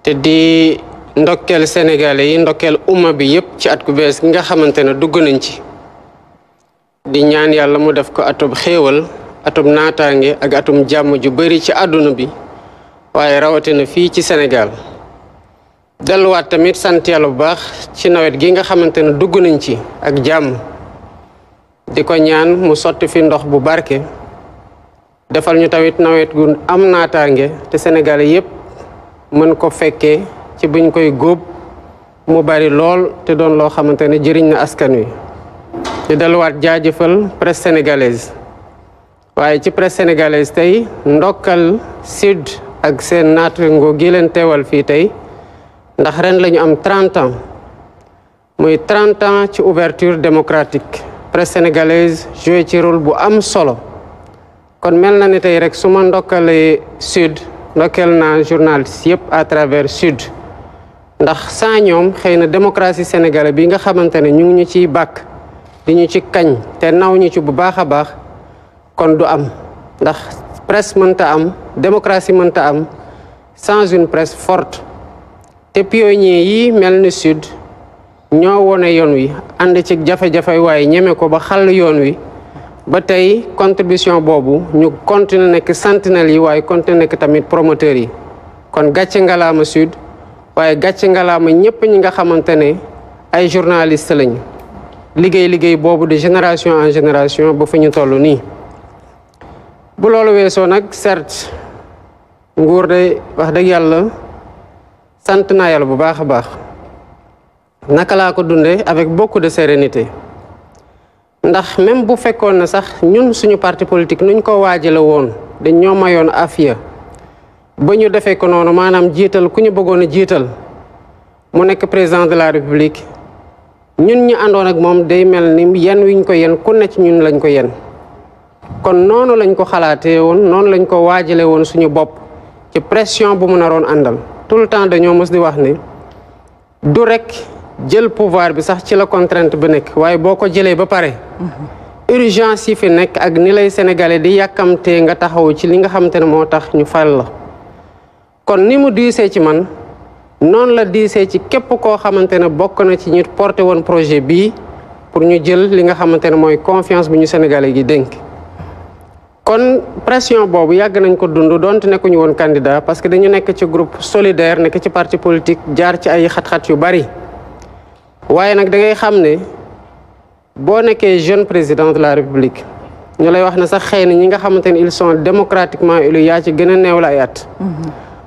te di ndokkel sénégalais yi ndokkel umma bi yépp ci at gu bees gi nga xamantene dugg nañ ci di ñaan yàlla mu def ko atub xéewal atub naataange ak atum jàmm ju bari ci àdduna bi waaye rawatina fii ci Sénégal delluwaat tamit sant yàlla bu baax ci nawet gi nga xamantene dugg nañ ci ak jàmm di ko ñaan mu sotti fi ndox bu barke defal ñu tamit nawet gu am naataange te sénégalais yépp mën ko fekkee ci buñ koy góob mu bari lool te doon loo xamantene jëriñ na askan wi di delluwaat jaajëfal presse sénégalaise waaye ci presse sénégalaise tey ndokkal sud ak seen naataango gi leen teewal fii tey ndax ren lañu am 30 ans muy 30 ans ci ouverture démocratique presse sénégalaise joué ci rôle bu am solo kon mel na ni tey rek su ma ndokkalee sud ndokkal naa journaliste yépp à travers sud ndax sans ñoom xëy na démocratie sénégalaise bi nga xamante ne ñu ngi ñu ciy bàkk di ñu ci kañ te naw ñu ci bu baax a baax kon du am ndax presse mënta am démocratie mënta am sans une presse forte te pionniers yi mel ni sud ñoo wone yoon wi ànd ci jafe-jafe waaye ñeme ko ba xàll yoon wi ba tey contribution boobu ñu continuer nekk sentinelle yi waaye continuer nekk tamit promoteurs yi kon gàcce ngalaama sud waaye gàcce ngalaama ñëpp ñi nga xamante ne ay journaliste lañu liggéey boobu de génération en génération ba fu ñu toll nii bu loolu weesoo nag certes nguur de wax dëgg yàlla sant naa yàlla bu baax a baax naka laa ko dundee avec beaucoup de sérénité ndax même bu fekkoon na sax ñun suñu parti politique nuñ ko waajale woon dañ ñoo mayoon afiya ba ñu defee ko noonu maanaam jiital ku ñu bëggoon a jiital mu nekk président de la république ñun ñu àndoon ak moom day mel ni yen wiñ ko yen ku ne ci ñun lañ ko yen kon noonu lañ ko xalaatee woon noonu lañ ko waajale woon suñu bopp ci pression bu mu naroon àndal tout le temps dañoo mës di wax ne du rek jël pouvoir bi sax ci la contrainte bi nekk waaye boo ko jëlee ba pare urgence yi fi nekk ak ni lay sénégalais di yàkkamtee nga taxaw ci li nga xamante ne moo tax ñu fal la kon ni mu diisee ci man noonu la diisee ci képp koo xamante ne bokk na ci ñu porté woon projet bii pour ñu jël li nga xamante ne mooy confiance bu ñu sénégalais gi dénk kon pression boobu yàgg nañ ko dund donte nekkuñu woon candidat parce que dañu nekk ci groupe solidaire nekk ci parti politique jaar ci ay xat-xat yu bari waaye nag da ngay xam ne boo nekkee jeune président de la république ñu lay wax ne sax xëy na ñi nga xamante ne ils sont démocratiquement élus yaa ci gën a néew la ay at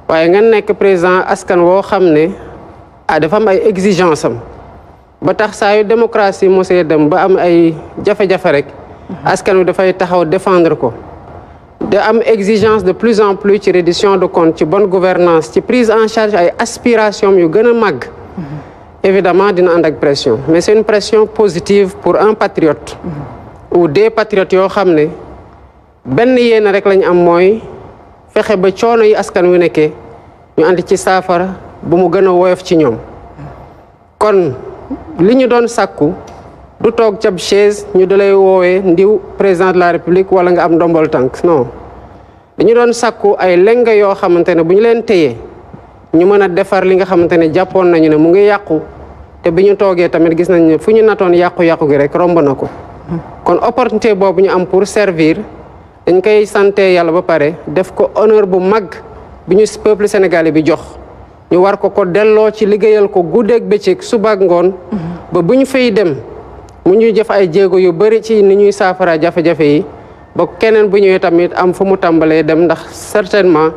waaye nga nekk président askan woo xam ne dafa am ay exigence am ba tax saa yu démocratie mosee dem ba am ay jafe-jafe rek askan wi dafay taxaw défendre ko de am exigence de plus en plus ci reddition de compte ci bonne gouvernance ci prise en charge ay aspirations yu gën a màgg évidemment dina ànd ak pression mais c'est une pression positive pour un patriote ou des patriotes yoo xam ne benn yéene rek lañ am mooy fexe ba coono yi askan wi nekkee ñu andi ci saafara bu mu gën a woyof ci ñoom kon li ñu doon sàkku du toog cab chaise ñu dalay woowee ndiw président de la république wala nga am ndombol tànk non dañu doon sàkku ay lenga yoo xamante ne bu ñu leen téyee ñu mën a defar li nga xamante ne jàppoon nañu ne mu ngi yàqu te bi ñu toogee tamit gis nañ ne fu ñu natoon yàqu-yàqu gi rek romb na ko kon opportunité boobu ñu am pour servir dañ koy sante yàlla ba pare def ko honneur bu mag bi ñu peuple sénégalais bi jox ñu war ko delloo ci liggéeyal ko guddeeg bëccëg suba ak ngoon ba bu ñu fay dem mu ñuy jëf ay jéego yu bari ci ni ñuy saafara jafe-jafe yi ba keneen bu ñëwee tamit am fu mu tàmbalee dem ndax certainement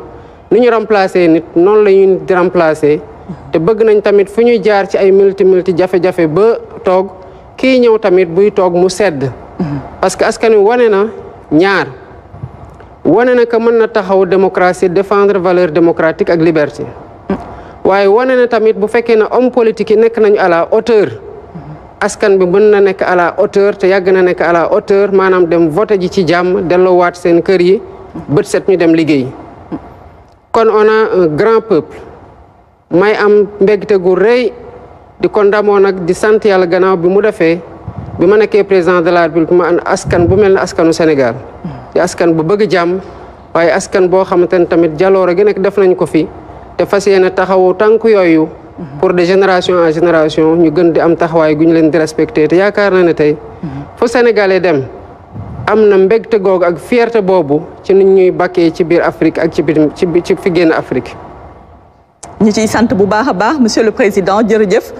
ni ñu remplacer nit noonu la ñuy di remplacer te bëgg nañ tamit fu ñuy jaar ci ay multi jafe-jafe ba toog kii ñëw tamit buy toog mu sedd parce que askan wi wane na ñaar wane na que mën na taxaw démocratie défendre valeur démocratique ak liberté waaye wane na tamit bu fekkee ne homme politique yi nekk nañu à la hauteur askan bi mën na nekk à la hauteur te yàgg na nekk à la hauteur maanaam dem voté ji ci jàmm delloowaat seen kër yi bët set ñu dem liggéey kon on a un grand peuple may am mbégte gu rëy di ko ndamoo nag di sant yàlla gannaaw bi mu defee bi ma nekkee président de la République ma an askan bu mel ne askanu Sénégal di askan bu bëgg jàmm waaye askan boo xamante ne tamit jaloore gi nekk def nañ ko fi te fas yéene taxawu tànk yooyu pour de génération en génération ñu gën di am taxawaay gu ñu leen di respecté te yaakaar na ne tey fu Sénégalais dem am na mbégte googu ak fierté boobu ci nit ñuy bakkee ci biir Afrique ak ci fi génn Afrique. ñi ciy sant bu baax a baax monsieur le président jërëjëf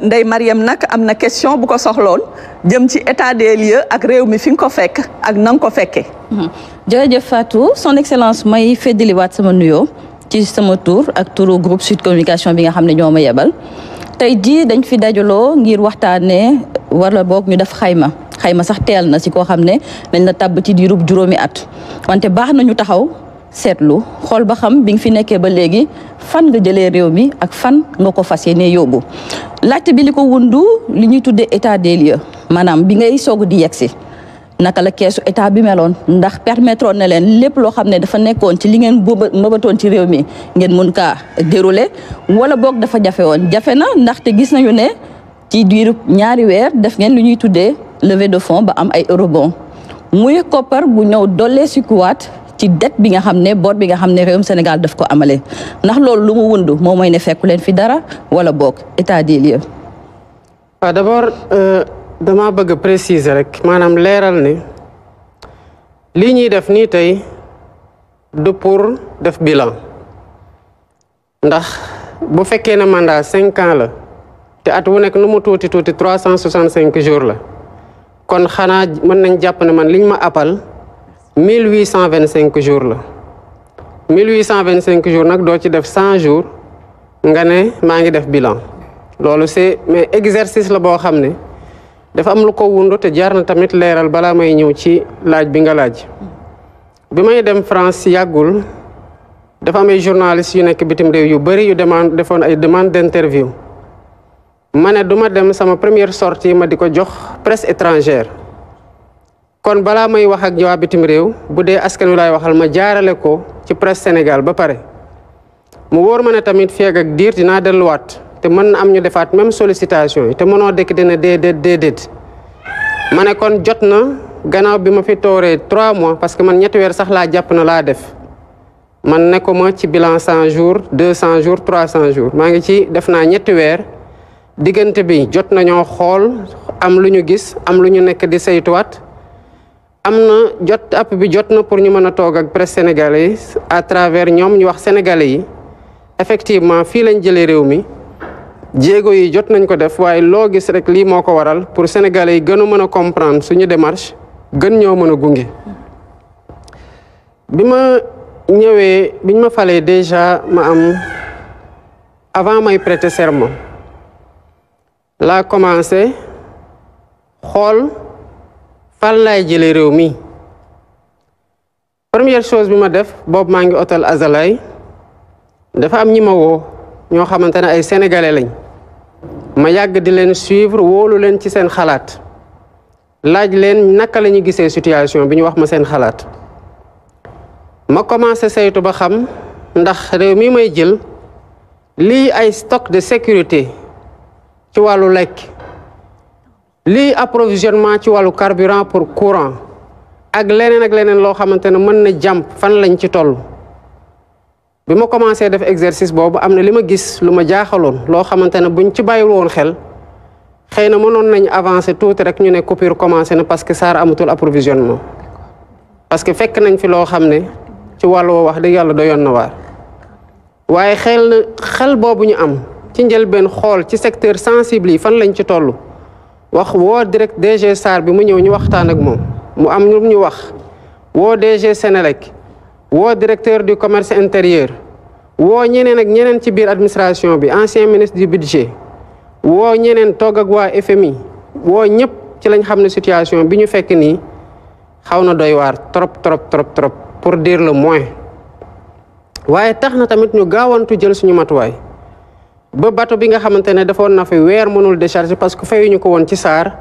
Ndeye Marième nag am na question bu ko soxloon jëm ci état des lieux ak réew mi fi nga ko fekk ak na nga ko fekkee. jërëjëf Fatou son excellence may feddaliwaat sama nuyoo ci sama tour ak turu groupe Sud Communication bi nga xam ne ñoo ma yebal tey jii dañ fi dajaloo ngir waxtaanee wala boog ñu def xayma sax teel na si koo xam ne dañ la tàbb ci diirub juróomi at wante baax na ñu taxaw seetlu xool ba xam bi nga fi nekkee ba léegi fan nga jëlee réew mi ak fan nga ko fas yéenee yóbbu laajte bi li ko wundu li ñuy tuddee état des lieux maanaam bi ngay soog di yegsi naka la keesu état bi meloon ndax permettre na leen lépp loo xam ne dafa nekkoon ci li ngeen mëbatoon ci réew mi ngeen mun kaa dérouler wala boog dafa jafe woon jafe na ndaxte gis nañu ne ci diirub ñaari weer def ngeen lu ñuy tuddee levée de fonds ba am ay eurobond muy koppar bu ñëw dollee si kuwaat ci dette bi nga xam ne bor bi nga xam ne réewum Sénégal daf ko amale ndax loolu lu mu wundu moom mooy ne fekku leen fi dara wala boog état des lieux. waaw d'abord dama bëgg préciser rek maanaam leeral ne lii ñuy def nii tey du pour def bilan ndax bu fekkee ne mandat 5 ans la te at wu nekk nu mu tuuti 365 jours la kon xanaa mën nañ jàpp ne man liñ ma appal 1825 jours la 1825 jours nag doo ci def 100 jours nga ne maa ngi def bilan loolu mais exercice la boo xam ne dafa am lu ko wundu te jaar na tamit leeral balaa may ñëw ci laaj bi nga laaj bi may dem France yàggul dafa am ay journalistes yu nekk bitim réew yu bëri yu defoon ay demande d'interview ma ne du ma dem sama première sortie ma di ko jox presse étrangère kon balaa may wax ak waa bitim réew bu dee askan wi laay waxal ma jaarale ko ci presse Sénégal ba pare mu wóor ma ne tamit feeg ak diir dinaa delluwaat te mën na am ñu defaat même sollicitation yi te mënoo dekk dina déedéet ma ne kon jot na gannaaw bi ma fi tooree 3 mois parce que man 2 weer sax laa jàpp na laa def man nekkuma ci bilan 100 jours 200 jours 300 jours maa ngi ci def naa 2 weer diggante bi jot nañoo xool am lu ñu gis am lu ñu nekk di saytuwaat am na app bi jot na pour ñu mën a toog ak presse sénégalais à travers ñoom ñu wax sénégalais yi effectivement fii lañ jëlee réew mi jéego yi jot nañ ko def waaye loo gis rek lii moo ko waral pour sénégalais yi gën a mën a comprendre suñu démarche gën ñoo mën a gunge. bi ma ñëwee biñ ma falee déjà ma am avant may prêter serment laa commencé xool fan laay jëlee réew mi première chose bi ma def boobu maa ngi hôtel Azalay dafa am ñi ma woo ñoo xamante ne ay sénégalais lañ ma yàgg di leen suivre wóolu leen ci seen xalaat laaj leen naka la ñu gisee situation bi ñu wax ma seen xalaat ma commencé saytu ba xam ndax réew mi may jël lii ay stock de sécurité ci wàllu lekk lii approvisionnement ci wàllu carburant pour courant ak leneen loo xamante ne mën na jàmp fan lañ ci toll bi ma commencé def exercice boobu am na li ma gis lu ma jaaxaloon loo xamante ne buñ ci bàyyiwul woon xel xëy na mënoon nañ avancer tuuti rek ñu ne coupure commencé na parce que SAR amatul approvisionnement parce que fekk nañ fi loo xam ne ci wàllu woo wax dëgg yàlla doyoon na waar waaye xel boobu ñu am ci njëlbeen xool ci secteur sensible yi fan lañ ci toll wax woo direct DG SAR bi mu ñëw ñu waxtaan ak moom mu am lu ñu wax woo DG Sénélec woo directeur du commerce intérieur woo ñeneen ak ñeneen ci biir administration bi ancien ministre du budget woo ñeneen toog ak waa FMI woo ñëpp ci lañ xam ne situation bi ñu fekk nii xaw na doy waar trop pour dire le moins waaye tax na tamit ñu gaawantu jël suñu matuwaay ba bateau bi nga xamante ne defoon na fi weer mënul décharger parce que fayuñu ko woon ci SAR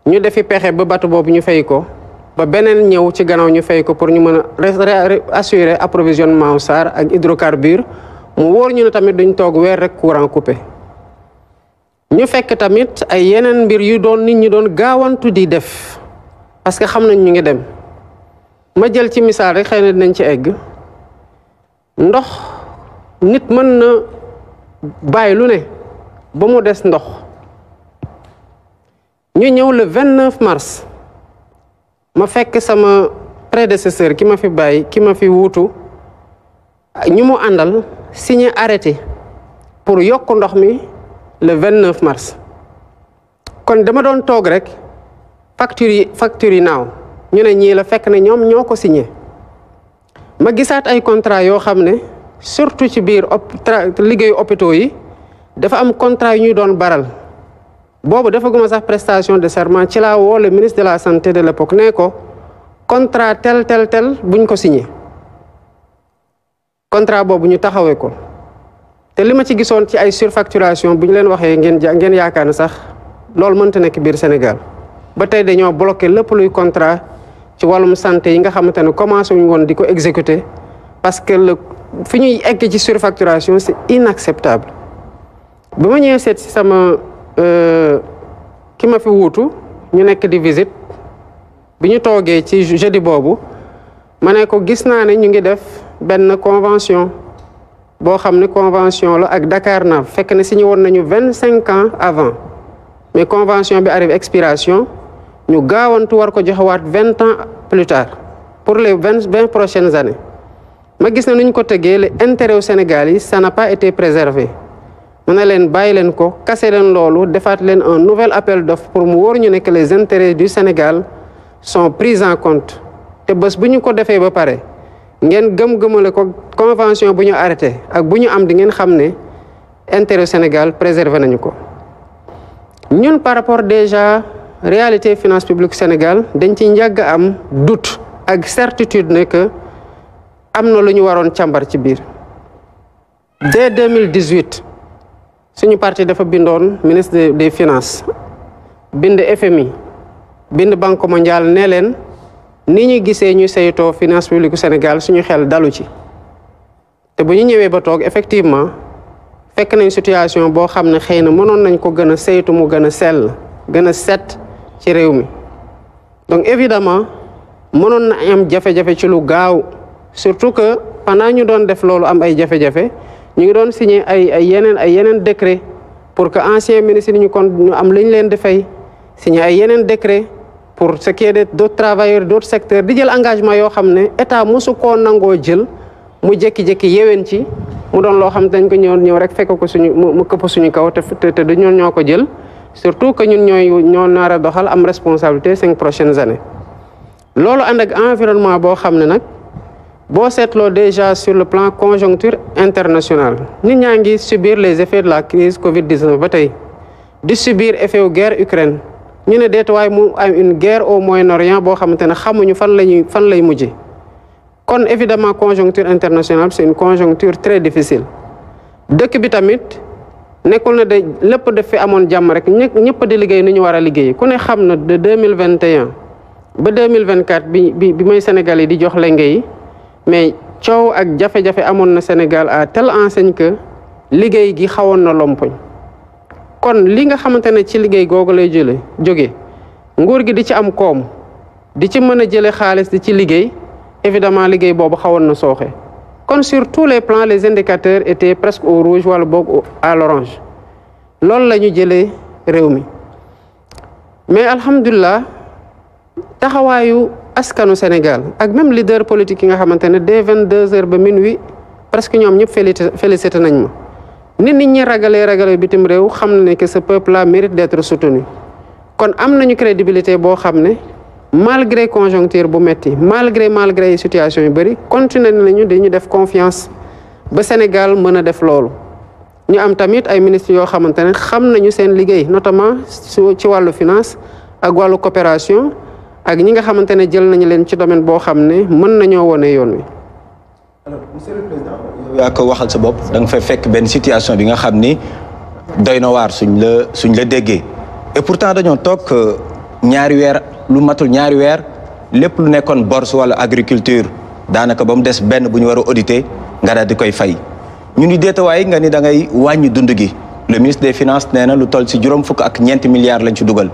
ñu defi pexe ba bateau boobu ñu fay ko ba beneen ñëw ci gannaaw ñu fay ko pour ñu mën a assurer approvisionnement SAR ak hydrocarbures mu wóor ñu ne tamit duñ toog weer rek courant coupé ñu fekk tamit ay yeneen mbir yu doon nit ñi doon gaawantu di def parce que xam nañ ñu ngi dem ma jël ci misaal rek xëy na dinañ ci egg ndox nit mën na bàyyi lu ne ba mu des ndox ñu ñëw le 29 mars ma fekk sama prédécesseur ki ma fi bàyyi ki ma fi wuutu ñu mu àndal signé arrêté pour yokk ndox mi le 29 mars kon dama doon toog rek facture yi naaw ñu ne ñii la fekk ne ñoom ñoo ko signé ma gisaat ay contrat yoo xam ne surtout ci biir liggéeyu hôpitaux yi dafa am contrat yu ñuy doon baral boobu dafa guma sax prestation de serment ci laa woo le ministre de la santé de l'époque ne ko contrat tel buñ ko signé contrat boobu ñu taxawee ko te li ma ci gisoon ci ay surfacturation bu ñu leen waxee ngeen yaakaar ne sax loolu mënta nekk biir Sénégal ba tey dañoo bloqué lépp luy contrat ci wàllum santé yi nga xamante ne commencé wuñ woon di ko exécuter parce que fi ñuy egg ci surfacturation c'est inacceptable ba ma ñëwee seet si sama ki ma fi wuutu ñu nekk di visite bi ñu toogee ci jeudi boobu ma ne ko gis naa ne ñu ngi def benn convention boo xam ne convention la ak Dakarnave fekk ne signé woon nañu 25 ans avant mais convention bi arrive expiration ñu gaawantu war ko joxewaat 20 ans plus tard pour les 20 prochaines années ma gis ne nu ñu ko tëggee le intérêt au Sénégal yi ça n'a pas été préservé ma ne leen bàyyi leen ko kase leen loolu defaat leen un nouvel appel d'offres pour mu wóor ñu ne que les intérêts du Sénégal sont pris en compte te bés bu ñu ko defee ba pare ngeen gëm-gëmale ko convention bu ñu arrêté ak bu ñu am di ngeen xam ne intérêt Sénégal préservé nañu ko ñun par rapport déjà réalité finance publique Sénégal dañ ci njàgg am doute ak certitude ne que am na lu ñu waroon càmbar ci biir dès 2018 suñu parti dafa bindoon ministre des finances bind FMI bind Banque mondiale ne leen ni ñu gisee ñu saytoo finance publique Sénégal suñu xel dalu ci te bu ñu ñëwee ba toog effectivement fekk nañ situation boo xam ne xëy na mënoon nañ ko gën a saytu mu gën a sell gën a set ci réew mi donc évidemment mënoon na am jafe-jafe ci lu gaaw surtout que pendant ñu doon def loolu am ay jafe-jafe ñu ngi doon signé ay yeneen décret pour que anciens ministres ñu kon ñu am li ñu leen di fay signé ay yeneen décret pour ce qui est d'autres travailleurs d'autres secteurs di jël engagement yoo xam ne état mosu koo nangoo jël mu jékki-jékki yéwén ci mu doon loo xam dañ ko ñëw rek fekk ko suñu mu këpp suñu kaw te du ñoon ñoo ko jël surtout que ñun ñoo nar a doxal am responsabilité 5 prochaines années loolu ànd ak environnement boo xam ne nag boo seetloo déjà sur le plan conjoncture internationale nit ñaa ngi subir les effets de la crise Covid-19 ba tey di subir effet wu guerre Ukraine ñu ne deet waaye mu am une guerre au Moyen-Orient boo xamante ne xamuñu fan lay mujje kon évidemment conjoncture internationale c'est une conjoncture très difficile dëkk bi tamit nekkul na de lépp daf fi amoon jàmm rek ñëpp di liggéey ni ñu war a liggéey ku ne xam na de 2021 ba 2024 bi may Sénégal yi di jox lenge yi mais coow ak jafe-jafe amoon na Sénégal à telle enseigne que liggéey gi xawoon na lompoñ kon li nga xamante ne ci liggéey googu lay jóge nguur gi di ci am koom di ci mën a jële xaalis di ci liggéey évidemment liggéey boobu xawoon na sooxe kon sur tous les plans les indicateurs étaient presque au rouge wala boog à l'orange loolu la ñu jëlee réew mi mais alhamdulilah taxawaayu askanu Sénégal ak même leader politique yi nga xamante ne dès 22h ba minuit presque ñoom ñëpp félicité nañ ma nit ñi ragalee bitim réew xam na ne que ce peuple là mérite d'être soutenu kon am nañu crédibilité boo xam ne malgré conjoncture bu metti malgré situation yu bëri continuer nañu dañu def confiance ba Sénégal mën a def loolu ñu am tamit ay ministres yoo xamante ne xam nañu seen liggéey notamment ci wàllu finance ak wàllu coopération ak ñi nga xamante ne jël nañu leen ci domaine boo xam ne mën nañoo wone yoon wi. alors monsieur le président yow yaa ko waxal sa bopp da nga fay fekk benn situation bi nga xam ni doy na waar suñ la déggee et pourtant dañoo toog ñaari weer lu matul ñaari weer lépp lu nekkoon bourse wala agriculture daanaka ba mu des benn bu ñu war a auditer nga daal di koy fay ñu ni déetawaay nga ni da ngay wàññi dund gi le ministre des finances nee na lu toll si juróom fukk ak ñeenti milliards lañ ci dugal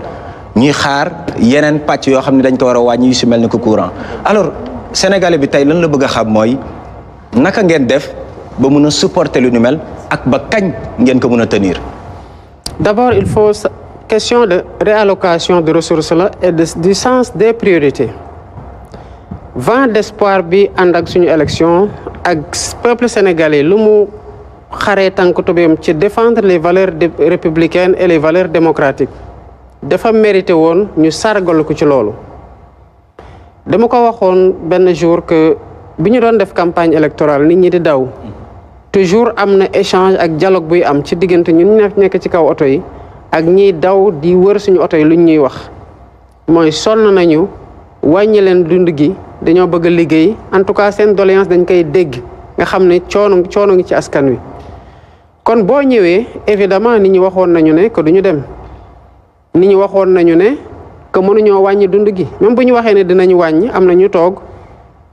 ñuy xaar yeneen pàcc yoo xam ne dañ ko war a wàññi yu si mel ni ko courant alors sénégalais bi tey lan la bëgg a xam mooy naka ngeen def ba mun a supporter lu nu mel ak ba kañ ngeen ko mun a tenir. D'abord, il faut question de réallocation de ressources là et du sens des priorités. Vent d'espoir bi ànd ak suñu élection ak peuple sénégalais lu mu xaree tànk tubéem ci défendre les valeurs républicaines et les valeurs démocratiques dafa mérité woon ñu sargal ko ci loolu. dama ko waxoon benn jour que bi ñu doon def campagne électorale nit ñi di daw toujours am na échange ak dialogue buy am ci diggante ñun nekk ci kaw oto yi ak ñiy daw di wër suñu oto yi luñ ñuy wax mooy sonn nañu wàññi leen dund gi dañoo bëgg a liggéey en tout cas seen doléance dañ koy dégg nga xam ne coono ngi ci askan wi. kon boo ñëwee évidemment nit ñi waxoon nañu ne que duñu dem nit ñi waxoon nañu ne que mënuñoo wàññi dund gi même bu ñu waxee ne dinañu wàññi am na ñu toog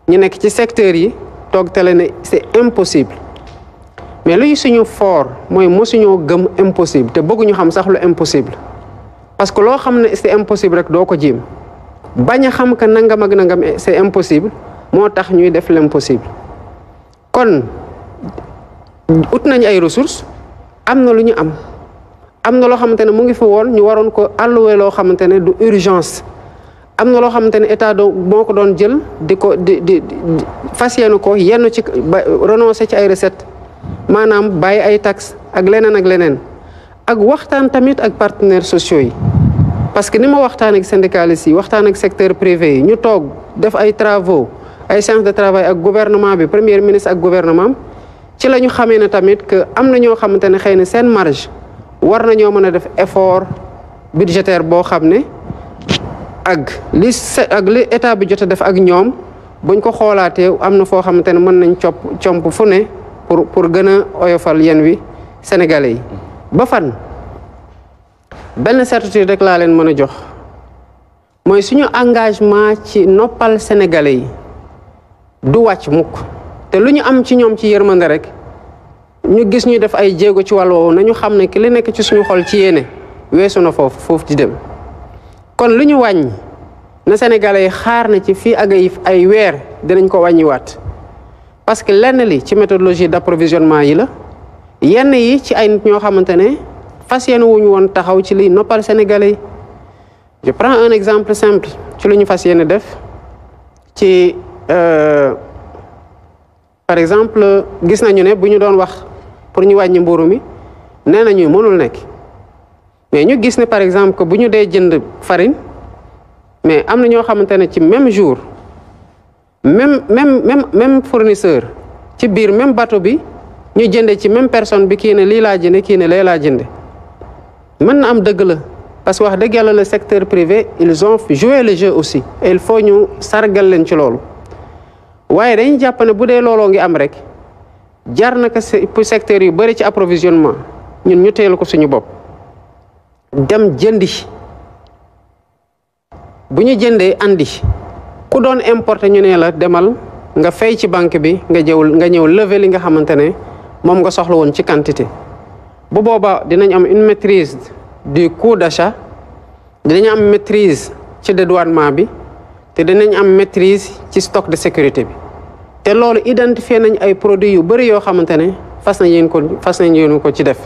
ñu nekk ci secteur yi toog tele ne c'est impossible mais luy suñu fort mooy mosuñoo gëm impossible te bëgguñu xam sax lu impossible parce que loo xam ne c'est impossible rek doo ko jéem bañ a xam que nangam ak nangam c'est impossible moo tax ñuy def l'impossible. kon ut nañ ay ressources am na lu ñu am na loo xamante ne mu ngi fi woon ñu waroon ko allouer loo xamante ne du urgence am na loo xamante ne état moo ko doon jël di fas yéene ko yenn ci renoncer ci ay recettes maanaam bàyyi ay taxes ak leneen ak waxtaan tamit ak partenaires sociaux yi. parce que ni ma waxtaan ak syndicalistes yi waxtaan ak secteur privé yi ñu toog def ay travaux ay séances de travail ak gouvernement bi premier ministre ak gouvernement ci la ñu xamee ne tamit que am na ñoo xamante ne xëy na seen marge war nañoo mën a def effort budgétaire boo xam ne ak li état bi jot a def ak ñoom buñ ko xoolaatee am na foo xamante ne mën nañ comp fu ne pour gën a oyofal yéen wi sénégalais yi ba fan. benn certitude rek laa leen mën a jox mooy suñu engagement ci noppal sénégalais yi du wàcc mukk te lu ñu am ci ñoom ci yërmande rek ñu gis ñu def ay jéego ci wàll woowu nañu xam ne ki li nekk ci suñu xol ci yéene weesu na foofu di dem. kon lu ñu wàññi na sénégalais yi xaar na ci fii ak ay weer dinañ ko wàññiwaat parce que lenn li ci méthodologie d'approvisionnement yi la yenn yi ci ay nit ñoo xamante ne fas yéene wuñu woon taxaw ci liy noppal sénégalais yi. je prends un exemple simple ci lu ñu fas yéene def ci par exemple gis nañu ne bu ñu doon wax pour ñu wàññi mburu mi nee nañu mënul nekk mais ñu gis ne par exemple que bu ñu dee jënd farine mais am na ñoo xamante ne ci même jour même fournisseur ci biir même bateau bi ñu jënde ci même personne bi kii ne lii laa jënde kii ne lee laa jënde mën na am dëgg la parce que wax dëgg yàlla le secteur privé ils ont joué le jeu aussi et il faut ñu sargal leen ci loolu waaye dañuy jàpp ne bu dee looloo ngi am rek jar na ko pour secteur yu bëri ci approvisionnement ñun ñu teelu ko suñu bopp dem jëndi bu ñu jëndee andi ku doon importer ñu ne la demal nga fay ci banque bi nga ñëw lever li nga xamante ne moom nga soxla woon ci quantité bu boobaa dinañ am une maîtrise du coût d'achat dinañ am maîtrise ci dédouanement bi te dinañ am maîtrise ci stock de sécurité bi te loolu identifier nañ ay produits yu bëri yoo xamante ne fas nañ yéen ko ci def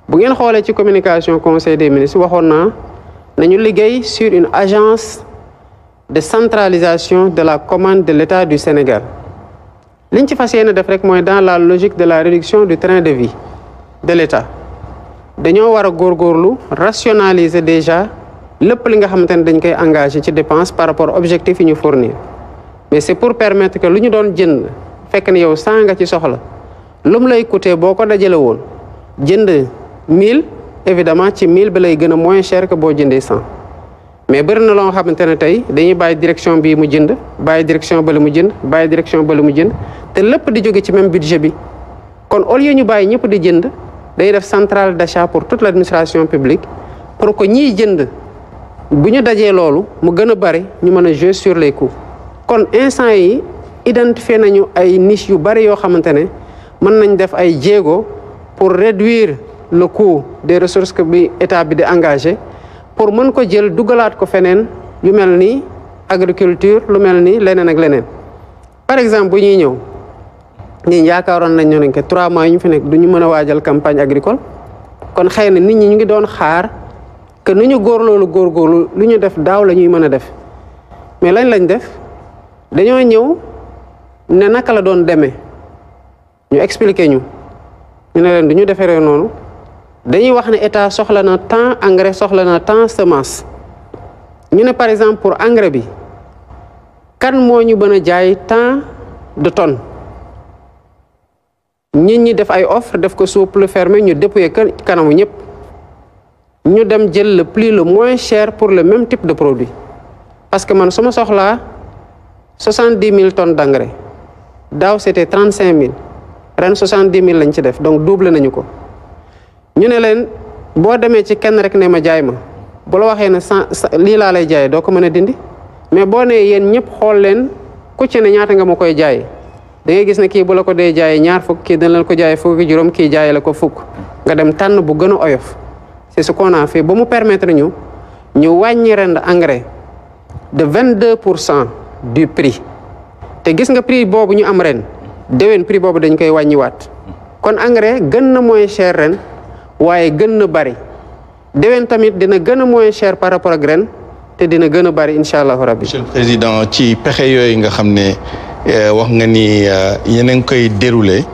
bu ngeen xoolee ci communication conseil des ministres waxoon naa nañu liggéey sur une agence de centralisation de la commande de l'État du Sénégal liñ ci fas yéene def rek mooy dans la logique de la réduction du train de vie de l'État dañoo war a góorgóorlu rationaliser déjà lépp li nga xamante ne dañ koy engagé ci dépense par rapport objectif yi ñu fournir mais c'est pour permettre que lu ñu doon jënd fekk ne yow 100 nga ci soxla lu mu lay coûter boo ko dajale woon jënd 1000 évidemment ci 1000 bi lay gën a moins cher que boo jëndee 100 mais bëri na loo xamante ne tey dañuy bàyyi direction bii mu jënd bàyyi direction bële mu jënd bàyyi direction bële mu jënd te lépp di jóge ci même budget bi kon au lieu ñu bàyyi ñëpp di jënd day def centrale d'achat pour toute l'administration publique pour que ñiy jënd bu ñu dajee loolu mu gën a bari ñu mën a jouer sur les coûts kon instant yi identifier nañu ay niche yu bari yoo xamante ne mën nañ def ay jéego pour réduire le coût des ressources que bi état bi di engagé pour mën ko jël dugalaat ko feneen yu mel ni agriculture lu mel ni leneen ak leneen par exemple bu ñuy ñëw ñi yaakaaroon nañ ne que 3 mois yi ñu fi nekk du ñu mën a waajal campagne agricole kon xëy na nit ñi ñu ngi doon xaar que nu ñu góorgóorlu lu ñu def daaw la ñuy mën a def mais lañ def dañoo ñëw ne naka la doon demee ñu expliquer ñu ne leen du ñu defaree noonu dañuy wax ne état soxla na tant engrais soxla na tant semence ñu ne par exemple pour engrais bi kan moo ñu mën a jaay tant de tonnes nit ñi def ay offre def ko sous pli fermé ñu dépouiller kanamu ñëpp ñu dem jël le prix le moins cher pour le même type de produit parce que man su ma soxlaa 70 000 tonnes d'engrais daaw c'était 35 000 ren 70 000 lañ ci def donc double nañu ko ñu ne leen boo demee ci kenn rek ne ma jaay ma bu la waxee ne lii laa lay jaayee doo ko mën a dindi mais boo nee yéen ñëpp xool leen ku ci ne ñaata nga ma koy jaayee da ngay gis ne kii bu la ko dee jaayee ñaar fukk kii dina la ko jaayee fukki juróom kii jaayee la ko fukk nga dem tànn bu gën a oyof c'est ce qu'on a fait ba mu permettre ñu wàññi ren engrais de 22% du prix te gis nga prix boobu ñu am ren déwén prix boobu dañ koy wàññiwaat kon engrais gën na moins cher ren waaye gën na bari déwén tamit dina gën a moins cher par rapport ak ren te dina gën a bari incha allahu rabbi. Monsieur le Président ci pexe yooyu nga xam ne wax nga ni yéen a ngi koy dérouler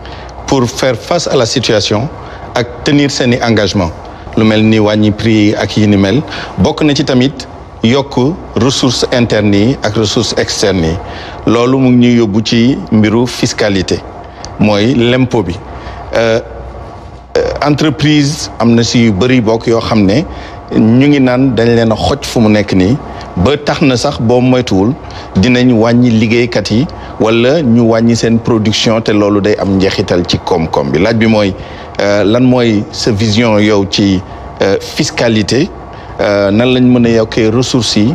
pour faire face à la situation ak tenir seeni engagement lu mel ni wàññi prix ak yi ni mel bokk na ci tamit yokk ressources internes yi ak ressources externes yi loolu mu ngi ñuy yóbbu ci mbiru fiscalité mooy l'impôt bi entreprise am na si yu bëri bokk yoo xam ne ñu ngi naan dañ leen a xoj fu mu nekk nii ba tax na sax boo moytuwul dinañ wàññi liggéeykat yi wala ñu wàññi seen production te loolu day am njeexital ci koom-koom bi laaj bi mooy lan mooy sa vision yow ci fiscalité nan lañ mën a yokkee ressources yi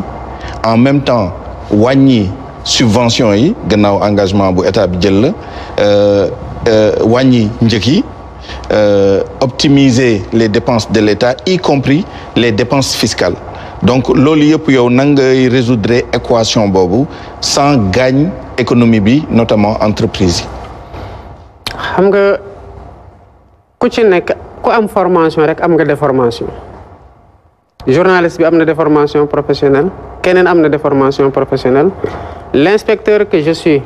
en même temps wàññi subvention yi gannaaw engagement bu état bi jël la wàññi njëg yi optimiser les dépenses de l'État y compris les dépenses fiscales donc loolu yëpp yow nan ngay résoudre équation boobu sans gaañ économie bi notamment entreprise yi. xam nga ku ci nekk ku am formation rek am nga déformation journaliste bi am na déformation professionnelle keneen am na déformation professionnelle l'inspecteur que je suis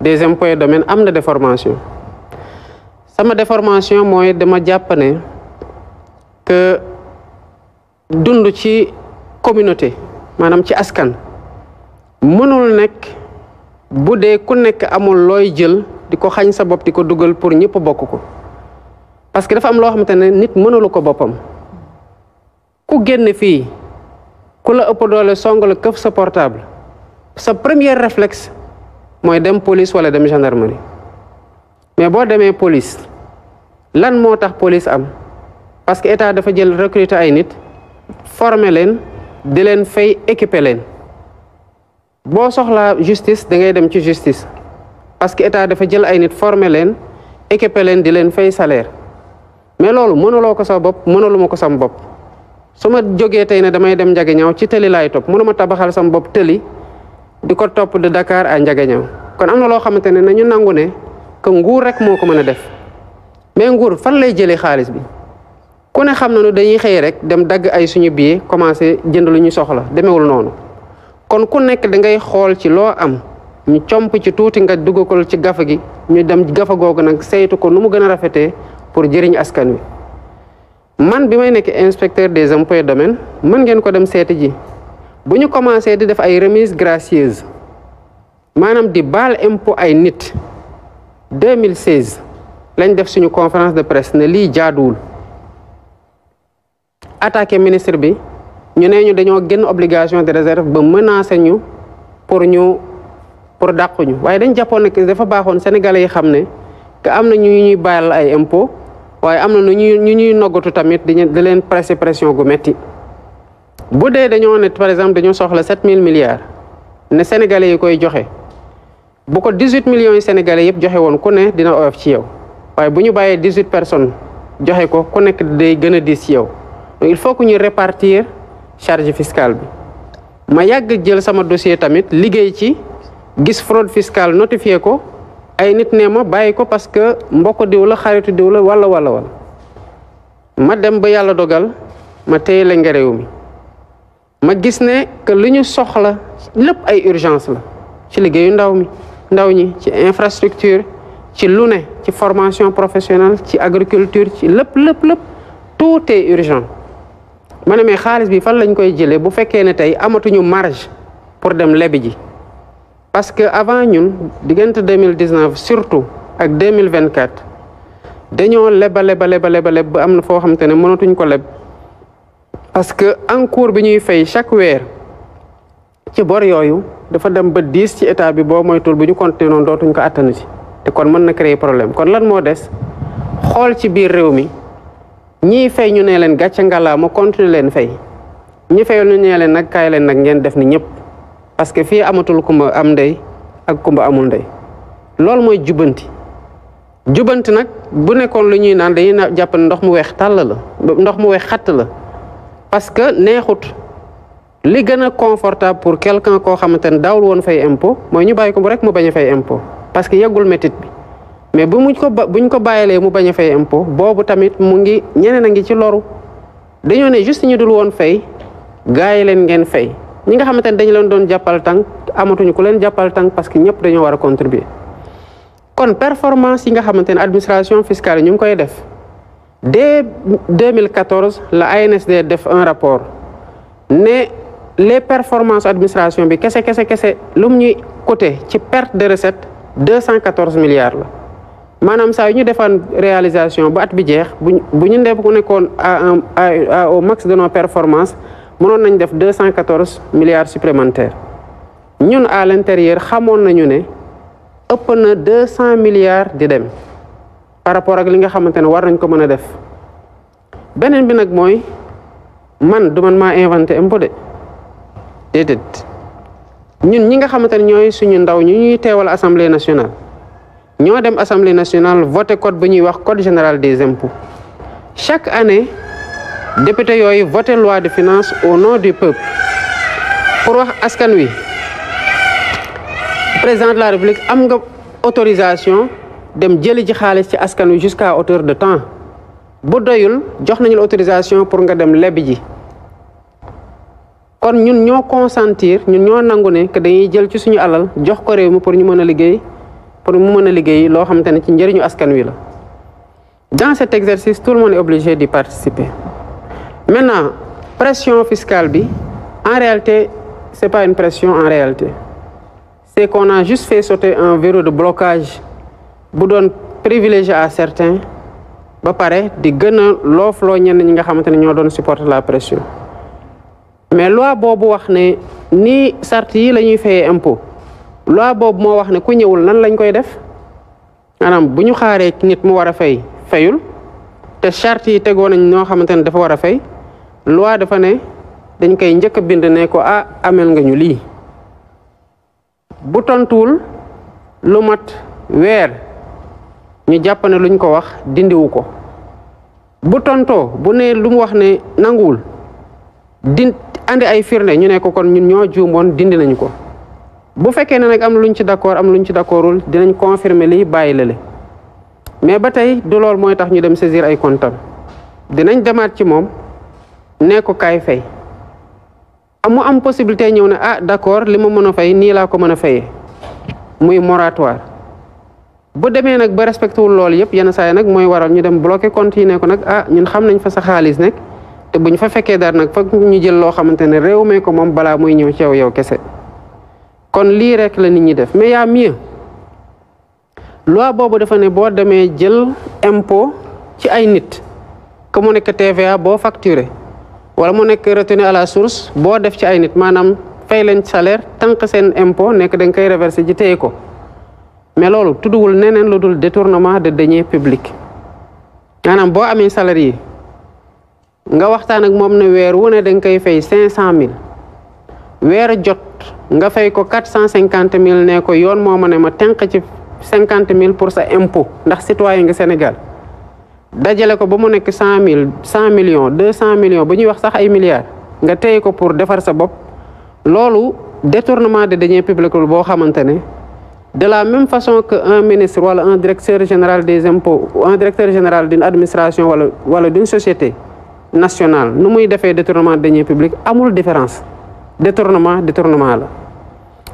des impôts et domaines am na déformation sama déformation mooy dama jàpp ne que dund ci communauté maanaam ci askan mënul nekk bu dee ku nekk amul looy jël di ko xañ sa bopp di ko dugal pour ñëpp bokk ko parce que dafa am loo xamante ne nit mënulu ko boppam ku génn fii ku la ëpp doole song la këf sa portable sa premier réflexe mooy dem police wala dem gendarmerie mais boo demee police lan moo tax police am parce que état dafa jël recruter ay nit former leen di leen fay équiper leen boo soxlaa justice da ngay dem ci justice parce que état dafa jël ay nit former leen équiper leen di leen fay salaire mais loolu mënuloo ko sa bopp mënuluma ko sam bopp su ma jógee tey ne damay dem Ndiaganiao ci tëli laay topp mënuma tabaxal sam bopp tëli di ko topp de Dakar à Ndiaganiao kon am na loo xamante ne nañu nangu ne que nguur rek moo ko mën a def mais nguur fan lay jëlee xaalis bi ku ne xam na nu dañuy xëy rek dem dagg ay suñu billet commencé jënd lu ñu soxla demewul noonu kon ku nekk da ngay xool ci loo am ñu comp ci tuuti nga dugg ko ci gafa gi ñu dem gafa googu nag saytu ko nu mu gën a rafetee pour jëriñ askan wi man bi may nekk inspecteur des impôts et domaines mën ngeen ko dem seeti ji bu ñu commencé di def ay remises gracieuses maanaam di baal impôt ay nit 2016 lañ def suñu conférence de presse ne lii jaaduwul attaqué ministre bi ñu ne ñu dañoo génn obligation de réserve ba menacé ñu pour dàquñu waaye dañ jàppoon ne dafa baaxoon sénégalais yi xam ne que am na ñu ñuy baal ay impôt waaye am na ñu ñuy noggatu tamit di leen pression gu metti bu dee dañoo ne par exemple dañoo soxla 7000 milliards ne sénégalais yi koy joxe bu ko 18 millions yi sénégalais yëpp joxe woon ku ne dina oyof ci yow waaye bu ñu bàyyee 18 personnes joxe ko ku nekk day gën a diis ci yow donc il faut que ñu répartir charge fiscale bi ma yàgg jël sama dossier tamit liggéey ci gis fraude fiscale notifié ko ay nit ne ma bàyyi ko parce que mbokk diw la xaritu diw la wala ma dem ba yàlla dogal ma téye la nga réew mi ma gis ne que li ñu soxla lépp ay urgence la ci liggéeyu ndaw ñi ci infrastructure ci lu ne ci formation professionnelle ci agriculture ci lépp tout est urgent ma ne mais xaalis bi fan lañ koy jëlee bu fekkee ne tey amatuñu marge pour dem lebi ji parce que avant ñun diggante 2019 surtout ak 2024 dañoo leba ba am na foo xamante ne mënatuñ ko leb parce que encours bi ñuy fay chaque weer ci bor yooyu dafa dem ba 10 ci état bi boo moytul bu ñu continué noonu dootuñ ko attanu ci te kon mën na créer problème kon lan moo des xool ci biir réew mi ñii fay ñu ne leen gàcce ngala ma continuer leen fay ñi fayul ñu ne leen nag kaay leen nag ngeen def ni ñëpp parce que fii amatul kumba am ndey ak kumba amul ndey loolu mooy jubanti nag bu nekkoon lu ñuy naan dañuy jàpp ne ndox mu weex tàll la ndox mu weex xatt la parce que neexut li gën a confortable pour quelqu'un koo xamante ne daawul woon fay impôt mooy ñu bàyyi ko rek mu bañ a fay impôt parce que yeggul métit bi mais buñ ko bàyyilee mu bañ a fay impôt boobu tamit mu ngi ñeneen a ngi ci loru dañoo ne juste ñu dul woon fay gaa yi leen ngeen fay ñi nga xamante ne dañu leen doon jàppal tànk amatuñu ku leen jàppal tànk parce que ñëpp dañoo war a contribuer kon performance yi nga xamante ne administration fiscale ñu ngi koy def dès 2014 la ANSD def un rapport ne les performances administration bi kese lu mu ñuy coûter ci perte de recette 214 milliards la maanaam saa yu ñu defaan réalisation ba at bi jeex bu ñu def ku nekkoon au max de nos performances mënoon nañ def 214 milliards supplémentaires ñun à l'intérieur xamoon nañu ne ëpp na 200 milliards di dem par rapport ak li nga xamante ne war nañ ko mën a def beneen bi nag mooy man du man maa inventé impôt de déedéet ñun ñi nga xamante ne ñooy suñu ndaw ñu ñuy teewal assemblée nationale ñoo dem assemblée nationale voté code bu ñuy wax code général des impôts chaque année député yooyu voté loi de finances au nom du peuple pour wax askan wi président de la république am nga autorisation dem jëli ji xaalis ci askan wi jusqu'à hauteur de temps bu doyul jox nañu autorisation pour nga dem lebi ji kon ñun ñoo consentir ñun ñoo nangu ne que dañuy jël ci suñu alal jox ko réew mi pour ñu mën a liggéey loo xamante ne ci njëriñu askan wi la dans cet exercice tout le monde est obligé d'y participer maintenant pression fiscale bi en réalité c'est pas une pression en réalité c'est qu'on a juste fait sauter un verrou de blocage bu doon privilégié à certains ba pare di gën a loofloo ñenn ñi nga xamante ne ñoo doon supporter la pression mais loi boobu wax ne nii sart yi la ñuy fayee impôt loi boobu moo wax ne ku ñëwul nan lañ koy def maanaam bu ñu xaaree nit mu war a fay fayul te charte yi tegoo nañ ñoo xamante ne dafa war a fay loi dafa ne dañ koy njëkk a bind ne ko amel nga ñu lii bu tontuwul lu mat weer ñu jàpp ne luñ ko wax dindiwu ko bu tontoo bu ne lu mu wax ne nanguwul andi ay firnde ñu ne ko kon ñun ñoo juumoon dindi nañ ko bu fekkee ne nag am luñ ci d'accord am luñ ci d'accordul dinañ confirmer lii bàyyi lale mais ba tey du loolu mooy tax ñu dem saisir ay comptes dinañ demaat ci moom ne ko kaay fay mu am possibilité ñëw ne d'accord li ma mën a fay nii laa ko mën a fayee muy moratoire bu demee nag ba respecté wul loolu yëpp yenn saa yi nag mooy waral ñu dem bloqué compte yi ne ko nag ñun xam nañ fa sa xaalis nekk te bu ñu fa fekkee dara nag foog ñu jël loo xamante ne réew mee ko moom balaa muy ñëw ci yow kese kon lii rek la nit ñi def mais y a mieux loi boobu dafa ne boo demee jël impôt ci ay nit que mu nekk TVA boo facturé wala mu nekk retenu à la source boo def ci ay nit maanaam fay leen salaire tànq seen impôt nekk da nga koy reverser ji téye ko mais loolu tudduwul neneen lu dul détournement de deniers publics maanaam boo amee salarié nga waxtaan ak moom ne weer wu ne da nga koy fay 500000 weer jot nga fay ko 450000 ne ko yoon moo ma ne ma tànq ci 50000 pour sa impôt ndax citoyen nga Sénégal dajale ko ba mu nekk 100000 100 millions 200 millions ba ñuy wax sax ay milliards nga téye ko pour defar sa bopp loolu détournement de deniers publics boo xamante ne de la même façon que un ministre wala un directeur général des impôts ou un directeur général d'une administration wala d'une société nationale nu muy defee détournement de deniers publics amul différence détournement la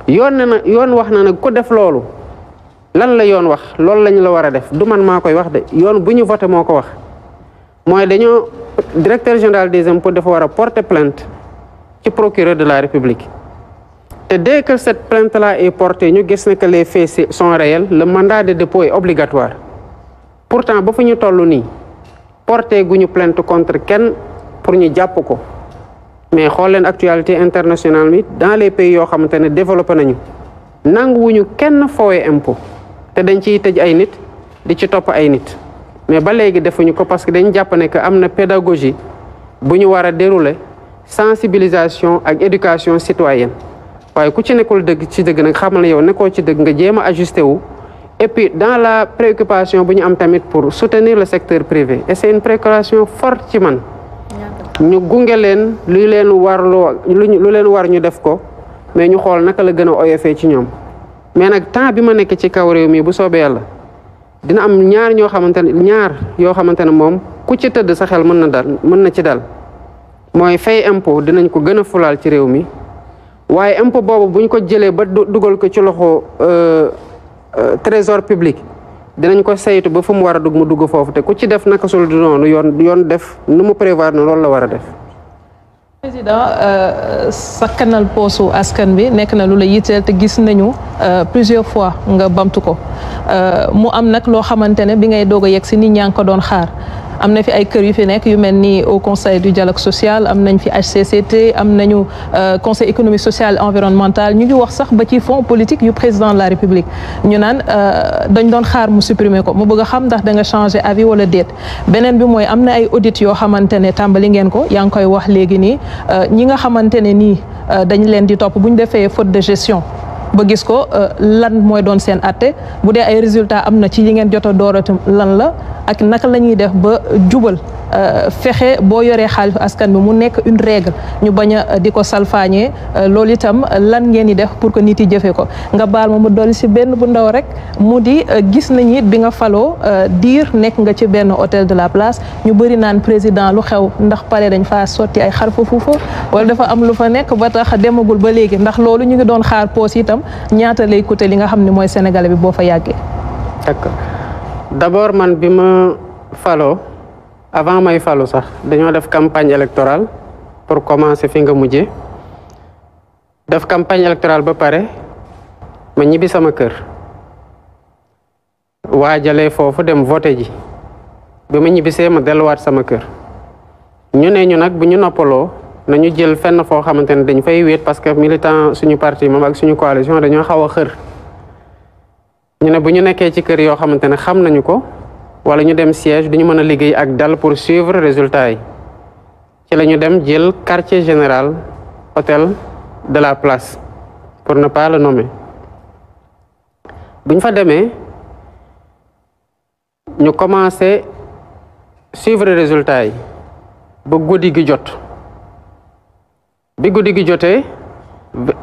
yoon wax na nag ku def loolu lan la yoon wax loolu lañ la war a def du man maa koy wax de yoon bu ñu voté moo ko wax mooy dañoo directeur général des impôts dafa war a porter plainte ci procureur de la République te dès que cette plainte là est portée ñu gis ne que les faits sont réels le mandat de dépôt est obligatoire pourtant ba fu ñu toll nii porté gu ñu plainte contre kenn pour ñu jàpp ko mais xool leen actualité internationale bi dans les pays yoo xamante ne développé nañu nanguwuñu kenn foowe impôt te dañ ciy tëj ay nit di ci topp ay nit mais ba léegi defuñu ko parce que dañ jàpp ne que am na pédagogie bu ñu war a dérouler sensibilisation ak éducation citoyenne waaye ku ci nekkul dëgg ci dëgg nag xamal ne yow nekkoo ci dëgg nga jéem a ajusté wu et puis dans la préoccupation bu ñu am tamit pour soutenir le secteur privé et c'est une préoccupation forte ci man ñu gunge leen lu leen war ñu def ko mais ñu xool naka la gën a oyofee ci ñoom mais nag temps bi ma nekk ci kaw réew mi bu soobee yàlla dina am ñaar yoo xamante ne moom ku ci tëdd sa xel mën na ci dal mooy fay impôt dinañ ko gën a fulaal ci réew mi waaye impôt boobu buñ ko jëlee ba dugal ko ci loxo trésor public dinañ ko saytu ba fu mu war a dugg mu dugg foofu te ku ci def naka sul du noonu yoon def nu mu prévoir ne loolu la war a def. président sakkanal poosu askan bi nekk na lu la yitteel te gis nañu plusieurs fois nga bamtu ko mu am nag loo xamante ne bi ngay doog a yegg si nit ñaa ngi ko doon xaar am na fi ay kër yu fi nekk yu mel ni au conseil du dialogue social am nañ fi HCCT am nañu conseil économique social environnemental ñu ngi wax sax ba ci fonds politique yu président de la république ñu naan dañ doon xaar mu supprimer ko mu bëgg a xam ndax da nga changer avis wala déet beneen bi mooy am na ay audit yoo xamante ne tàmbali ngeen ko yaa ngi koy wax léegi nii ñi nga xamante ne nii dañ leen di topp bu ñu defee faute de gestion ba gis ko lan mooy doon seen atte bu dee ay résultats am na ci yi ngeen jot a dooratu lan la ak naka la ñuy def ba jubal fexe boo yoree xaalis askan bi mu nekk une règle ñu bañ a di ko salfaañee loolu itam lan ngeen di def pour que nit yi jëfee ko nga baal ma mu dolli si benn bu ndaw rek mu di gis nañu it bi nga faloo diir nekk nga ci benn hôtel de la place ñu bëri naan président lu xew ndax pare dañ faa sotti ay xar fa fuufa wala dafa am lu fa nekk ba tax demagul ba léegi ndax loolu ñu ngi doon xaar poos itam ñaata lay coûter li nga xam ne mooy sénégalais bi boo fa yàggee. d'accord d'abord man bi ma faloo avant may falu sax dañoo def campagne électorale pour commencer fi nga mujjee def campagne électorale ba pare ma ñibbi sama kër waajalee foofu dem voté ji bi ma ñibbisee ma delluwaat sama kër ñu ne ñu nag bu ñu noppaloo nañu jël fenn foo xamante ne dañ fay wéet parce que militant suñu parti moom ak suñu coalition dañoo xaw a xër ñu ne bu ñu nekkee ci kër yoo xamante ne xam nañu ko wala ñu dem siège duñu mën a liggéey ak dal pour suivre résultats yi ci la ñu dem jël quartier général hôtel de la place pour ne pas le nommer bu ñu fa demee ñu commencé suivre résultats yi ba guddi gi jot bi guddi gi jotee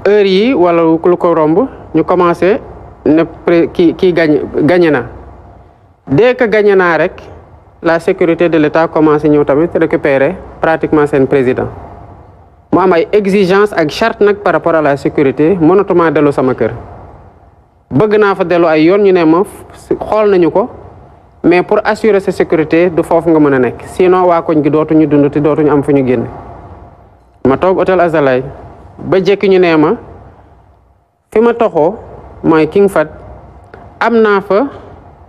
heure yi wala lu ko romb ñu commencé ne kii gagné na dès que gagné naa rek la sécurité de l'État commencé ñëw tamit récupérer pratiquement seen président mu am ay exigences ak charte nag par rapport à la sécurité mënatuma dellu sama kër bëgg naa fa dellu ay yoon ñu ne ma xool nañu ko mais pour assurer sa sécurité du foofu nga mën a nekk sinon waa koñ gi dootuñu dund te dootuñu am fu ñu génn ma toog hôtel Azalay ba jekki ñu nee ma fi ma toxoo mooy King Fahd am naa fa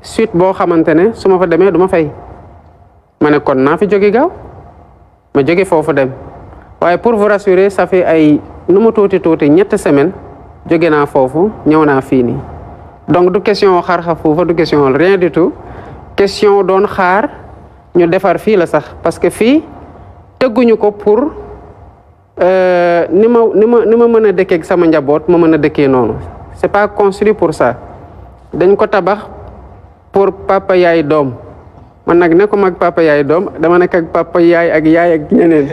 suite boo xamante ne su ma fa demee du ma fay ma ne kon naa fi jóge gaaw ma jóge foofu dem waaye pour vous rassurer ça fait ay nu mu tuuti ñetti semaines jóge naa foofu ñëw naa fii nii donc du question xar-xa foofa du question rien du tout question doon xaar ñu defar fii la sax parce que fii tëgguñu ko pour ni ma mën a dëkkee ak sama njaboot ma mën a dëkkee noonu c'est pas construit pour ça dañ ko tabax pour papa yaay doom man nag nekkuma ak papa yaay doom dama nekk ak papa yaay ak ñeneen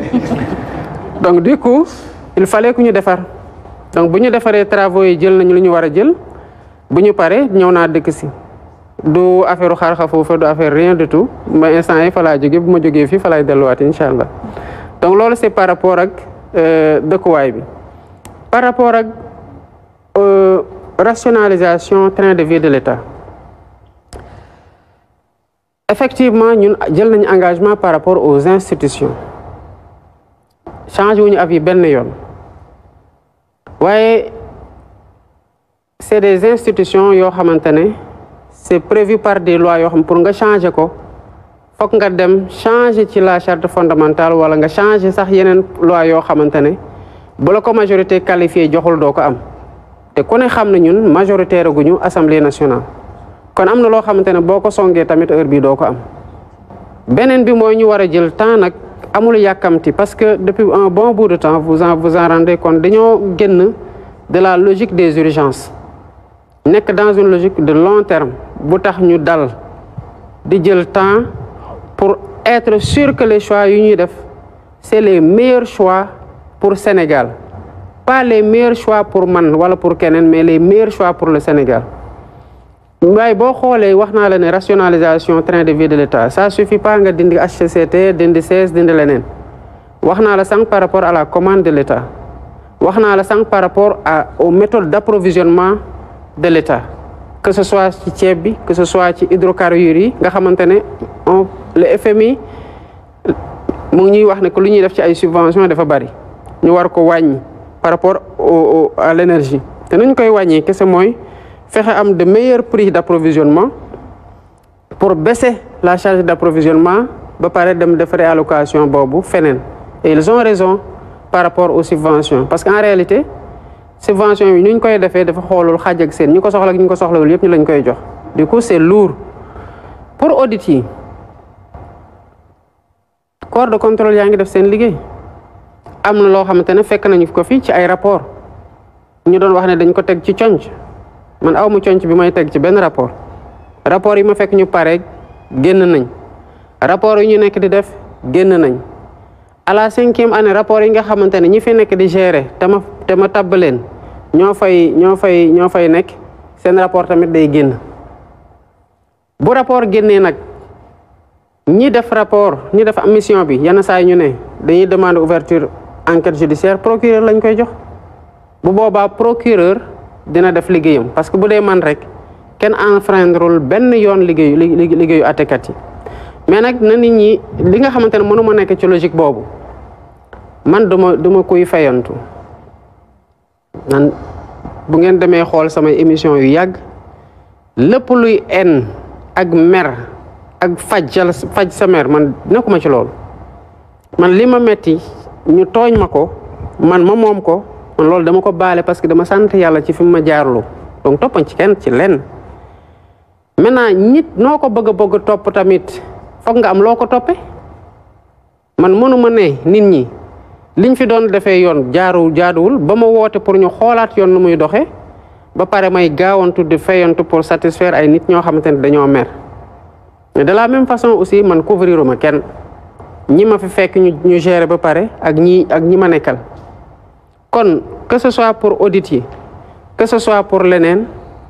donc du coup il fallait que ñu defar donc bu ñu defaree travaux yi jël nañu lu ñu war a jël bu ñu paree ñëw naa dëkk si du affaire xarxa foofu du affaire rien du tout ba instant yi fa laa jógee bu ma jógee fii fa laay delluwaat incha allah donc loolu c'est par rapport ak dëkkuwaay bi par rapport ak rationalisation train de vie de l'État effectivement ñun jël nañu engagement par rapport aux institutions changé wuñu avis benn yoon waaye c'est des institutions yoo xamante ne c'est prévu par des lois yoo xam pour nga changer ko fokk nga dem changer ci la charte fondamentale wala nga changer sax yeneen loi yoo xamante ne bu la ko majorité qualifiée joxul doo ko am te ku ne xam na ñun majoritaire guñu assemblée nationale kon am na loo xamante ne boo ko songee tamit heure bii doo ko am beneen bi mooy ñu war a jël temps nag amul yàkkamti parce que depuis un bon bout de temps vous en rendez compte dañoo génn de la logique des urgences nekk dans une logique de long terme bu tax ñu dal di jël temps pour être sûr que les choix yu ñuy def c'est les meilleurs choix pour Sénégal pas les meilleurs choix pour man wala pour keneen mais les meilleurs choix pour le Sénégal waaye boo xoolee wax naa la ne rationalisation train de vie de l'État ça suffit pas nga dindi HCCT dindi CES dindi leneen wax naa la sànq par rapport à la commande de l'État wax naa la sànq par rapport aux méthodes d'approvisionnement de l'État que ce soit ci ceeb bi que ce soit ci hydrocarbures yi nga xamante ne le FMI mu ngi ñuy wax ne que lu ñuy def ci ay subventions dafa bari ñu war ko wàññi par rapport à l'énergie te nañ koy wàññi kese mooy fexe am de meilleurs prix d'approvisionnement pour baisser la charge d'approvisionnement ba pare dem def réallocation boobu feneen et ils ont raison par rapport aux subventions parce qu'en réalité subvention yi ni ñu koy defee dafa xoolul xaaj ak seen ñu ko soxla ak ñu ko soxlawul yëpp ñu lañ koy jox du coup c'est lourd pour audit yi corps de contrôle yaa ngi def seen liggéey am na loo xamante ne fekk nañu ko fii ci ay rapport ñu doon wax ne dañ ko teg ci conc man aw mu conc bi may teg ci benn rapport yi ma fekk ñu pare génn nañ rapport yi ñu nekk di def génn nañ à la 5e année rapport yi nga xamante ne ñi fi nekk di gérer te ma tabb leen ñoo fay nekk seen rapport tamit day génn bu rapport génnee nag ñi def rapport ñi def mission bi yenn saa yi ñu ne dañuy demander ouverture enquête judiciaire procureur lañ koy jox bu boobaa procureur dina def liggéeyam parce que bu dee man rek kenn enfreindrewul benn yoon liggéeyu àttekat yi mais nag na nit ñi li nga xamante ne mënuma nekk ci logique boobu man duma kuy fayantu man bu ngeen demee xool samay émission yu yàgg lépp luy en ak mer ak faj sa mer man nekkuma ci loolu man li ma metti ñu tooñ ma ko man ma moom ko man loolu dama ko baale parce que dama sant yàlla ci fi mu ma jaarlu donc toppañ ci kenn ci lenn maintenant nit noo ko bëgg topp tamit foog nga am loo ko toppe man mënuma ne nit ñi liñ fi doon defee yoon jaaduwul ba ma woote pour ñu xoolaat yoon nu muy doxe ba pare may gaawantu di fayantu pour satisfaire ay nit ñoo xamante ne dañoo mer mais de la même façon aussi man couvriruma kenn ñi ma fi fekk ñu gérer ba pare ak ñi ma nekkal kon que ce soit pour audit yi que ce soit pour leneen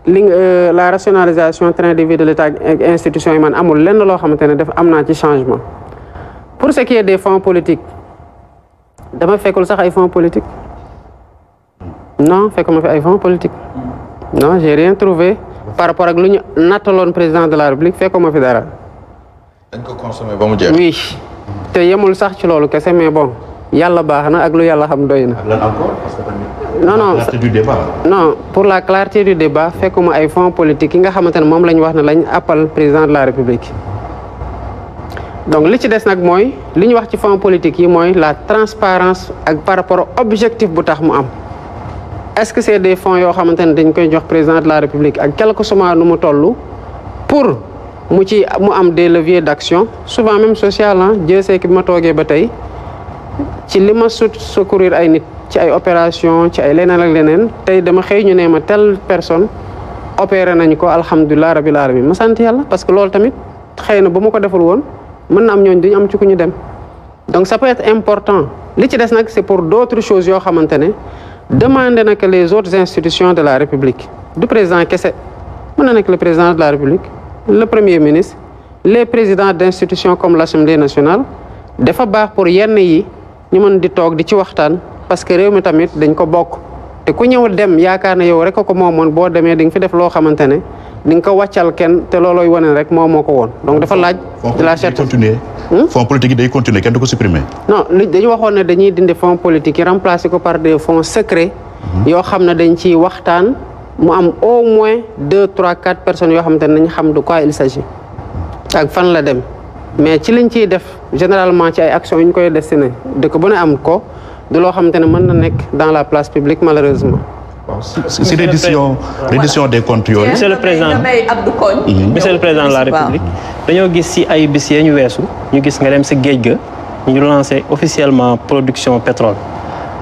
la rationalisation train de vie de l'État ak institution yi man amul lenn loo xamante ne def am naa ci changement pour ce qui est des fonds politiques dama fekkul sax ay fonds politiques non fekkuma fi ay fonds politiques non j'ai rien trouvé par rapport ak lu ñu nattaloon président de la République fekkuma fi dara. dañ ko consommé ba mu jeex. oui te yemul sax ci loolu kese mais bon yàlla baax na ak lu yàlla xam doy na. lan encore parce que non clarté du débat. non pour la clarté du débat fekkuma ay fonds politiques yi nga xamante ne moom la ñu wax ne lañ appal président de la République. donc li ci des nag mooy li ñu wax ci fonds politique yi mooy la transparence ak par rapport objectif bu tax mu am est-ce que c'est des fonds yoo xamante ne dañ koy jox président de la République ak quelque soit nu mu toll pour mu am des leviers d'action souvent même social Dieu sait que bi ma toogee ba tey ci li ma secourir ay nit ci ay opération ci ay leneen ak leneen tey dama xëy ñu ne ma telle personne opéré nañ ko alhamdulilah rabil alamin ma sant yàlla parce que loolu tamit xëy na bu ma ko deful woon mën na am ñooñu duñu am ci ku ñu dem donc ça peut être important li ci des nag c'est pour d'autres choses yoo xamante ne demander na que les autres institutions de la République du président kese mën na nekk le président de la République le premier ministre les présidents d'institutions comme l'Assemblée nationale dafa baax pour yenn yi ñu mën di toog di ci waxtaan parce que réew mi tamit dañ ko bokk te ku ñëw dem yaakaar ne yow rek ko moomoon boo demee di nga fi def loo xamante ne di nga ko wàccal kenn te loolooy wane rek moo ko woon donc dafa laaj de la cherté fonds politique yi day continuer kenn du ko supprimer. non dañu waxoon ne dañuy dindi fonds politique yi remplacer ko par des fonds secrets yoo xam ne dañ ciy waxtaan mu am au moins 2, 3, 4 personnes yoo xamante ne nañ xam de quoi il s'agit ak fan la dem mais ci liñ ciy def généralement ci ay actions yu ñu koy destiné dëkk bu ne am ko du loo xamante ne mën na nekk dans la place publique malheureusement. si reddition des comptes yooyu. Monsieur le président de la République dañoo gis si ay bis yee ñu weesu ñu gis nga dem si géej ga ñu lancé officiellement production pétrole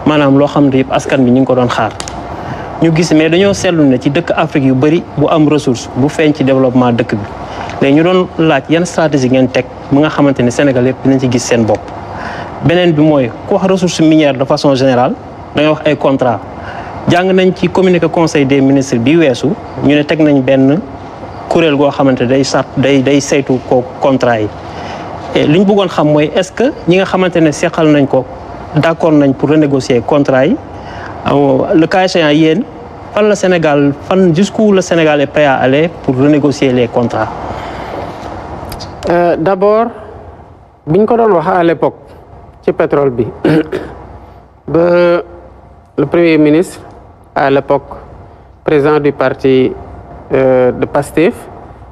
maanaam loo xam ne yëpp askan bi ñu ngi ko doon xaar ñu gis mais dañoo seetlu ne ci dëkk Afrique yu bëri bu am ressource bu feeñ ci développement dëkk bi léegi ñu doon laaj yan stratégie ngeen teg mu nga xamante ne Sénégal yëpp dinañ ci gis seen bopp. beneen bi mooy ku wax ressource minière de façon générale da ngay wax ay contrat jàng nañ ci communiqué conseil des ministres bi weesu ñu ne teg nañ benn kuréel goo xamante day saytu ko contrat yi li ñu bëggoon xam mooy est-ce que ñi nga xamante ne seqal nañ ko d'accord nañ pour renégocier contrat yi le cas échéant yéen fan la Sénégal jusqu'où le Sénégal est prêt à aller pour renégocier les contrats. D'abord biñ ko doon wax à l'époque ci pétrole bi ba le premier ministre à l'époque président du parti de Pastef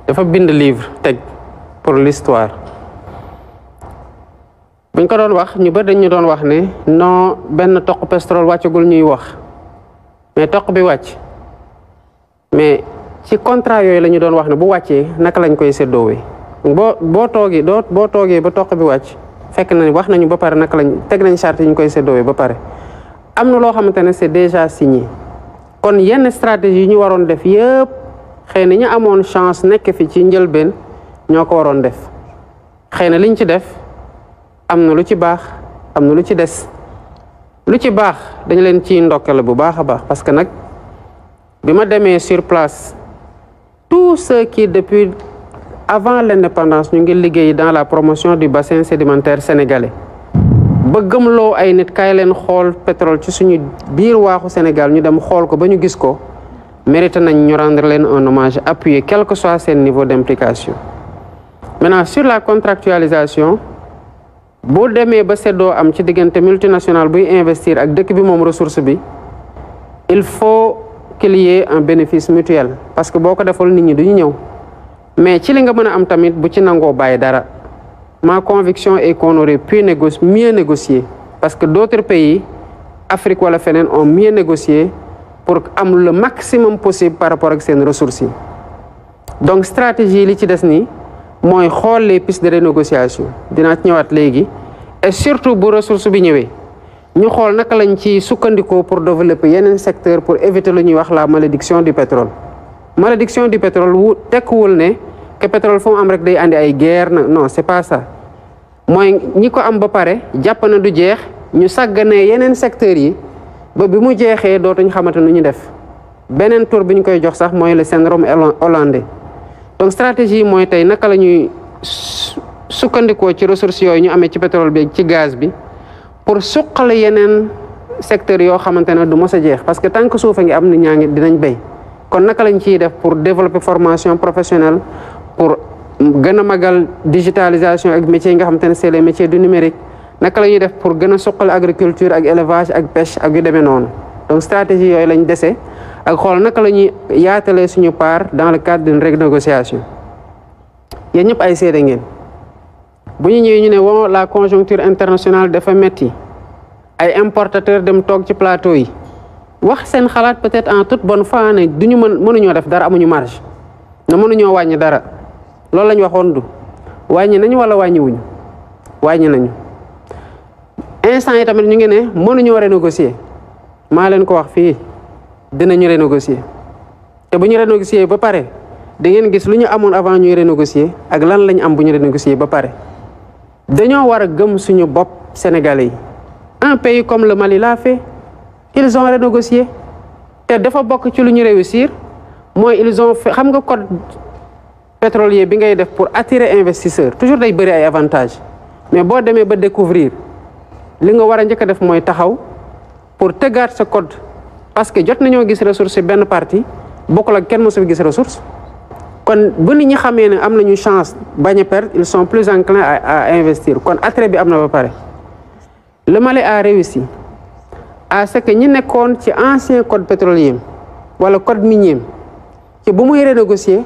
dafa bind livre teg pour l'histoire buñ ko doon wax ñu bari dañu doon wax ne non benn toq pétrole wàccagul ñuy wax mais toq bi wàcc mais ci contrat yooyu la ñu doon wax ne bu wàccee naka lañ koy séddoowee boo toogee ba toq bi wàcc fekk na wax nañu ba pare naka lañ teg nañ charte yi ñu koy séddoowee ba pare am na loo xamante ne c'est déjà signé kon yenn stratégie yi ñu waroon def yëpp xëy na ñu amoon chance nekk fi ci njëlbeen ñoo ko waroon def xëy na liñ ci def am na lu ci baax am na lu ci des lu ci baax dañ leen ciy ndokkale bu baax a baax parce que nag bi ma demee sur place tous ceux qui depuis avant l'indépendance ñu ngi liggéey dans la promotion du bassin sédimentaire sénégalais ba gëmloo ay nit kaay leen xool pétrole ci suñu biir waaxu Sénégal ñu dem xool ko ba ñu gis ko mérité nañ ñu rendre leen un hommage appuyé quel que soit seen niveau d'implication. Maintenant sur la contractualisation boo demee ba seddoo am ci diggante multinationale buy investir ak dëkk bi moom ressource bi il faut qu'il y ait un bénéfice mutuel parce que boo ko defal nit ñi duñu ñëw mais ci li nga mën a am tamit bu ci nangoo bàyyi dara. Ma conviction est qu'on aurait pu mieux négocier parce que d'autres pays, Afrique wala feneen, ont mieux négocié pour am le maximum possible par rapport ak seen ressources yi. Donc stratégie li ci des nii mooy xool les pistes de renégociation dinaa ci ñëwaat léegi et surtout bu ressource bi ñëwee ñu xool naka lañ ci sukkandikoo pour développer yeneen secteur pour éviter lu ñuy wax la malédiction du pétrole. Malédiction du pétrole tekkiwul ne que pétrole fu mu am rek day andi ay guerre non c'est pas ça. mooy ñi ko am ba pare jàpp na du jeex ñu sàgganee yeneen secteurs yi ba bi mu jeexee dootuñ xamante nu ñu def beneen tour bi ñu koy jox sax mooy le syndrome hollandais donc stratégie yi mooy tey naka la ñuy sukkandikoo ci ressources yooyu ñu amee ci pétrole bi ci gaz bi pour suqale yeneen secteurs yoo xamante ne du mos a jeex parce que tant que suuf a ngi am ni ñaa ngi dinañ béy kon naka lañ ciy def pour développer formation professionnelle pour gën a magal digitalisation ak métiers yi nga xamante ne c'est les métiers du numérique naka la ñuy def pour gën a suqal agriculture ak élevage ak pêche ak yu demee noonu donc stratégie yooyu lañ dese ak xool naka la ñuy yaatalee suñu part dans le cadre d'une renégociation yéen ñëpp ay seede ngeen bu ñu ñëwee ñu ne won la conjoncture internationale dafa metti ay importateurs dem toog ci plateau yi wax seen xalaat peut-être en toute bonne foi ne duñu mënuñoo def dara amuñu marge na mënuñoo wàññi dara loolu la ñu waxoon du wàññi nañu wala wàññiwuñu wàññi nañu instant yi tamit ñu ngi ne mënuñoo renégocier maa leen ko wax fii dinañu renégocier te bu ñu renégocier ba pare da ngeen gis lu ñu amoon avant ñuy renégocier ak lan lañ am bu ñu renégocier ba pare dañoo war a gëm suñu bopp sénégalais yi un pays comme le Mali l'a fait ils ont renégocié te dafa bokk ci lu ñu réussir mooy ils ont fait xam nga code pétrolier bi ngay def pour attirer investisseur toujours day bëri ay avantages mais boo demee ba découvrir li nga war a njëkk a def mooy taxaw pour tëggaat sa code parce que jot nañoo gis ressource benn partie bokkul ak kenn mosu fi gis ressource kon bu nit ñi xamee ne am nañu chance bañ a perdre ils sont plus enclins à investir kon attrait bi am na ba pare le Mali a réussi à ce que ñi nekkoon ci ancien code pétrolier wala code minier ci bu muy renégocier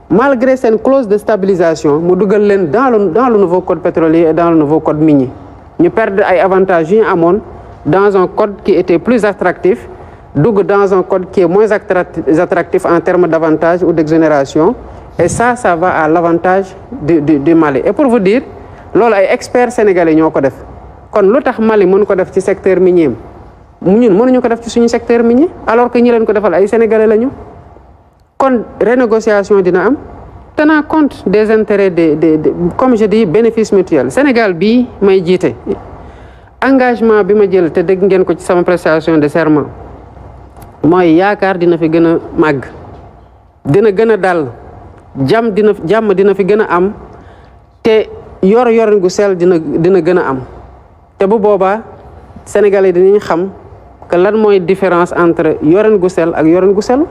malgré seen clause de stabilisation mu dugal leen dans le nouveau code pétrolier et dans le nouveau code minier ñu perdre ay avantages yu ñu amoon dans un code qui était plus attractif dugg dans un code qui est moins attractif en termes d'avantages ou d'exonération et ça va à l'avantage du Mali et pour vous dire loolu ay experts sénégalais ñoo ko def kon lu tax Mali mën ko def ci secteur minier ñun mënuñu ko def ci suñu secteur minier alors que ñi leen ko defal ay sénégalais lañu kon renégociation dina am tenant compte des intérêts des comme je dis bénéfice mutuel Sénégal bii may jiite engagement bi ma jël te dégg ngeen ko ci sama prestation de serment mooy yaakaar dina fi gën a màgg dina gën a dal jàmm dina fi gën a am te yorin gu sell dina gën a am te bu boobaa sénégalais dinañ xam que lan mooy différence entre yorin gu sell ak yorin gu sell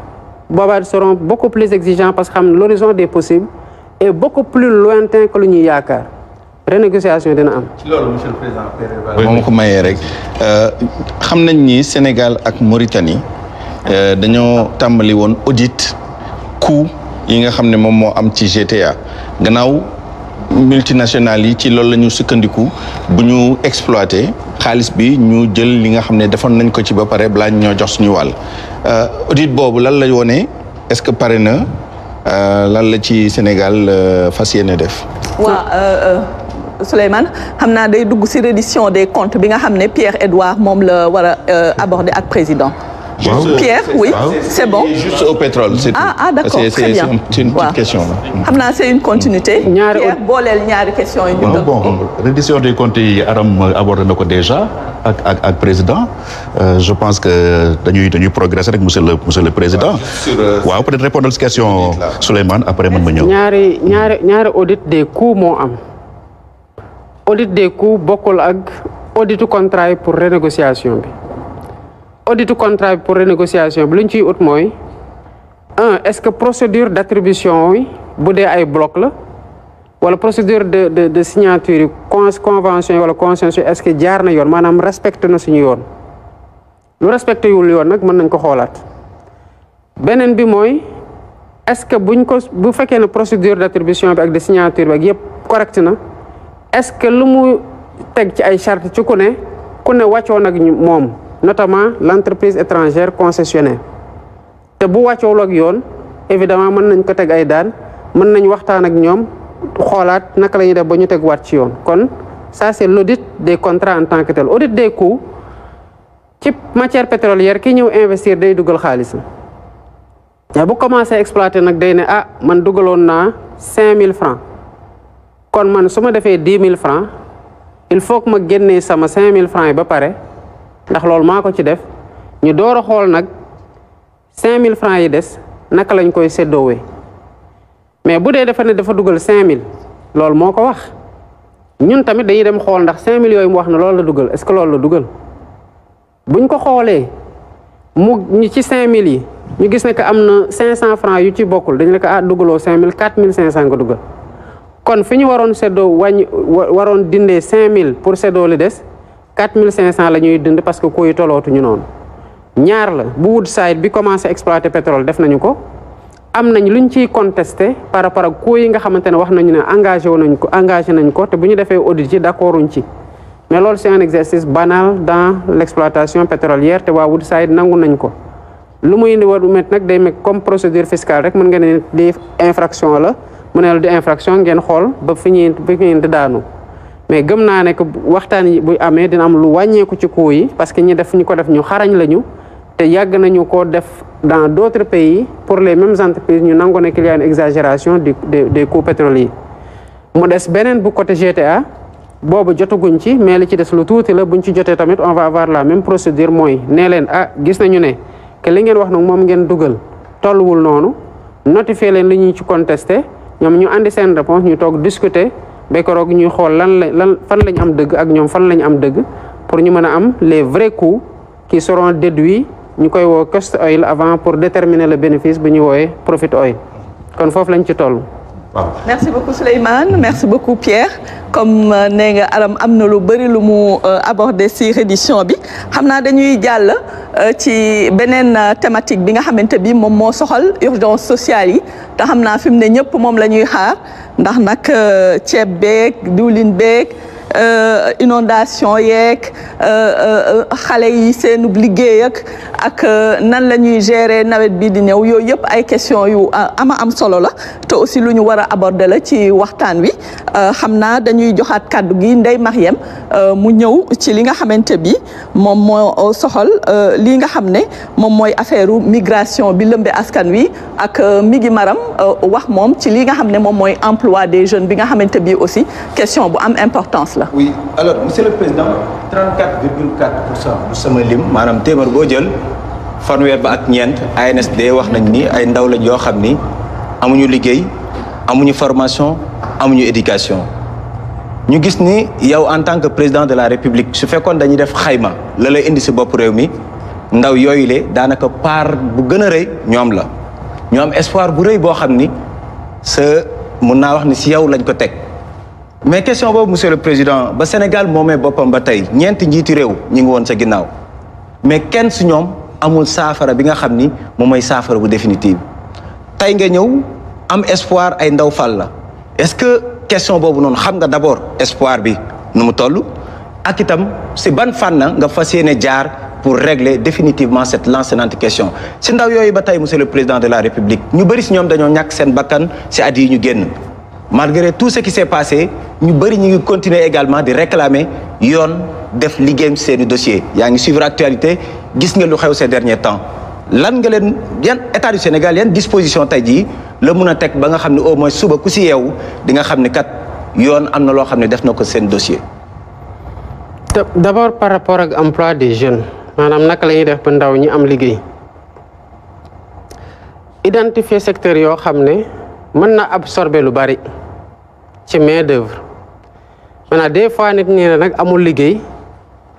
boobaa seront beaucoup plus exigeants parce que xam l'horizon des possibles est beaucoup plus lointain que lu ñuy yaakaar renégociation dina am. ci loolu monsieur le président. moom ko mayee rek xam nañ ni Sénégal ak Mauritanie dañoo tàmbali woon audit coût yi nga xam ne moom moo am ci GTA gannaaw multinationales yi ci loolu la ñu sukkandiku bu ñu exploité xaalis bi ñu jël li nga xam ne defoon nañ ko ci ba pare balaa ñoo jox suñu wàll audit boobu lan la wone est-ce que pare na lan la ci Sénégal fas yéene def. waaw Souleymane xam naa day dugg ci reddition des comptes bi nga xam ne Pierre-Edouard moom la war a aborder ak président. Pierre, oui, c'est bon. Juste au pétrole, c'est tout. Ah, d'accord, très bien. C'est une petite question. Là. C'est une continuité. Pierre, bolel ñaari question yi ñu bon, reddition des comptes yi Aram abordé na ko déjà ak président. Je pense que dañuy progresser rek monsieur le président. Waaw, peut-être répondre à cette question Souleymane après man ma ñëw. ñaari audit des coûts moo am. Audit des coûts bokkul ak auditu contrat pour renégociation bi. Audit contrat pour renégociation bi lu ñu ciy ut mooy est-ce que procédure d'attribution yi bu dee ay bloc la wala procédure de signature yi convention yi wala consensus est-ce que jaar na yoon maanaam respecté na suñu yoon lu respecté wul yoon nag mën nañ ko xoolaat beneen bi mooy est-ce que bu fekkee ne procédure d'attribution bi ak de signature bi ak yëpp correct na est-ce que lu mu teg ci ay charte ci ku ne wàccoon ak moom notamment l'entreprise étrangère concessionnaire te bu wàccoowul ak yoon évidemment mën nañ ko teg ay daan mën nañ waxtaan ak ñoom xoolaat naka la ñuy def ba ñu teg waat ci yoon kon ça c'est l'audit des contrats en tant que tel audit des coûts ci matière pétrolière ki ñëw investir day dugal xaalisam te bu commencé exploiter nag day ne man dugaloon naa 5000 francs kon man su ma defee 10 000 francs il faut que ma génnee sama 5000 francs yi ba pare ndax loolu maa ko ci def ñu door a xool nag 5000 francs yi des naka lañ koy séddoowee mais bu dee dafa ne dafa dugal 5000 loolu moo ko wax ñun tamit dañuy dem xool ndax 5000 yooyu mu wax ne loolu la dugal est-ce que loolu la dugal buñ ko xoolee ñu ci 5000 yi ñu gis ne que am na 500 francs yu ci bokkul dañu ne ko dugaloo 5000 4500 nga dugal kon fi ñu waroon séddoo waroon dindee 5000 pour séddoo li des 4500 la ñuy dund parce que koy tolootuñu noonu ñaar la bu Woodside bi commencé exploiter pétrole def nañu ko am nañ luñ ciy contesté par rapport ak koy yi nga xamante ne wax nañu ne engagé nañ ko te bu ñu defee audit ci d'accorduñ ci mais loolu c'est un exercice banal dans l'exploitation pétrolière te waa Woodside nangu nañ ko lu muy indi war met nag day mekk comme procédure fiscale rek mën nga ne di infraction la mu ne la di infraction ngeen xool ba fi ñuy di daanu mais gëm naa ne que waxtaan yi bu amee dina am lu wàññeeku ci coût yi parce que ñi ko def ñu xarañ lañu te yàgg nañu ko def dans d'autres pays pour les mêmes entreprises ñu nangu ne qu'il y a une exagération des coûts pétroliers mu des beneen bu côté GTA boobu jotaguñ ci mais li ci des lu tuuti la buñ ci jotee tamit on va avoir la même procédure mooy nee leen gis nañu ne que li ngeen wax nag moom ngeen dugal tolluwul noonu notifier leen li ñu ci contesté ñoom ñu andi seen réponse ñu toog discuter ba keroog ñuy xool lan fan lañ am dëgg ak ñoom fan lañ am dëgg pour ñu mën a am les vrais coûts qui seront déduits ñu koy woo cost oil avant pour déterminer le bénéfice bu ñu wooyee profit oil kon foofu lañ ci toll. waaw merci beaucoup Souleymane merci beaucoup Pierre comme nee nga Aram am na lu bëri lu mu aborder ci reddition bi xam naa dañuy jàll ci beneen thématique bi nga xamante bi moom moo soxal urgence sociale yi te xam naa fi mu ne ñëpp moom la ñuy xaar ndax nag ceeb beeg diwlin beeg inondation yeeg xale yi seenub liggéey ak nan la ñuy gérer nawet bi di ñëw yooyu yëpp ay question yu am solo la te aussi lu ñu war a aborder la ci waxtaan wi xam naa dañuy joxaat kàddu gi Ndeye Marième mu ñëw ci li nga xamante bi moom moo soxal li nga xam ne moom mooy affaire migration bi lëmbe askan wi ak mi ngi maram wax moom ci li nga xam ne moom mooy emploi des jeunes bi nga xamante bi aussi question bu am importance la. oui alors monsieur le président 34,4% bu sama lim maanaam téeméer boo jël fanweer ba ak ñeent ANSD wax nañ ni ay ndaw lañ yoo xam ni amuñu liggéey amuñu formation amuñu éducation ñu gis ni yow en tant que président de la république su fekkoon dañuy def xayma la lay indi si bopp réew mi ndaw yooyu le daanaka part bu gën a rëy ñoom la ñu am espoir bu rëy boo xam ni sa mun naa wax ni si yow lañ ko teg mais question boobu monsieur le président ba Sénégal moomee boppam ba tey ñeenti njiiti réew ñi ngi woon sa ginnaaw mais kenn su ñoom amul saafara bi nga xam ni moom mooy saafara bu définitive tey nga ñëw am espoir ay ndaw fal la est-ce que question boobu noonu xam nga d'abord espoir bi nu mu toll ak itam si ban fànn nga fas yéene jaar pour régler définitivement cette lancinante question si ndaw yooyu ba tey monsieur le président de la république ñu bëri si ñoom dañoo ñàkk seen bakkan si at yi ñu génn malgré tout ce qui s'est passé ñu bëri ñu ngi continuer également di réclamer yoon def liggéeyam seeni dossier yaa ngi suivre actualité gis nga lu xew ces derniers temps lan nga leen yan état du Sénégal yan disposition tey jii la mun a teg ba nga xam ne au moins suba ku si yeewu di nga xam ne kat yoon am na loo xam ne def na ko seen dossier. D'abord par rapport ak emploi des jeunes maanaam naka la ñuy def ba ndaw ñi am liggéey identifier secteur yoo xam ne mën na absorber lu bari ci main d'œuvre maanaam des fois nit ñi ne nag amul liggéey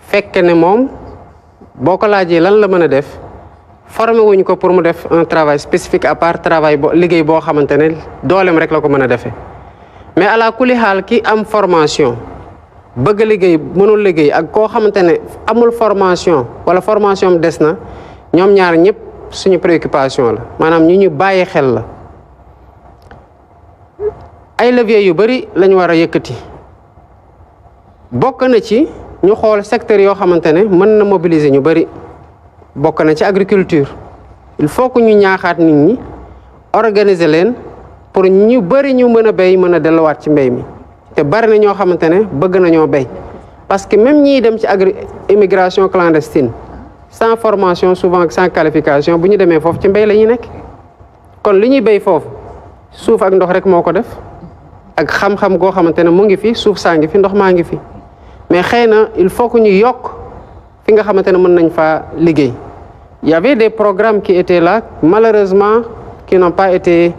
fekk ne moom boo ko laajee lan la mën a def formé wuñ ko pour mu def un travail spécifique à part travail liggéey boo xamante ne dooleem rek la ko mën a defee mais ala kulli xaal ki am formation bëgg liggéey mënul liggéey ak koo xamante ne amul formation wala formation des na ñoom ñaar ñëpp suñu préoccupation la maanaam ñu bàyyi xel la ay leviers yu bari lañu war a yëkkati bokk na ci ñu xool secteur yoo xamante ne mën na mobiliser ñu bari bokk na ci agriculture il faut que ñu ñaaxaat nit ñi organiser leen pour ñu bari ñu mën a béy mën a delluwaat ci mbéy mi te bari na ñoo xamante ne bëgg nañoo béy parce que même ñiy dem ci immigration clandestine sans formation souvent sans qualification bu ñu demee foofu ci mbéy la ñuy nekk kon li ñuy béy foofu suuf ak ndox rek moo ko def ak xam-xam goo xamante ne mu ngi fi suuf saa ngi fi ndox maa ngi fi mais xëy na il faut que ñu yokk fi nga xamante ne mën nañ faa liggéey y avait des programmes qui étaient là malheureusement qui n'ont pas été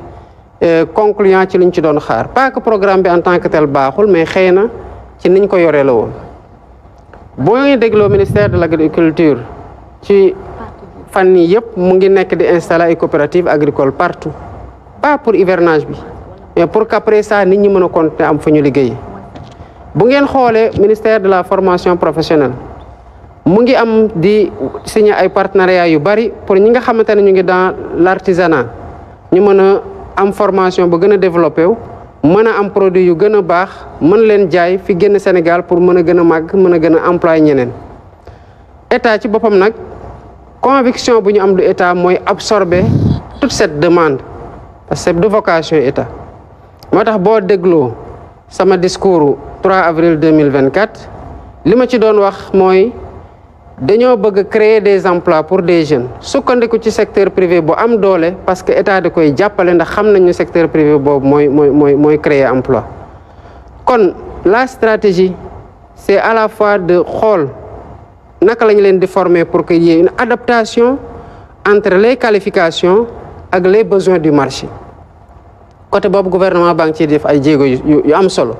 concluants ci liñ ci doon xaar pas que programme bi en tant que tel baaxul mais xëy na ci niñ ko yoree la woon boo ngi dégloo ministère de l'agriculture ci fan yii yëpp mu ngi nekk di installer ay coopératives agricoles partout pas pour hivernage bi mais pour qu'après ça nit ñi mën a continuer am fu ñu liggéey bu ngeen xoolee ministère de la formation professionnelle mu ngi am di signer ay partenariats yu bari pour ñi nga xamante ne ñu ngi dans l'artisanat ñu mën a am formation bu gën a développé wu mën a am produit yu gën a baax mën leen jaay fi génn Sénégal pour mën a gën a màgg mën a gën a employer ñeneen état ci boppam nag conviction bu ñu am du état mooy absorber toute cette demande parce que c'est de vocation état moo tax boo dégloo sama discours 3 avril 2024 li ma ci doon wax mooy dañoo bëgg créer des emplois pour des jeunes sukkandiku ci secteur privé bu am doole parce que état da koy jàppale ndax xam nañu secteur privé boobu mooy créer emploi kon la stratégie c'est à la fois de xool naka lañu leen di former pour qu'il y ait une adaptation entre les qualifications ak les besoins du marché côté boobu gouvernement baa ngi ciy def ay jéego yu am solo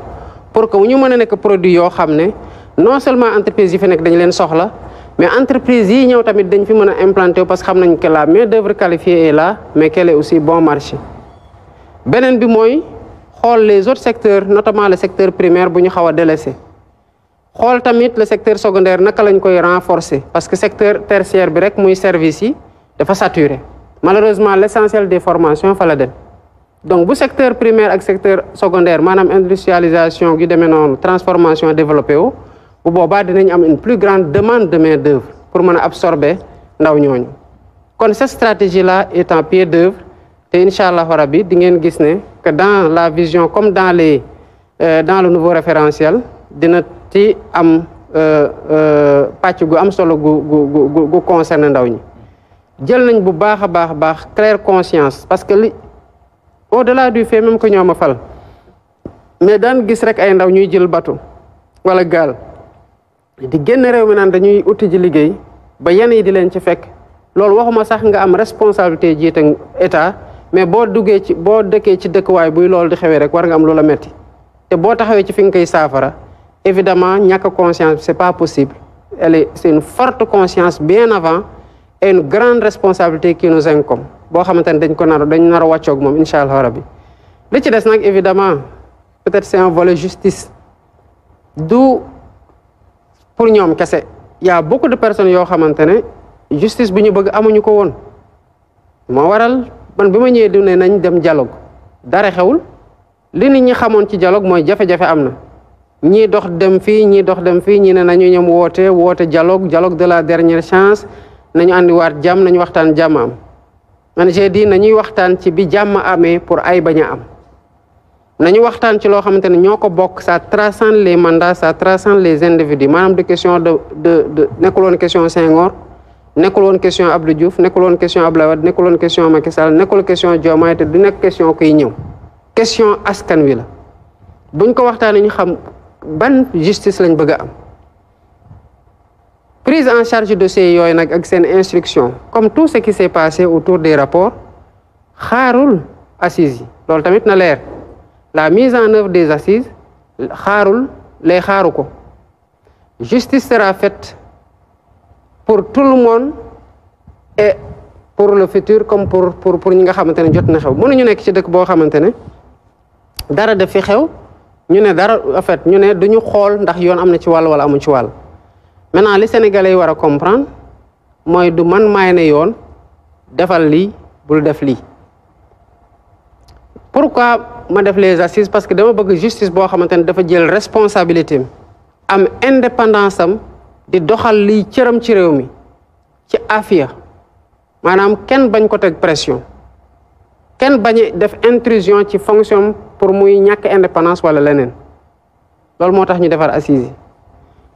pour que ñu mën a nekk produit yoo xam ne non seulement entreprise yi fi nekk dañ leen soxla mais entreprise yi ñëw tamit dañ fi mën a implanter parce que xam nañ que la main d'œuvre qualifiée est là mais qu'elle est aussi bon marché beneen bi mooy xool les autres secteurs notamment le secteur primaire bu ñu xaw a délaissé xool tamit le secteur secondaire naka lañ koy renforcer parce que secteur tertiaire bi rek muy service yi dafa saturé malheureusement l'essentiel des formations fa la dem donc bu secteur primaire ak secteur secondaire maanaam industrialisation gi demee noonu transformation développé wu bu boobaa dinañ am une plus grande demande de main d'œuvre pour mën a absorber ndaw ñooñu kon cette stratégie là est en pied d'œuvre te incha allah rabbi di ngeen gis ne que dans la vision comme dans le nouveau référentiel dina ci am pàcc gu am solo gu concerné ndaw ñi jël nañ bu baax a baax claire conscience parce que li au-delà du fait même que ñoo ma fal mais daan gis rek ay ndaw ñuy jël bateau wala gaal di génn réew mi naan dañuy uti ji liggéey ba yenn yi di leen ci fekk loolu waxuma sax nga am responsabilité jiite état mais boo dëkkee ci dëkkuwaay buy loolu di xewee rek war nga am loola metti te boo taxawee ci fi nga koy saafara évidemment ñàkk conscience c'est pas possible c'est une forte conscience bien avant et une grande responsabilité qui nous incombe boo xamante ne dañ nar a wàccoog moom incha allah rabbi li ci des nag évidemment peut-être c'est un volet justice du pour ñoom kese y a beaucoup de personnes yoo xamante ne justice bu ñu bëgg amuñu ko woon moo waral man bi ma ñëwee di ne nañ dem dialogue dara xewul li nit ñi xamoon ci dialogue mooy jafe-jafe am na ñii dox dem fii ñii ne nañu ñoom woote dialogue de la dernière chance nañu andiwaat jàmm nañu waxtaan jàmm am man j'ai dit nañuy waxtaan ci bi jàmm amee pour ay bañ a am nañu waxtaan ci loo xamante ne ñoo ko bokk ça transcende les mandats ça transcende les individus maanaam de question de nekkul woon question Senghor nekkul woon question Abdou Diouf nekkul woon question Abdoulaye Wade nekkul woon question Macky Sall nekkul question Diomaye te du nekk question kuy ñëw question askan wi la buñ ko waxtaanee ñu xam ban justice lañ bëgg a am prise en charge dossier yooyu nag ak seen instruction comme tout ce qui s'est passé autour des rapports xaarul assises yi loolu tamit na leer la mise en œuvre des assises xaaru ko justice sera faite pour tout le monde et pour le futur comme pour ñi nga xamante ne jot na xew mënuñu nekk ci dëkk boo xamante ne dara def fi xew ñu ne dara en fait ñu ne duñu xool ndax yoon am na ci wàll wala amu ci wàll maintenant li Sénégalais yi war a comprendre mooy du man maay ne yoon defal lii bul def lii pourquoi ma def les assises parce que dama bëgg justice boo xamante ne dafa jël responsabilité am indépendance am di doxal liy cëram ci réew mi ci afia maanaam kenn bañ ko teg pression kenn bañ def intrusion ci fonction pour muy ñàkk indépendance wala leneen loolu moo tax ñu defar assises yi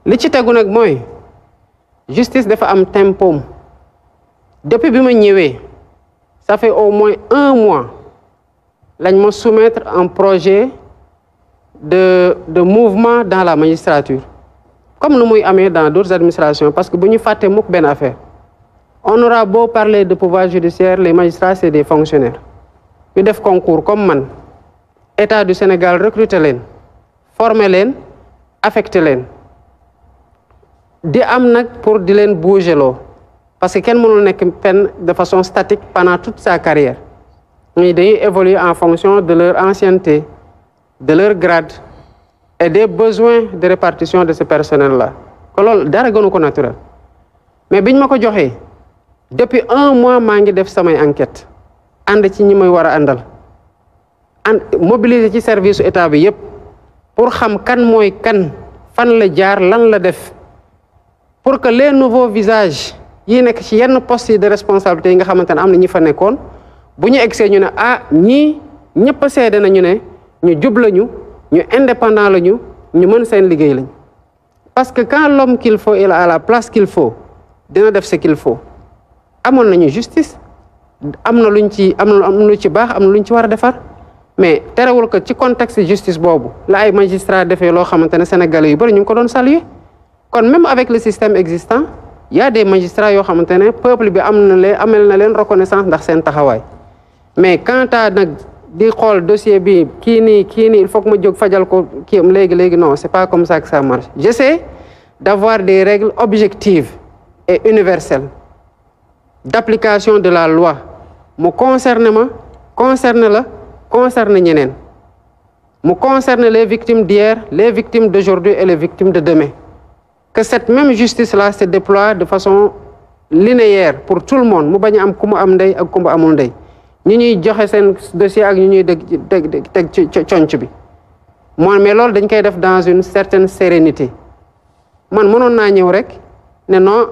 li ci tegu nag mooy justice dafa am tempoom depuis bi ma ñëwee ça fait au moins 1 mois lañ ma soumettre un projet de mouvement dans la magistrature comme nu muy amee dans d'autres administrations parce que bu ñu fàtte mukk benn affaire on aura beau parler de pouvoir judiciaire les magistrats c'est des fonctionnaires ñu def concours comme man État du Sénégal recruter leen former leen affecter leen di am nag pour di leen bouger loo parce que kenn mënul nekk peine de façon statique pendant toute sa carrière ñuy dañuy évoluer en fonction de leur ancienneté de leur grade et des besoins de répartition de ce personnel là que loolu dara gënu ko naturel mais biñ ma ko joxee depuis 1 mois maa ngi def samay enquête ànd ci ñi may war a àndal mobiliser ci service état bi yépp pour xam kan mooy kan fan la jaar lan la def pour que les nouveaux visages yi nekk ci yenn postes yi de responsabilité yi nga xamante ne am na ñi fa nekkoon bu ñu egsee ñu ne ah ñii ñëpp a seede nañu ne ñu jub lañu ñu indépendant lañu ñu mën seen liggéey lañ parce que quand l'homme qu'il faut il a la place qu'il faut dina def ce qu'il faut amoon nañu justice am na luñ ci am na lu ci baax am na luñ ci war a defar mais terewul ko ci contexte justice boobu la ay magistrats defee loo xamante ne sénégalais yu bari ñu ngi ko doon saluer kon même avec le système existant il y a des magistrats yoo xamante ne peuple bi amel na leen reconnaissance ndax seen taxawaay mais quant à nag di xool dossier bi kii nii il faut que ma jóg fajal ko kii am léegi non c'est pas comme ça que ça marche. J'essaie d'avoir des règles objectives et universelles d'application de la loi mu concerne ma concerne la concerne ñeneen mu concerne les victimes d'hier, les victimes d'aujourd'hui et les victimes de demain. Que cette même justice-là se déploie de façon linéaire pour tout le monde mu bañ a am ku mu am ndey ak ku mu amul ndey ñu ñuy joxe seen dossier ak ñu ñuy teg ci conc bi mooy mais loolu dañ koy def dans une certaine sérénité man mënoon naa ñëw rek ne non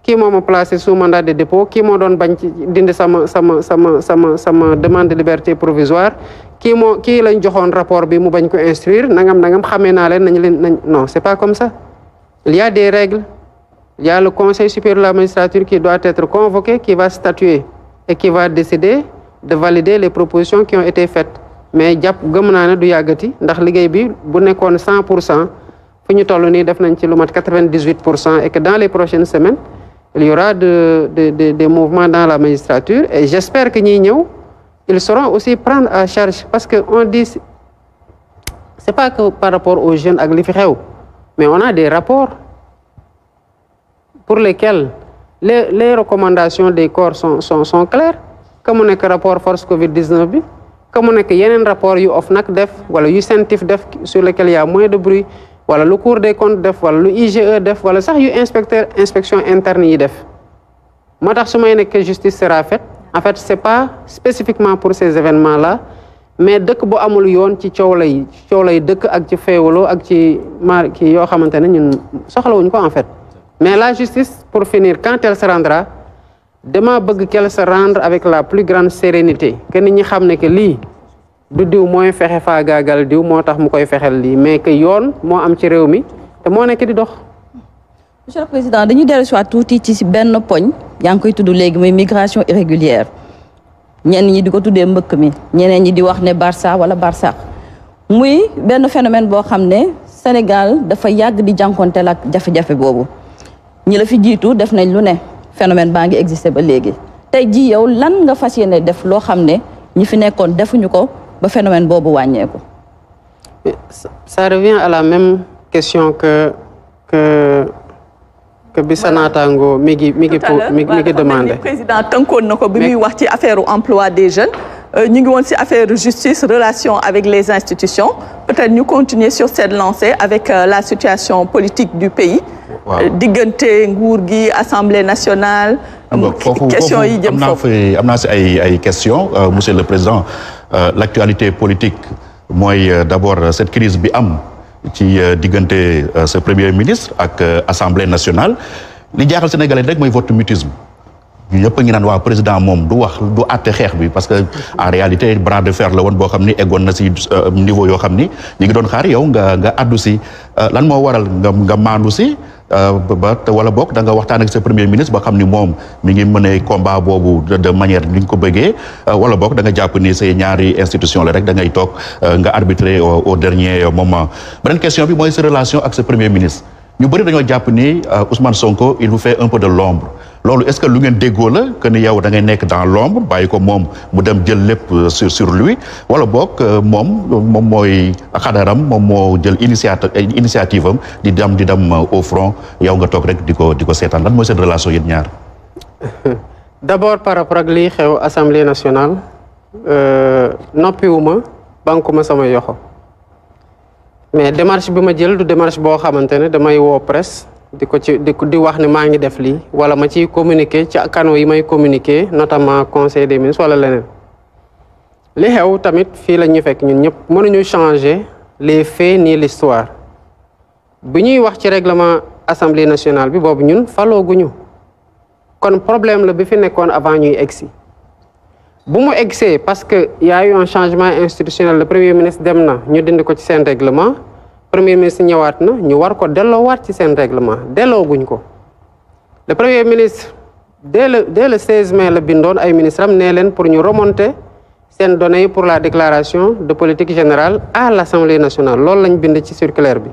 kii moo ma placé sous mandat de dépôt kii moo doon bañ ci dindi sama demande de liberté provisoire kii lañ joxoon rapport bi mu bañ ko instruire nangam xamee naa leen non c'est pas comme ça. Il y a des règles, il y a le Conseil supérieur de la magistrature qui doit être convoqué, qui va statuer et qui va décider de valider les propositions qui ont été faites. Mais jàpp gëm naa ne du yàggati ndax liggéey bi bu nekkoon 100% fu ñu toll nii def nañ ci lu mat 98% et que dans les prochaines semaines il y aura des mouvements dans la magistrature et j'espère que ñiy ñëw ils sauront aussi prendre à charge parce que on dit c'est pas que par rapport aux jeunes ak li fi xew. Mais on a des rapports pour lesquels les recommandations des corps sont claires. Comme on est que rapport force Covid-19 bi, comme on est que yeneen rapport yu OFNAC def wala yu CENTIF def sur lesquels il y a moins de bruit wala lu Cour des comptes def wala lu IGE def wala sax yu inspection interne yi def. Moo tax su may nekk que justice sera faite en fait c'est pas spécifiquement pour ces événements-là. Mais dëkk bu amul yoon ci coow lay dëkk ak ci féewaloo ak ci kii yoo xamante ne ñun soxlawuñ ko en fait mais la justice pour finir quand elle se rendra dama bëgg qu'elle se rendre avec la plus grande sérénité que nit ñi xam ne que lii du diw mooy fexe faagaagal diw moo tax mu koy fexel lii mais que yoon moo am ci réew mi te moo nekk di dox. Monsieur le Président dañuy dellu si waat tuuti ci benn poñ yaa ngi koy tudd léegi muy migration irrégulière. ñenn ñi di ko tuddee mbëkk mi ñeneen ñi di wax ne Barça wala Barça muy benn phénomène boo xam ne Sénégal dafa yàgg di jànkonteel ak jafe-jafe boobu ñi la fi jiitu def nañ lu ne phénomène baa ngi existé ba léegi tey ji yow lan nga fas yéene def loo xam ne ñi fi nekkoon defuñu ko ba phénomène boobu wàññeeku. Ça revient à la même question que bi sa naataango mi ngi demandé. Président tënkoon na ko bi muy wax ci affaire emploi des jeunes ñu ngi woon ci affaire justice relation avec les institutions peut-être ñu continuer sur cette lancée avec la situation politique du pays. diggante nguur gi assemblée nationale. question yi jëm foofu am naa si ay questions monsieur le président l'actualité politique mooy d'abord cette crise bi am. ci diggante ce premier ministre ak assemblée nationale li jaaxal sénégalais rek mooy vote mutisme ñëpp a ngi naan waa président moom du wax du àtte xeex bi parce que en réalité bras de fer la woon boo xam ni eggoon na si niveau yoo xam ni ñu ngi doon xaar yow nga addu si lan moo waral nga maandu si ba wala boog da nga waxtaan ak sa premier ministre ba xam ni moom mi ngi mëne combat boobu de manière ni ñu ko bëggee wala boog da nga jàpp ni say ñaari institution la rek da ngay toog nga arbitrer au dernier moment. beneen question bi mooy sa relation ak sa premier ministre ñu bëri dañoo jàpp ni Ousmane Sonko il vous fait un peu de l'ombre loolu est-ce que lu ngeen déggoo la que ni yow da ngay nekk dans l'ombre bàyyi ko moom mu dem jël lépp sur lui wala boog moom mooy xadaram moom moo jël initiative am di dem au front yow nga toog rek di ko seetaan lan mooy seen relation yéen ñaar. D'abord par rapport ak lii xew Assemblée nationale noppiwuma bankuma sama yoxo mais démarche bi ma jël du démarche boo xamante ne damay woo presse di wax ne maa ngi def lii wala ma ciy communiquer ci canaux yi may communiquer notamment conseil des ministres wala leneen li xew tamit fii la ñu fekk ñun ñëpp mënuñu changer les faits ni l'histoire bi ñuy wax ci règlement assemblée nationale bi boobu ñun falooguñu kon problème la bi fi nekkoon avant ñuy egsi bu mu egsee parce que y a eu un changement institutionnel le premier ministre dem na ñu dindi ko ci seen règlement premier ministre ñëwaat na ñu war ko delloowaat ci seen règlement dellooguñ ko le premier ministre dès le 16 mai la bindoon ay ministres am nee leen pour ñu remonter seen données yi pour la déclaration de politique générale à l'Assemblée nationale loolu lañ bind ci circulaire bi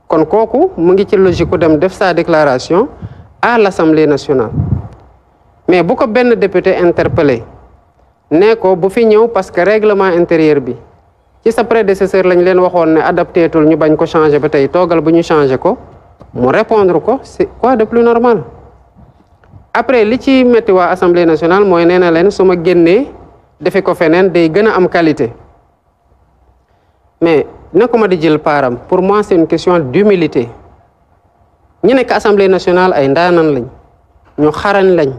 kon kooku mu ngi ci logique ku dem def sa déclaration à l'Assemblée nationale mais bu ko benn député interpellé nee ko bu fi ñëw parce que règlement intérieur bi ci sa prédécesseur lañ leen waxoon ne adapté tul ñu bañ ko changer ba tey toogal bu ñu changer ko mu répondre ko c'est quoi de plus normal après li ci métti waa assemblée nationale mooy nee na leen su ma génnee defe ko feneen day gën a am qualité mais na ko ma di jël paaram pour moi c'est une question d'humilité ñi nekk assemblée nationale ay ndaanan lañ ñu xarañ lañ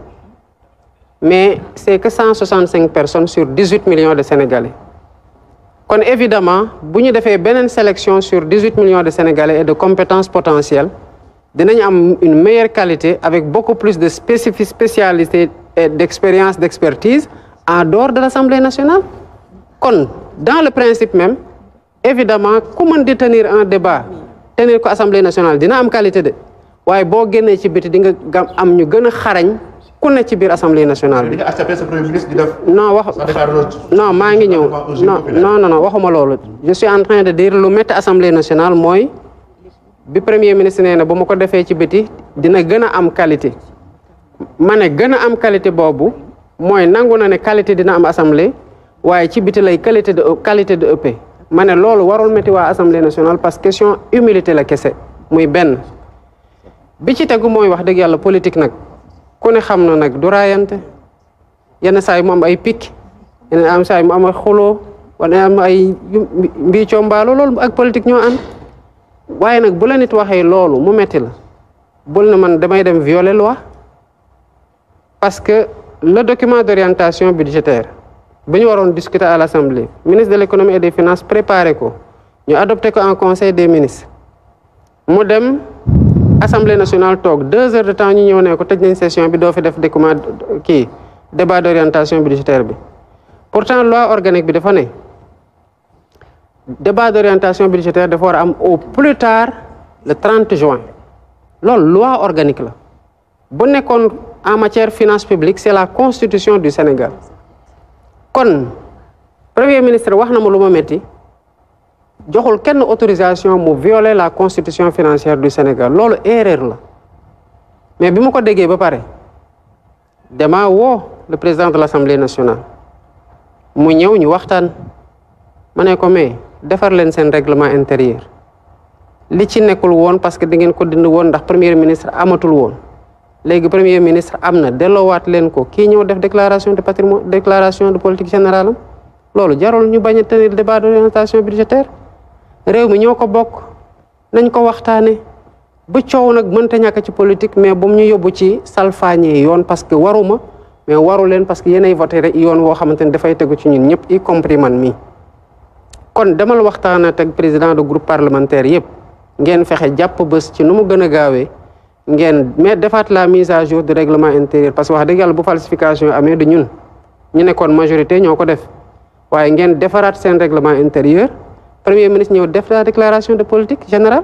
mais c'est que 165 personnes sur 18 millions de Sénégalais kon évidemment bu ñu defee beneen sélection sur 18 millions de Sénégalais et de compétences potentielles dinañ am une meilleure qualité avec beaucoup plus de spécialité et d'expérience, d'expertise en dehors de l'Assemblée nationale. Kon dans le principe même évidemment ku mën di tenir un débat tenir ko Assemblée nationale dina am qualité de waaye boo génnee ci biti di nga am ñu gën a xarañ ku ne ci biir Assemblée nationale bi. non wax non maa ngi ñëw non waxuma loolu. je suis en train de dire lu métti Assemblée nationale mooy bi premier ministre nee na bu ma ko defee ci biti dina gën a am qualité ma ne gën a am qualité boobu mooy nangu na ne qualité dina am assemblée waaye ci biti lay qualité de ëpp ma ne loolu warul métti waa Assemblée nationale parce que question humilité la kese muy benn bi ci tegu mooy wax dëgg yàlla politique nag. ku ne xam na nag du raayante yenn saa yi mu am ay picc yenn am saa yi mu am ay xuloo wala am ay mbiicoo mbaalo loolu ak politique ñoo ànd waaye nag bu la nit waxee loolu mu metti la bul na man damay dem violer loi parce que le document d'orientation budgétaire bi ñu waroon discuter à l'Assemblée ministre de l'économie et des finances préparé ko ñu adopté ko en conseil des ministres mu dem Assemblée nationale toog 2 heures de temps ñu ñëw ne ko tëj nañ session bi doo fi def document débat d'orientation budgétaire bi pourtant loi organique bi dafa ne débat d'orientation budgétaire dafa war a am au plus tard le 30 juin loolu loi organique la bu nekkoon en matière finance publique c'est la constitution du Sénégal kon premier ministre wax na ma lu ma metti joxul kenn autorisation mu violer la constitution financière du Sénégal loolu erreur la mais bi ma ko déggee ba pare dama woo le président de l'Assemblée nationale mu ñëw ñu waxtaan ma ne ko mais defar leen seen règlement intérieur li ci nekkul woon parce que da ngeen ko dindi woon ndax premier ministre amatul woon léegi premier ministre am na delloowaat leen ko kii ñëw def déclaration de patrimoine déclaration de politique générale am loolu jarul ñu bañ a tenir débat d'orientation budgétaire réew mi ñoo ko bokk nañ ko waxtaane bu coow nag mënta ñàkk ci politique mais bu mu ñu yóbbu ci salfaañee yoon parce que waruma mais waru leen parce que yéenay voté rek yoon woo xamante ne dafay tegu ci ñun ñëpp y compris man mii kon demal waxtaana teg président de groupe parlementaire yëpp ngeen fexe jàpp bés ci nu mu gën a gaawee ngeen mais defaat la mise à jour du règlement intérieur parce que wax dëgg yàlla bu falsification amee du ñun ñu nekkoon majorité ñoo ko def waaye ngeen defaraat seen règlement intérieur premier ministre ñëw def la déclaration de politique générale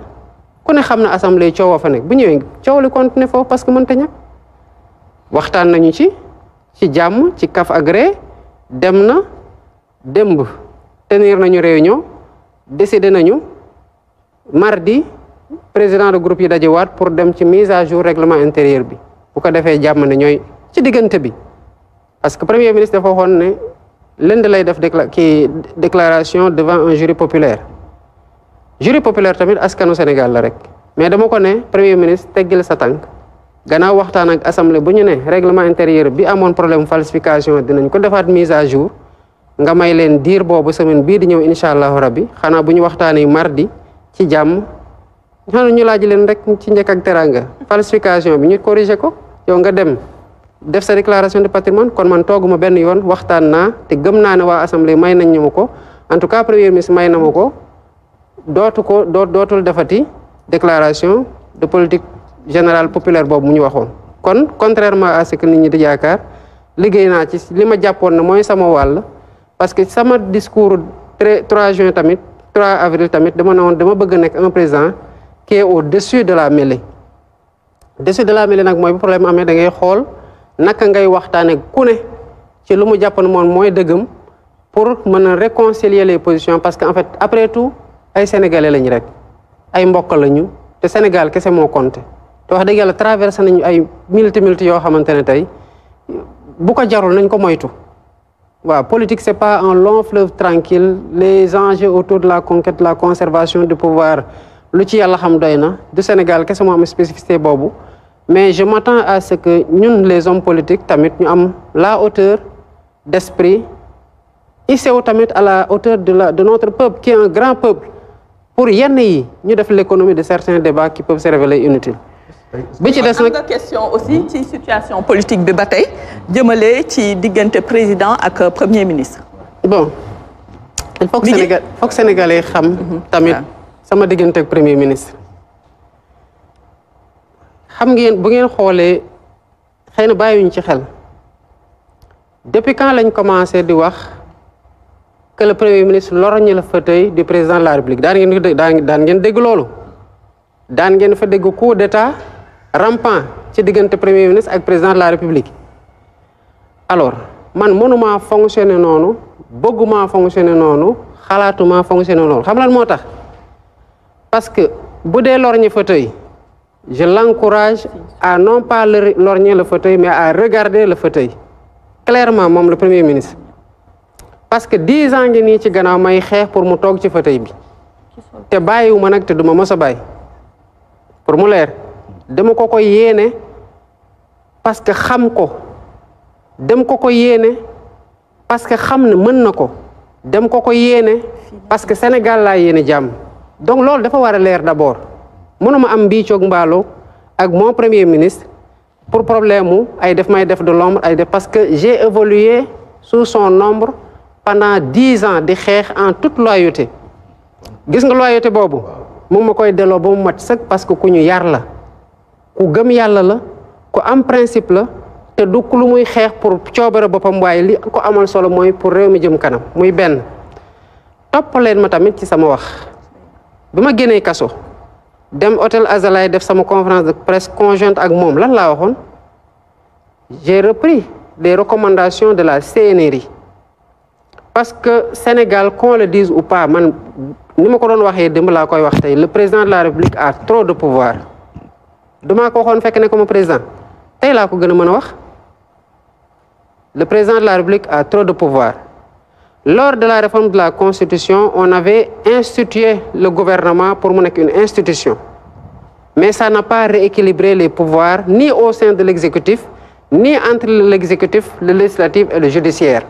ku ne xam na assemblée coowoo fa nekk bu ñëwee coow li continuer foofu parce que mënta ñàkk waxtaan nañu ci jàmm ci kaf ak ree dem na démb tenir nañu réunion décidé nañu mardi président de groupe yi dajewaat pour dem ci mise à jour règlement intérieur bi bu ko defee jàmm ne ñooy ci diggante bi parce que premier ministre dafa waxoon ne lundi lay def déclaration devant un jury populaire tamit askanu Sénégal la rek mais dama ko ne premier ministre teggil sa tànk gannaaw waxtaan ak assemblée bu ñu ne règlement intérieur bi amoon problème falsification dinañ ko defaat mise à jour nga may leen diir boobu semaine bii di ñëw incha allahu rabbi xanaa bu ñu waxtaanee mardi ci jàmm xanaa ñu laaj leen rek ci njëkk ak teranga falsification bi ñu corriger ko yow nga dem def sa déclaration de patrimoine kon man tooguma benn yoon waxtaan naa te gëm naa ne waa assemblée may nañ ñu ma ko en tout cas premier ministre may na ma ko dootul defati déclaration de politique générale populaire boobu mu ñu waxoon kon contrairement à ce que nit ñi di yaakaar liggéey naa ci li ma jàppoon ne mooy sama wàll parce que sama discours 3 juin tamit 3 avril tamit dama ne woon dama bëgg nekk un président qui est au-dessus de la mêlée dessus de la mêlée nag mooy bu problème amee da ngay xool naka ngay waxtaane ku ne ci lu mu jàppoon moom mooy dëggam pour mën a réconcilier les positions parce que en fait après tout ay sénégalais lañu rek ay mbokk lañu te Sénégal kese moo compté te wax dëgg yàlla traversé nañu ay multi yoo xamante ne tey bu ko jarul nañ ko moytu waaw politique c'est pas un long fleuve tranquille les enjeux autour de la conquête la conservation du pouvoir lu ci yàlla xam doy na du Sénégal kese moo am spécificité boobu mais je m'attends à ce que ñun les hommes politiques tamit ñu am la hauteur d'esprit ICO tamit à la hauteur de notre peuple qui est un grand peuple pour yenn yi ñu def l'économie de certains débats qui peuvent se révéler inutiles. bi ci des nag am nga question aussi ci situation politique bi ba tey jëmale ci diggante président ak premier ministre. bon il faut que Sénégalais xam tamit sama diggante ak premier ministre. xam ngeen bu ngeen xoolee xëy na bàyyiwuñ ci xel depuis quand lañ commencé di wax que le premier ministre lorgne le fauteuil du président de la République daan ngeen dégg loolu daan ngeen fa dégg coup d'état rampant ci diggante premier ministre ak président de la République alors man mënuma fonctionner noonu bëgguma fonctionner noonu xalaatuma fonctionner noonu xam lan moo tax parce que bu dee lorgne fauteuil je l'encourage à non pas lorgner le fauteuil mais à regarder le fauteuil clairement moom le premier ministre parce que 10 ans ngi nii ci gannaaw may xeex pour mu toog ci fauteuil bi te bàyyiwuma nag te duma mës a bàyyi pour mu leer dama ko yéene parce que xam ko dem ko yéene parce que xam ne mën na ko dem ko yéene parce que Sénégal laa yéene jàmm donc loolu dafa war a leer d'abord mënuma am mbiicoog mbaaloo ak mon premier ministre pour problème mu ay def may def de l'ombre ay def parce que j'ai évolué sous son ombre pendant 10 ans di xeex en toute loyauté gis nga loyauté boobu moom ma koy delloo ba mu mat sëkk parce que ku ñu yar la ku gëm yàlla la ku am principe la te du lu muy xeex pour coobare boppam waaye li ko amal solo mooy pour réew mi jëm kanam muy benn topp leen ma tamit ci sama wax bi ma génnee kaso dem hôtel Azalaï def sama conférence de presse conjointe ak moom lan laa waxoon j'ai repris les recommandations de la CNRI parce que Sénégal qu'on le dise ou pas man ni ma ko doon waxee démb laa koy wax tey le président de la République a trop de pouvoir damaa ko waxoon fekk ne comme président tey laa ko gën a mën a wax le président de la République a trop de pouvoir lors de la réforme de la Constitution on avait institué le gouvernement pour mu nekk une institution mais ça n'a pas rééquilibré les pouvoirs ni au sein de l'exécutif ni entre l'exécutif le législatif et le judiciaire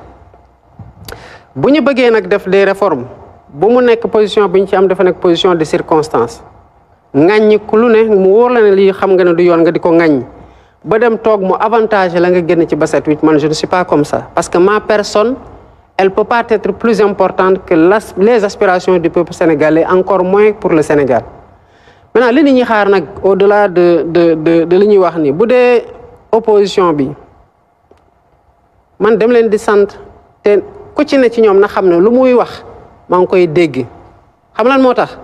bu ñu bëggee nag def des réformes bu mu nekk position bi ñu ci am dafa nekk position de circonstance ŋàññi ku lu ne mu wóor la ne lii xam nga ne du yoon nga di ko ŋàññ ba dem toog mu avantage la nga génn ci baset wit man je ne suis pas comme ça parce que ma personne elle peut pas être plus importante que les aspirations du peuple sénégalais encore moins pour le Sénégal maintenant li nit ñi xaar nag au-delà de li ñuy wax ni bu dee opposition bi man dem leen di sant te ku ci ne ci ñoom na xam ne lu muy wax maa ngi koy dégg xam lan moo tax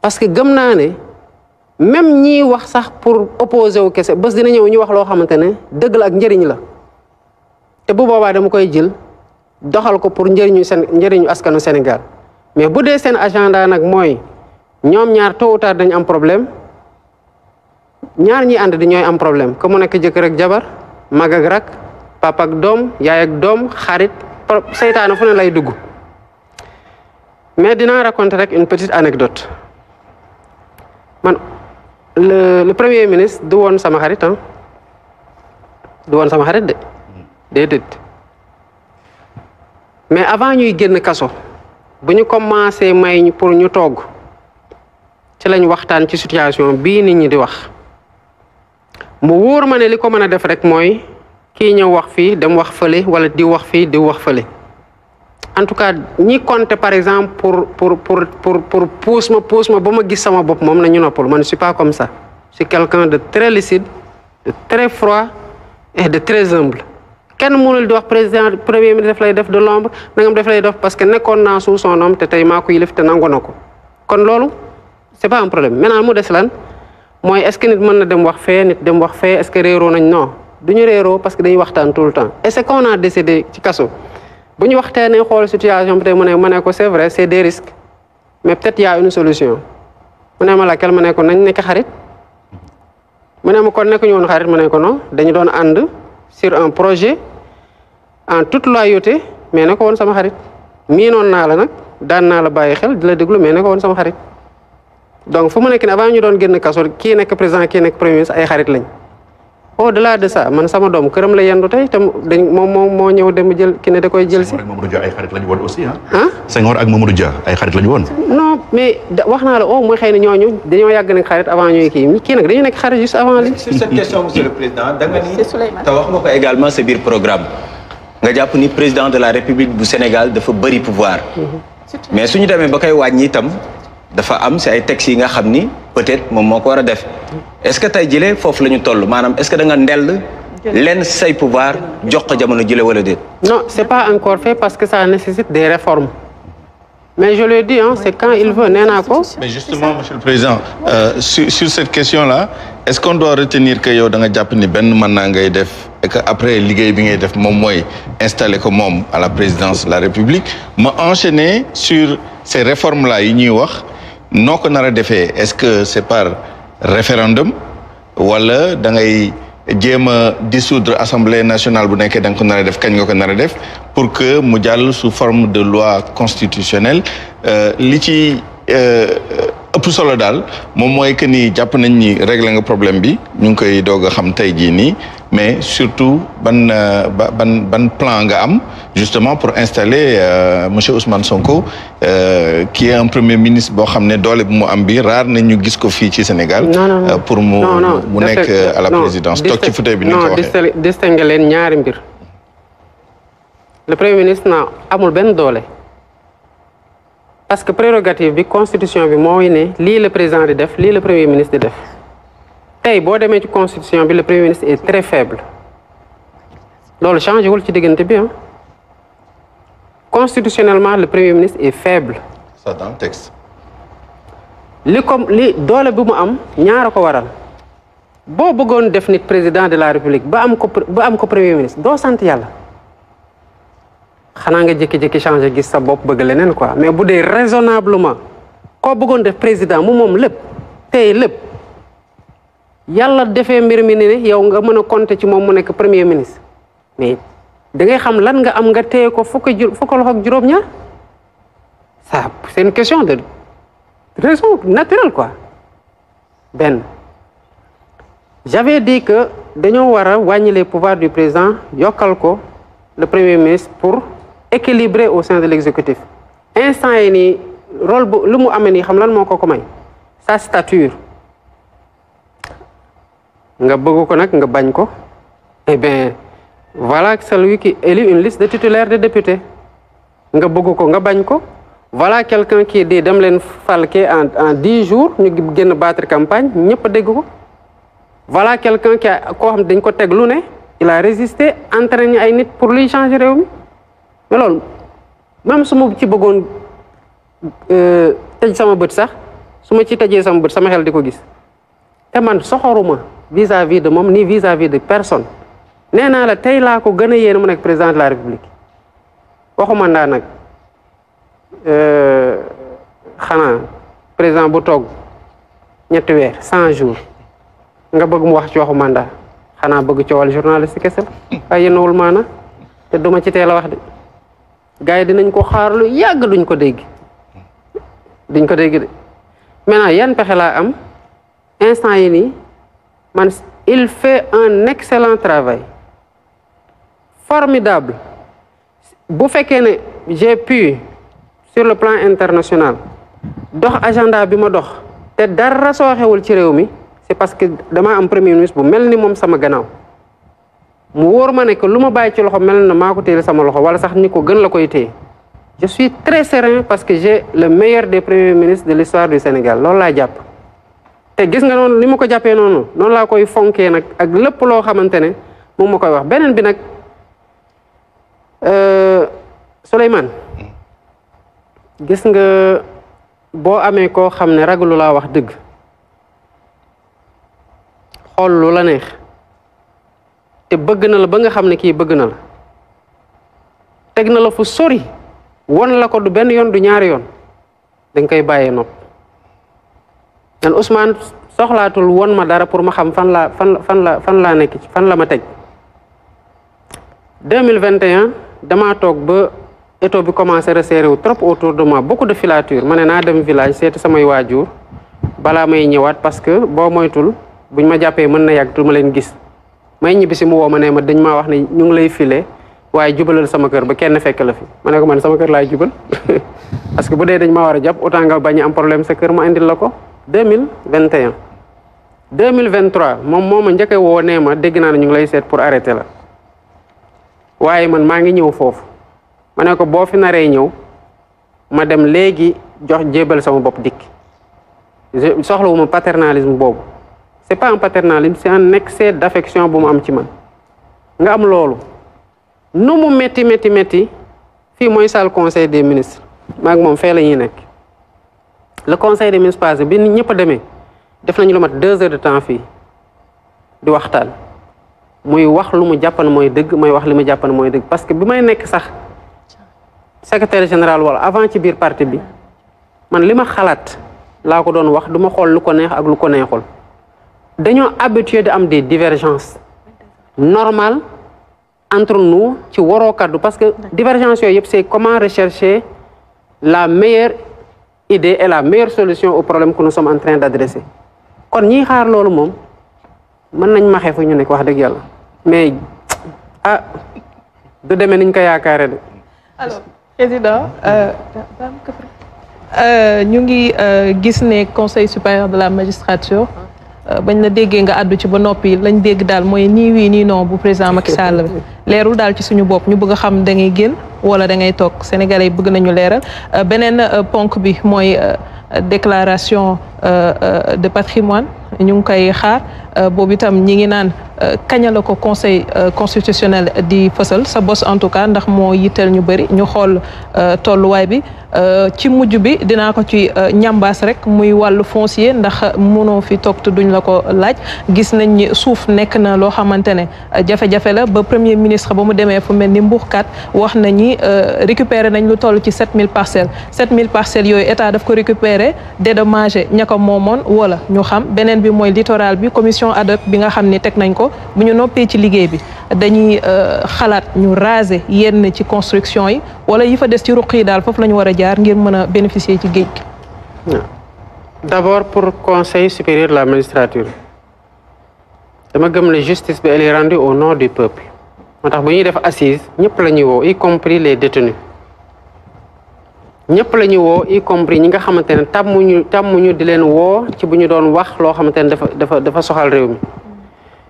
parce que gëm naa ne même ñiy wax sax pour opposer wu kese bés dina ñëw ñu wax loo xamante ne dëgg la ak njëriñ la te bu boobaa dama koy jël doxal ko pour njëriñu askanu Sénégal mais bu dee seen agenda nag mooy ñoom ñaar tôt ou tard dañu am problème ñaar ñi ànd di ñooy am problème que mu nekk jëkkër ak jabar mag ak rak papa ak doom yaay ak doom xarit seytaane fu ne lay dugg mais dinaa raconter rek une petite anecdote man le premier ministre du woon sama xarit du woon sama xarit de déedéet mais avant ñuy génn kaso bu ñu commencé may pour ñu togg ci lañ waxtaan ci situation bii nit ñi di wax mu wóor ma ne li ko mën a def rek mooy kii ñëw wax fii dem wax fële wala di wax fii di wax fële en tout cas ñi compter par exemple pour pousse ma ba ma gis sama bopp moom nañu noppal man je suis pas comme ça je suis quelqu'un de très lucide de très froid et de très humble kenn mënul di wax président premier ministre daf lay def de l'ombre nangam daf lay def parce que nekkoon naa sous son nom te tey maa ko yilif te nangu na ko kon loolu c'est pas un problème maintenant mu des lan mooy est-ce que nit mën na dem wax fee nit dem wax fee est-ce que réeroo nañ non du ñu réeroo parce que dañuy waxtaan tout le temps et c'est qu'on a décidé ci kaso bu ñu waxtaanee xool situation bi tey mu ne ko c'est vrai c'est des risques mais peut-être y a une solution mu ne ma laquelle ma ne ko nañ nekk xarit mu ne ma kon nekk ñu woon xarit ma ne ko non dañu doon ànd sur un projet en toute loyauté mais ne ko woon sama xarit miinoon naa la nag daan naa la bàyyi xel di la déglu mais ne ko woon sama xarit donc fu mu nekk ne avant ñu doon génn kaso kii nekk président kii nekk premier ministre ay xarit lañ au delà de ça man sama doom këram la yendu tey te moom moo ñëw dem jël ki ne da koy jël si. Senghor ak Mamadou Dia ay xarit lañu woon aussi ah. Senghor ak Mamadou Dia ay xarit lañu woon. non mais wax naa la mooy xëy na ñooñu dañoo yàgg nekk xarit avant ñuy kii nag dañu nekk xarit juste avant li. sur cette question monsieur le président da nga ni te wax nga ko également sa biir programme nga jàpp ni président de la république bu Sénégal dafa bëri pouvoir. mais suñu demee ba koy wàññi itam dafa am si ay textes yi nga xam ni peut-être moom moo ko war a def est-ce que tey jëlee foofu la ñu toll maanaam est-ce que da nga ndell lenn say pouvoir jox ko jamono jëlee wala déet. non c'est pas encore fait parce que ça nécessite des réformes mais je le dis c'est quand il veut nee naa ko. mais justement monsieur le président sur cette question-là est-ce qu'on doit retenir que yow da nga jàpp ni benn mandat ngay def et que après liggéey bi ngay def moom mooy installer ko moom à la présidence de la République ma enchaîner sur ces réformes-là yi ñuy wax. noo ko nar a defee est-ce que c'est par référendum wala da ngay jéem a dissoudre assemblée nationale bu nekkee da nga ko nar a def kañ nga ko nar a def pour que mu jàll sous forme de loi constitutionnelle li ci ëpp solo daal moom mooy que ni jàpp nañ ni régler nga problème bi ñu ngi koy doog a xam tey jii nii mais surtout ban plan nga am justement pour installer monsieur Ousmane Sonko qui est un premier ministre boo xam ne doole bu mu am bi raar na ñu gis ko fii ci Sénégal. pour mu nekk à la présidence toog ci fauteuil bi ni nga ko waxee. non distinguer leen ñaari mbir le premier ministre amul benn doole. parce que prérogative bi constitution bi mooy ne lii le président di def lii le premier ministre di def tey boo demee ci constitution bi le premier ministre est très faible loolu changé wul ci diggante bi constitutionnellement le premier ministre est faible. ça dans le texte. li doole bi mu am ñaara ko waral boo bëggoon def nit président de la république ba am ko premier ministre doo sant yàlla. xanaa nga jékki-jékki changé gis sa bopp bëgg leneen quoi mais bu dee raisonnablement koo bëggoon def président moom lépp tey lépp yàlla defee mbir mi ne yow nga mën a compter ci moom mu nekk premier ministre mais da ngay xam lan nga am nga téye ko fukki loxo ak juróom-ñaar ça c'est une question de raison naturelle quoi benn j'avais dit que dañoo war a wàññi les pouvoirs du président yokkal ko le premier ministre pour équilibré au sein de l'exécutif instant yi nii rôle bu lu mu amee nii xam lan moo ko may sa stature nga bëgg ko nag nga bañ ko eh bien voilà celui qui élit une liste de titulaires de députés nga bëgg ko nga bañ ko voilà quelqu'un qui dit dem leen falke en 10 jours ñu génn battre campagne ñëpp dégg ko voilà quelqu'un qui koo xam dañ ko teg lu ne il a résisté entraîné ay nit pour luy changer réew mi mais loolu même su ma ci bëggoon tëj sama bët sax su ma ci tëjee sama bët sama xel di ko gis te man soxoruma vis-à-vis de moom ni vis-à-vis de personne nee naa la tey laa ko gën a yéene mu nekk président de la république waxuma ndaa nag xanaa président bu toog ñetti weer 100 jours nga bëgg mu wax ci waxu mandat xanaa bëgg coowal journaliste kese la waaye yéenawul maana te duma ci teel a wax de gars yi dinañ ko xaar lu yàgg duñ ko dégg de maintenant yan pexe laa am instant yi nii man il fait un excellent travail formidable bu fekkee ne j'ai pu sur le plan international dox agenda bi ma dox te dara sooxewul ci réew mi c'est parce que dama am premier ministre bu mel ni moom sama gannaaw mu wóor ma ne que lu ma bàyyi ci loxo mel na maa ko téye sama loxo wala sax ni ko gën la koy téye je suis très serein parce que j'ai le meilleur des premiers ministres de l'histoire du Sénégal loolu laa jàpp te gis nga noonu ni ma ko jàppee noonu laa koy fonkee nag ak lépp loo xamante ne moom ma koy wax beneen bi nag Souleymane gis nga boo amee koo xam ne ragalu laa wax dëgg xool lu la neex te bëgg na la ba nga xam ne kii bëgg na la teg na la fu sori won la ko du benn yoon du ñaari yoon dañ koy bàyyee nopp dan Ousmane soxlaatul won ma dara pour ma xam fan laa nekk fan la ma teg 2021 damaa toog ba étau bi commencé resserré wu trop autour de moi beaucoup de filature ma ne naa dem village seeti samay waajur balaa may ñëwaat parce que boo moytul buñ ma jàppee mën na yàgg du ma leen gis may ñibbi si mu woo ma ne ma dañ maa wax ne ñu ngi lay file waaye jubalal sama kër ba kenn fekk la fi ma ne ko man sama kër laay jubal parce que bu dee dañ maa war a jàpp autant nga bañ am problème sa kër ma indil la ko 2021 2023 moom moo ma njëkk a woo nee ma dégg naa ne ñu ngi lay seet pour arrêter la waaye man maa ngi ñëw foofu ma ne ko boo fi naree ñëw ma dem léegi jox jébal sama bopp dikk soxlawuma paternalisme boobu c'est pas un paternalisme c'est un excès d'affection bu mu am ci man nga am loolu nu mu métti fii mooy salle conseil des ministres maag moom fee la ñuy nekk le conseil des ministres passé bi ñëpp a demee def nañu lu mat 2 heures de temps fii di waxtaan muy wax lu mu jàppan mooy dëgg may wax li mu jàppan mooy dëgg parce que bi may nekk sax secrétaire général wala avant ci biir parti bi man li ma xalaat laa ko doon wax du ma xool lu ko neex ak lu ko neexul dañoo habitué de am des divergences normales entre nous ci waroo kaddu parce que divergence yooyu yëpp c'est comment rechercher la meilleure idée et la meilleure solution au problème que nous sommes en train d'adresser kon ñiy xaar loolu moom mën nañ maxee fu ñu nekk wax dëgg yàlla mais du demee niñ ko yaakaare de. Alors président ñu ngi gis ne conseil supérieur de la magistrature bañ la déggee nga àddu ci ba noppi lañ dégg daal mooy nii wii nii non bu président Macky Sall leerul daal ci suñu bopp ñu bëgg a xam da ngay génn wala da ngay toog sénégalais yi bëgg nañu leeral beneen ponk bi mooy déclaration de patrimoine ñu ngi koy xaar boobu itam ñi ngi naan kaña la ko conseil constitutionnel di fësal sa bos en tout cas ndax moo yitteel ñu bëri ñu xool tolluwaay bi ci mujj bi dinaa ko ci ñambaas rek muy wàllu foncier ndax mënoo fi toog te duñ la ko laaj gis nañ ni suuf nekk na loo xamante ne jafe-jafe la ba premier ministre ba mu demee fu mel ni Mbuurkat wax na ñi récupérer nañ lu toll ci 7000 parcelles 7000 parcelles yooyu état daf ko récupérer dédommagé ña ko moomoon wala ñu xam beneen bi mooy littoral bi commission ad hoc bi nga xam ni teg nañ ko bu ñu noppee ci liggéey bi dañuy xalaat ñu raser yenn ci construction yi wala yi fa des ci ruq yi daal foofu la ñu war a jaar ngir mën a bénéficier ci géej gi. D'abord pour conseil supérieur de la magistrature dama gëm ne justice bi elle est rendue au nom du peuple moo tax bu ñuy def assise ñëpp la ñuy woo y compris les détenus ñëpp la ñuy woo y compris ñi nga xamante ne tàmmuñu di leen woo ci bu ñu doon wax loo xamante ne dafa soxal réew mi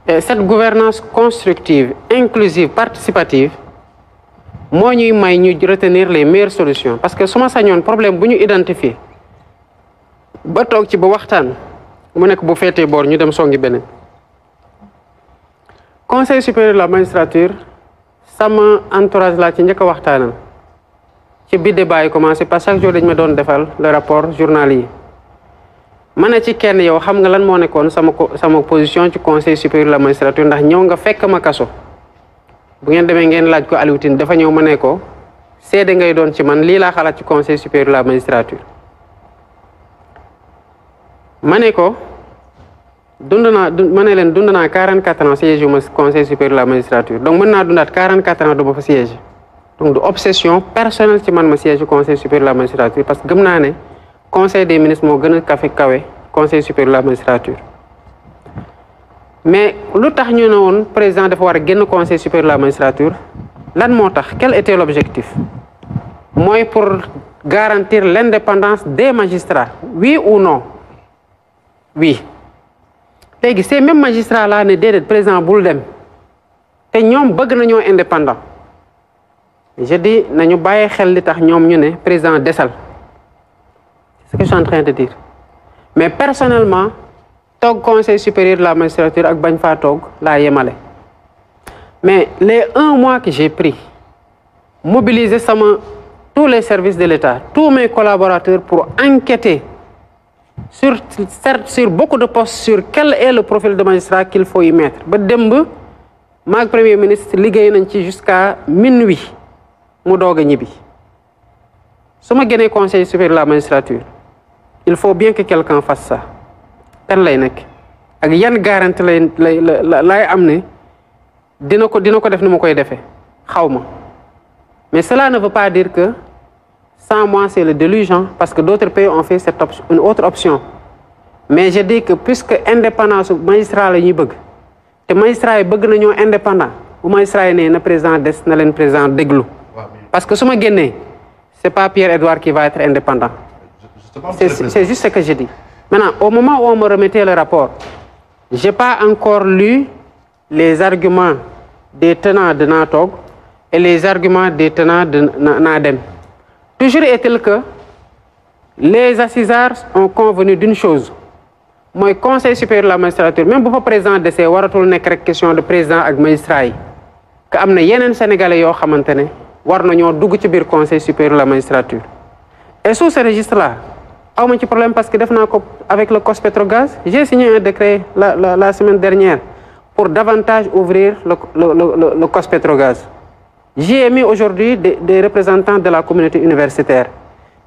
et cette gouvernance constructive inclusive participative moo ñuy may ñu retenir les meilleures solutions parce que su ma sañoon problème bu ñu identifier ba toog ci ba waxtaan mu nekk bu feetee boor ñu dem songi beneen conseil supérieur de la magistrature sama entourage laa ci njëkk a waxtaanal ci bi débat yi commencé parce que chaque jour dañ ma doon defal le rapport journal yi ma ne ci kenn yow xam nga lan moo nekkoon sama position ci conseil supérieur de la magistrature ndax ñëw nga fekk ma kaso bu ngeen demee ngeen laaj ko Aliou Tine dafa ñëw ma ne ko seede ngay doon ci man lii laa xalaat ci conseil supérieur de la magistrature ma ne ko ma ne leen dund naa 44 ans siège yu ma conseil supérieur de la magistrature donc mën naa dundaat 44 ans du ma fa siège donc du obsession personnelle ci man ma siège yu conseil supérieur de la magistrature parce que gëm naa ne conseil des ministres moo gën a kawe conseil supérieur de la magistrature mais lu tax ñu ne woon président dafa war a génn conseil supérieur de la magistrature lan moo tax quel était l'objectif mooy pour garantir l'indépendance des magistrats oui ou non oui léegi ces mêmes magistrats là ne déedéet président bul dem te ñoom bëgg nañoo indépendant je dis nañu bàyyi xel li tax ñoom ñu ne président desal c'est ce que je suis en train de dire mais personnellement toog conseil supérieur de la magistrature ak bañ faa toog laa yemale mais les 1 mois que j'ai pris mobiliser tous les services de l'État tous mes collaborateurs pour enquêter sur beaucoup de postes sur quel est le profil de magistrat qu'il faut y mettre ba démb maag premier ministre liggéey nañ ci jusqu'à minuit mu doog a ñibbi su ma génnee conseil supérieur de la magistrature il faut bien que quelqu'un fasse ça kan lay nekk ak yan garantie lay am ne dina ko def ni ma koy defee xaw ma Mais cela ne veut pas dire que 100 mois, c'est le déluge, hein, parce que d'autres pays ont fait une autre option. Mais je dis que puisque indépendance magistrat la ñuy bëgg te magistrat yi bëgg nañoo indépendant bu magistrat yi ne président des na leen président déglu parce que su ma génnee c'est pas Pierre-Edouard qui va être indépendant. C'est juste ce que je dis. Maintenant, au moment où on me remettait le rapport, j'ai pas encore lu les arguments des tenants de Natog et les arguments des tenants de Nadem. Toujours est-il que les assisards ont convenu d'une chose. Moi, conseil supérieur de la magistrature, même si le président de ces waratul nek rek question de président ak magistrat yi que amna yenen sénégalais yo xamantene war nañu dugg ci bir conseil supérieur de la magistrature. Et sous ce registre là, awma ci problème parce que def nako avec le COS Petrogaz, j'ai signé un décret la semaine dernière pour davantage ouvrir le COS Petrogaz. J'ai mis aujourd'hui des représentants de la communauté universitaire.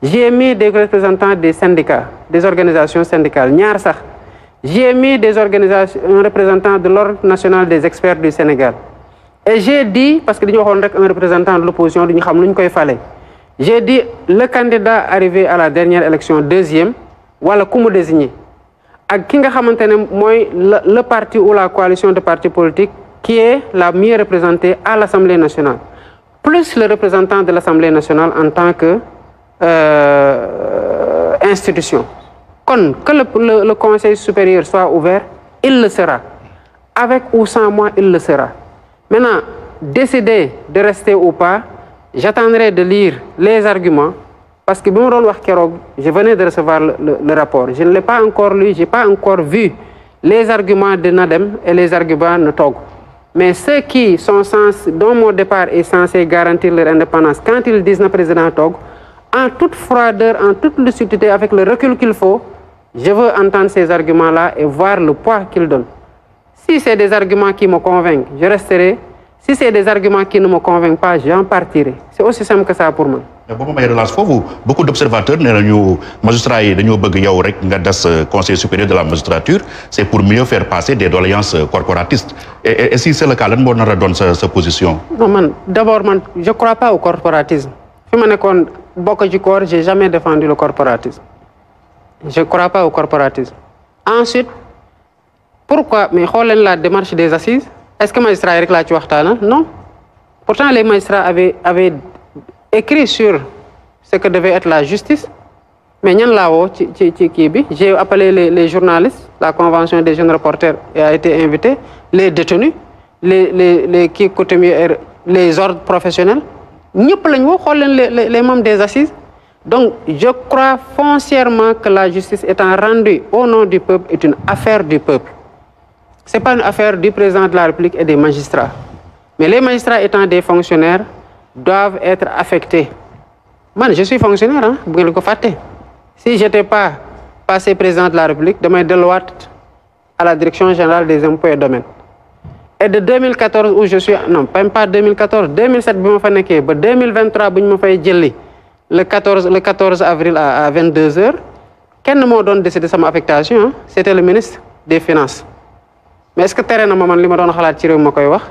J'ai mis des représentants des syndicats, des organisations syndicales. Ñaar sax. J'ai mis des organisations, un représentant de l'Ordre national des experts du Sénégal. Et j'ai dit, parce que nous avons un représentant de l'opposition, nous avons j'ai dit, le candidat arrivé à la dernière élection, deuxième, voilà comment désigner. Et qui le parti ou la coalition de partis politiques qui est la mieux représentée à l'Assemblée nationale, plus le représentant de l'Assemblée nationale en tant que institution. Que le Conseil supérieur soit ouvert, il le sera. Avec ou sans moi, il le sera. Maintenant, décider de rester ou pas, j'attendrai de lire les arguments, parce que je venais de recevoir le rapport. Je ne l'ai pas encore lu, je n'ai pas encore vu les arguments de Nadem et les arguments de Togo. Mais ceux qui sont censés, dont mon départ est censé garantir leur indépendance, quand ils disent le président Togo, en toute froideur, en toute lucidité, avec le recul qu'il faut, je veux entendre ces arguments-là et voir le poids qu'ils donnent. Si c'est des arguments qui me convainquent, je resterai. Si c'est des arguments qui ne me convainquent pas, j'en partirai. C'est aussi simple que ça pour moi. Beaucoup d'observateurs, les magistrats et le Conseil supérieur de la magistrature, c'est pour mieux faire passer des doléances corporatistes. Et si c'est le cas, on donne sa position. Non, d'abord, je ne crois pas au corporatisme. Si je n'ai jamais défendu le corporatisme. Je ne crois pas au corporatisme. Ensuite, pourquoi? Mais la démarche des assises, est-ce que les magistrats sont non. Pourtant, les magistrats avaient écrit sur ce que devait être la justice. Mais j'ai appelé les journalistes, la convention des jeunes reporters a été invitée, les détenus, les ordres professionnels, les membres des assises. Donc, je crois foncièrement que la justice étant rendue au nom du peuple est une affaire du peuple. Ce n'est pas une affaire du président de la République et des magistrats. Mais les magistrats étant des fonctionnaires doivent être affectés. Moi, je suis fonctionnaire, hein, vous le savez. Si je n'étais pas passé président de la République, demain de loi à la direction générale des impôts et domaines. Et de 2014 où je suis, non, même pas 2014, 2007, 2023, le 14 avril à 22h, quel m'a donné décidé de mon affectation, hein? C'était le ministre des Finances. Mais est-ce que terrain moment li ma doon xalaat ci réew ma koy wax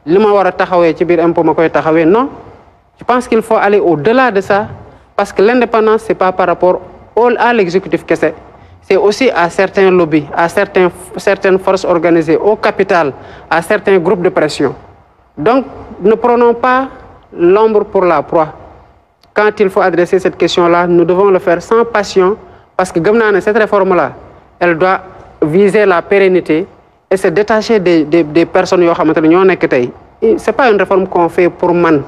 li ma war a taxawee ci biir impôt ma koy taxawee non je pense qu'il faut aller au-delà de ça parce que l'indépendance c'est pas par rapport à l'exécutif que c'est aussi à certains lobbies, à certaines forces organisées, au capital, à certains groupes de pression. Donc ne prenons pas l'ombre pour la proie. Quand il faut adresser cette question-là, nous devons le faire sans passion parce que cette réforme-là, elle doit viser la pérennité et se détacher des personnes qui ce n'est pas une réforme qu'on fait pour man.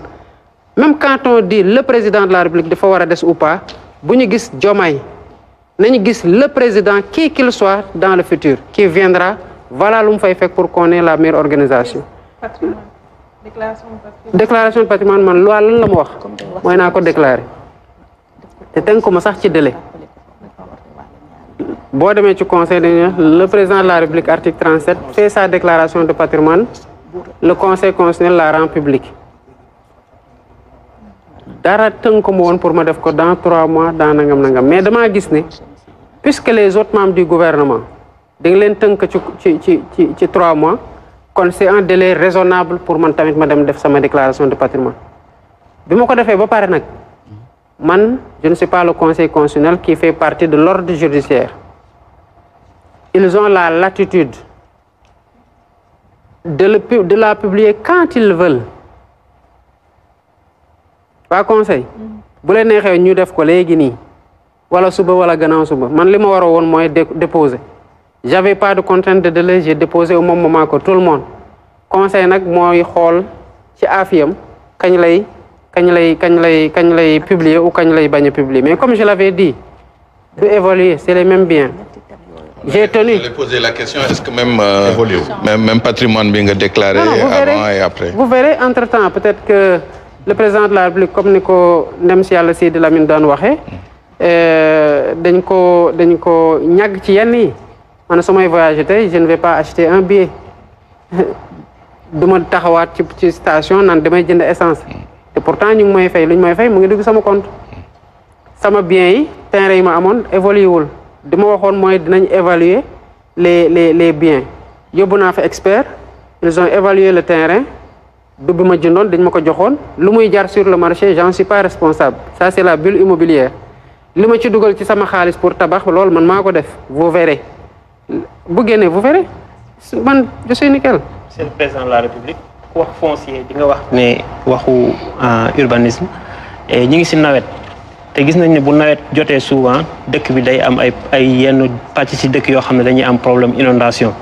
Même quand on dit le président de la République de Fawarades ou pas, si nous voyons le président, qui qu'il soit dans le futur, qui viendra, voilà ce qu'il fait pour qu'on ait la meilleure organisation. Patrimoine. Déclaration de patrimoine, man loi lan la ma wax mooy naa ko déclarer te tënk ko ma sax ci délai boo demee ci conseil le président de la République article 37 fait sa déclaration de patrimoine le conseil constitutionnel la rend publique dara tënk ko ma woon pour ma def ko dans 3 mois dans nangam mais damaa gis ne puisque les autres membres du gouvernement dañ leen tënk ci 3 mois. C'est un délai raisonnable pour moi tamit ma dem def sama déclaration de patrimoine bi ma ko defee ba pare nag man je ne suis pas le conseil constitutionnel qui fait partie de l'ordre judiciaire. Ils ont la latitude de la publier quand ils veulent. Waa conseil bu leen neexee ñu def ko léegi nii wala suba wala gannaaw suba man li ma war a woon mooy déposer. J'avais pas de contrainte de délai, j'ai déposé au même moment que tout le monde. Conseil nag mooy xool ci afiyam kañ lay publier ou kañ lay bañ a publier. Mais comme je l'avais dit, de évaluer, c'est les mêmes biens. J'ai tenu. Je vais poser la question, est-ce que même patrimoine bi nga déclaré avant et après? Vous verrez entre-temps, peut-être que le président de la République, comme ni ko ndem si yàlla Sidi Lamine daan waxee, dañ ko ñàgg ci yenn yi. Man su may voyager tey je ne vais pas acheter un billet du ma taxawaat ci station naan damay jënd essence te pourtant ñu ngi may fay lu ñu may fay mu ngi dugg sama compte sama biens yi terrain yi ma amoon évolué wul di ma waxoon mooy dinañ évaluer les biens yóbbu naa fa expert ils ont évalué le terrain du bi ma jëndoon dañ ma ko joxoon lu muy jar sur le marché j'en suis pas responsable ça c'est la bulle immobilière li ma ci dugal ci sama xaalis pour tabax loolu man maa ko def vous verrez. Bu génnee vous verrez man je suis nickel. C'est le président de la République ku wax foncier di nga wax ne waxu urbanisme et ñi ngi ci nawet te gis nañ ne bu nawet jotee souvent dëkk bi day am ay yenn pàcc ci dëkk yoo xam ne dañuy am problème inondation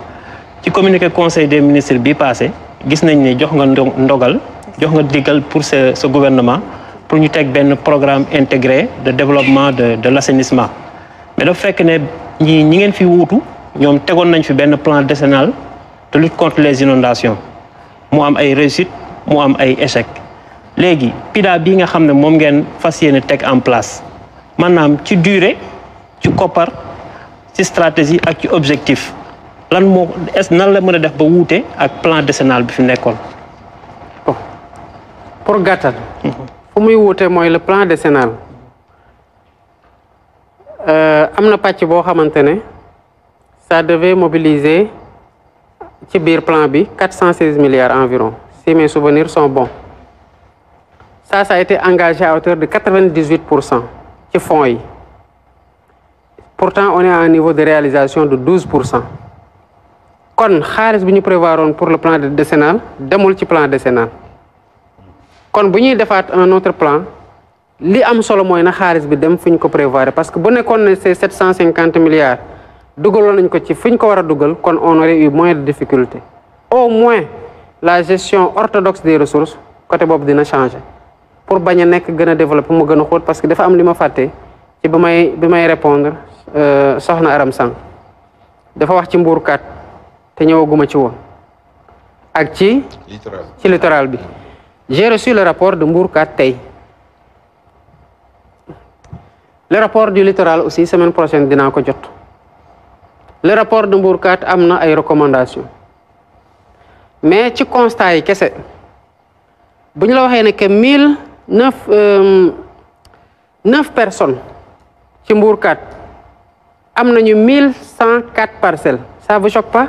ci communiqué conseil des ministres bi passé gis nañ ne jox nga ndogal jox nga digal pour ce gouvernement pour ñu teg benn programme intégré de développement de l'assainissement mais dafa fekk ne ñi ngeen fi wuutu ñoom tegoon nañ fi benn plan décennal de lutte contre les inondations mu am ay réussite mu am ay échec léegi PIDA bii nga xam ne moom ngeen fas yéene teg en place maanaam ci durée ci koppar ci stratégie ak ci objectif lan moo nan la mën a def ba wuute ak plan décennal bi fi nekkoon. Pour gàttal. fu muy wuute mooy le plan décennal am na pàcc boo xamante ne. Ça devait mobiliser ci biir plan bi 416 milliards environ si mes souvenirs sont bons ça a été engagé à hauteur de 98% ci fonds yi pourtant on est à un niveau de réalisation de 12%. Kon xaalis bi ñu prévoiroon pour le plan décennal demul ci plan décennal kon bu ñuy defaat un autre plan li am solo mooy na xaalis bi dem fu ñu ko prévoir parce que bu nekkoon ne c'est 750 milliards dugaloon nañ ko ci fu ñu ko war a dugal kon on aurait eu moins de difficultés au moins la gestion orthodoxe des ressources côté boobu dina changer pour bañ a nekk gën a développer mu gën a xóot parce que dafa am li ma fàtte ci bi may répondre soxna Aram Sang dafa wax ci mbuurkat te ñëwaguma ci woon ak ci littoral bi j'ai reçu le rapport de mbuurkat tey le rapport du littoral aussi semaine prochaine dinaa ko jot le rapport de mbuurkat am na ay recommandations mais ci constat yi kese bu ñu la waxee ne que 9 personnes ci mbuurkat am nañu 1104 parcelles ça vous choque pas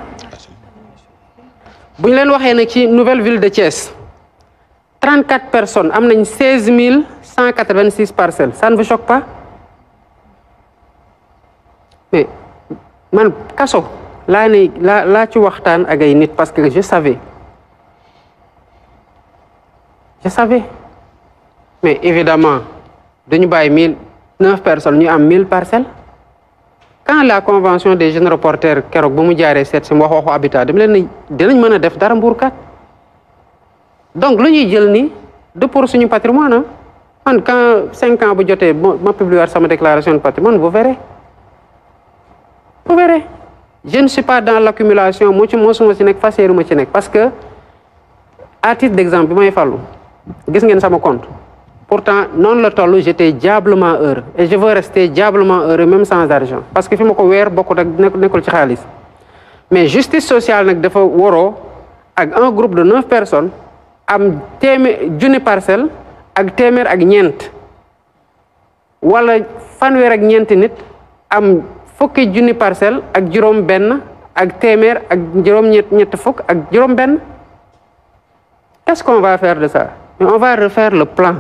bu ñu leen waxee ne ci nouvelle ville de Thiès 34 personnes am nañ 16 186 parcelles ça ne vous choque pas mais man kaso laa ci waxtaan ak ay nit parce que je savais mais évidemment dañu bàyyi 9 personnes ñu am 1000 parcelles quand la convention des jeunes reporters keroog ba mu jaaree seet si wax waxu habitat dama leen dinañ mën a def dara mbuurkat donc lu ñuy jël ni de pour suñu patrimoine man quand 5 ans bu jotee ma publier sama déclaration de patrimoine vous verrez je ne suis pas dans l'accumulation mosuma ci nekk faseeruma ci nekk parce que à titre d'exemple bi may fàllu gis ngeen sama compte pourtant noonu la toll j'étais diablement heureux et je veux rester diablement heureux même sans argent parce que fi ma ko weer bokkut ak nekkul ci xaalis mais justice sociale nag dafa waroo ak un groupe de 9 personnes am junni parcelle ak téeméer ak ñeent wala fanweer ak ñeenti nit am fukki junni parcelle ak juróom benn ak téeméer ak juróom ñett fukk ak juróom benn qu'est-ce qu'on va faire de ça mais on va refaire le plan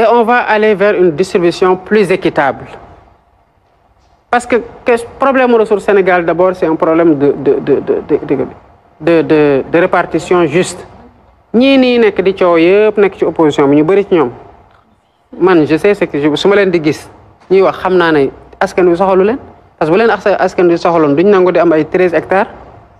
et on va aller vers une distribution plus équitable. Parce que problème ressources Sénégal d'abord c'est un problème de répartition juste. ñii nii nekk di coow yëpp nekk ci opposition bi ñu bëri ci ñoom man je sais ce que su ma leen di gis ñuy wax xam naa ne askan wi soxalu leen parce que bu leen askan wi soxaloon duñ nangu di am ay 13 hectares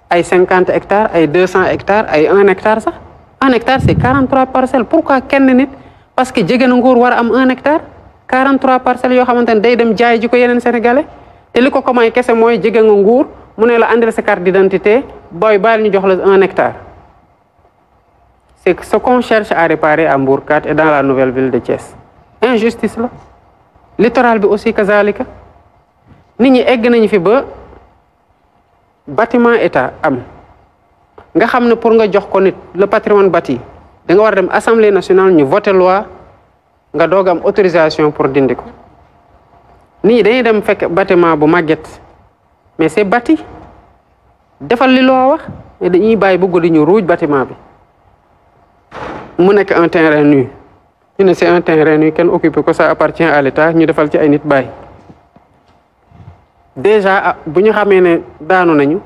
ay 50 hectares ay 200 hectares ay 1 hectare sax 1 hectare c'est 43 parcelles pourquoi kenn nit parce que jege na nguur war a am 1 hectare 43 parcelles yoo xamante ne day dem jaay ji ko yeneen sénégalais te li ko may kese mooy jege nga nguur mu ne la andil sa carte d'identité booy baal ñu jox la 1 hectare. C'est ce qu'on cherche à réparer à Mbour 4 et dans la nouvelle ville de Thiès. Injustice là. Littoral bi aussi kazalika. Nit ñi egg nañu fi ba bâtiment état am. Nga xam ne pour nga jox ko nit le patrimoine bâti da nga war a dem assemblée nationale ñu voter loi nga doog am autorisation pour dindi ko. Nit ñi dañuy dem fekk bâtiment bu màgget mais c'est bâti. Defal li loo wax mais dañuy bàyyi bu guddi ñu ruuj bâtiment bi. mu nekk un terrain nu ñu ne c'est un terrain nu kenn occupé ko ça appartient à l'État ñu defal ci ay nit bàyyi déjà bu ñu xamee ne daanu nañu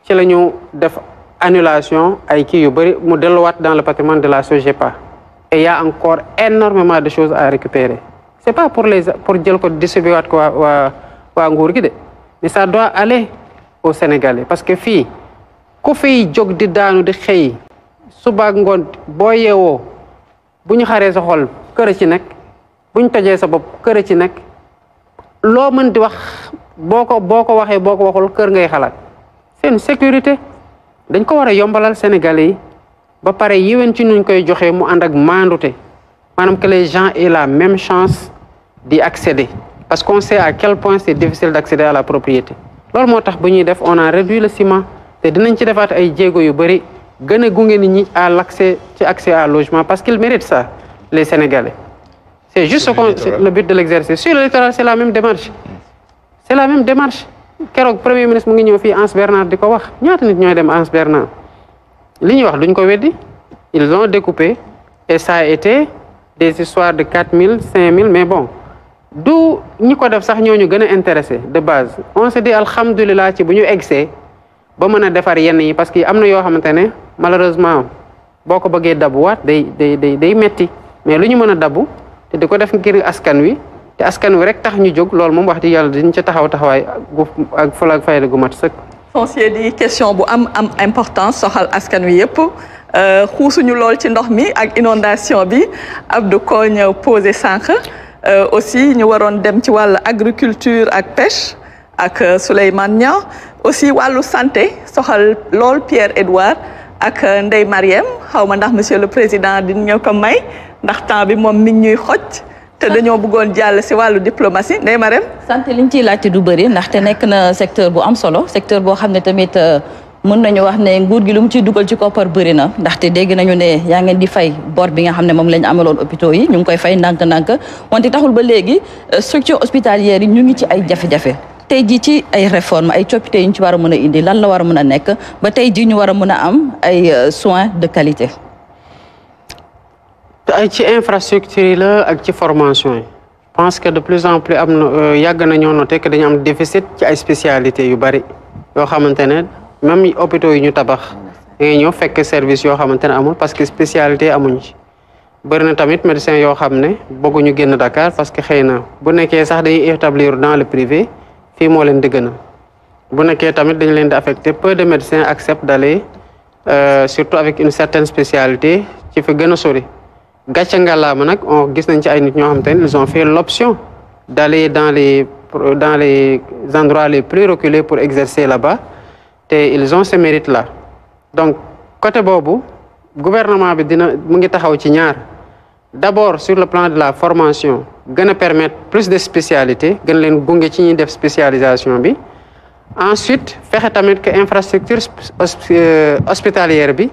ci la ñu def annulation ay kii yu bëri mu delluwaat dans le patrimoine de la SOGEPA et il y a encore énormément de choses à récupérer c'est pas pour jël ko distribuer waat ko waa nguur gi de mais ça doit aller aux Sénégalais parce que fii ku fiy jóg di daanu di xëy suba ngoon boo yeewoo bu ñu xaree sa xol kër ci nekk bu ñu tojee sa bopp kër ci nekk loo mën di wax boo ko waxee boo ko waxul kër ngay xalaat c'est une sécurité dañ ko war a yombalal Sénégalais yi ba pare yéwén ci nuñ koy joxee mu ànd ak maandute maanaam que les gens aient la même chance d'y accéder parce qu'on sait à quel point c'est difficile d'accéder à la propriété loolu moo tax bu ñuy def on a réduit le ciment te dinañ ci defaat ay jéego yu bëri gën a gunge nit ñi à l'accès ci accès à logement parce qu'ils méritent ça les Sénégalais c'est juste le but de l'exercice sur le littoral c'est la même démarche keroog premier ministre mu ngi ñëw fii Anse Bernard di ko wax ñaata nit ñooy dem Anse Bernard li ñuy wax duñ ko weddi ils ont découpé et ça a été des histoires de 4000 5000 mais bon du ñi ko def sax ñooñu gën a intéressé de base on se dit alhamdulilah ci bu ñu eggsee ba mën a defar yenn yi parce que am na yoo xamante ne malheureusement boo ko bëggee dabuwaat day metti mais lu ñu mën a dabu te di ko def ngir askan wi te askan wi rek tax ñu jóg loolu moom wax di yàlla diñ ci taxawaay ak fula ak fayda gu mat sëkk. foncier di question bu am importance soxal askan wi yëpp xuusuñu lool ci ndox mi ak inondation bi Abdou Kogne posé sànq aussi ñu waroon dem ci wàllu agriculture ak pêche ak Souleymane Niang aussi wàllu santé soxal lool Pierre-Edouard ak Ndeye Marième xaw ma ndax monsieur le président dinañu ko may ndax temps bi moom mi ngi ñuy xoj te dañoo bëggoon jàll si wàllu diplomatie Ndeye Marième. santé liñ ciy laajte du bëri ndaxte nekk na secteur bu am solo secteur boo xam ne tamit mën nañu wax ne nguur gi lu mu ciy dugal ci koppar bëri na ndaxte dégg nañu ne yaa ngeen di fay bor bi nga xam ne moom lañ amaloon hôpitaux yi ñu ngi koy fay ndànk-ndànk wante taxul ba léegi structure hospitalière yi ñu ngi ci ay jafe-jafe. tey jii ci ay réformes ay coppite yu ñu ci war a mën a indi lan la war a mën a nekk ba tey jii ñu war a mën a am ay soins de qualité. ay ci infrastructure yi la ak ci formation yi. je pense que de plus en plus am na yàgg nañoo noté que dañu am déficit ci ay spécialités yu bari yoo xamante ne même hôpitaux yi ñu tabax da ngay ñëw fekk service yoo xamante ne amul parce que spécialité amuñ ci. bëri na tamit médecin yoo xam ne bëgguñu génn Dakar parce que xëy na bu nekkee sax dañuy établir dans le privé. fii moo leen di gën a bu nekkee tamit dañu leen di affecté peu de médecins acceptent d'aller surtout avec une certaine spécialité ci fi gën a sori gàcce ngàllaama nag on gis nañ ci ay nit ñoo xam te ne ils ont fait l'option d'aller dans les endroits les plus reculés pour exercer là-bas te ils ont ce mérite là donc côté boobu gouvernement bi mu ngi taxaw ci ñaar d'abord sur le plan de la formation gën a permettre plus de spécialités gën leen gunge ci ñuy def spécialisation bi ensuite fexe tamit que infrastructure hospitalière bi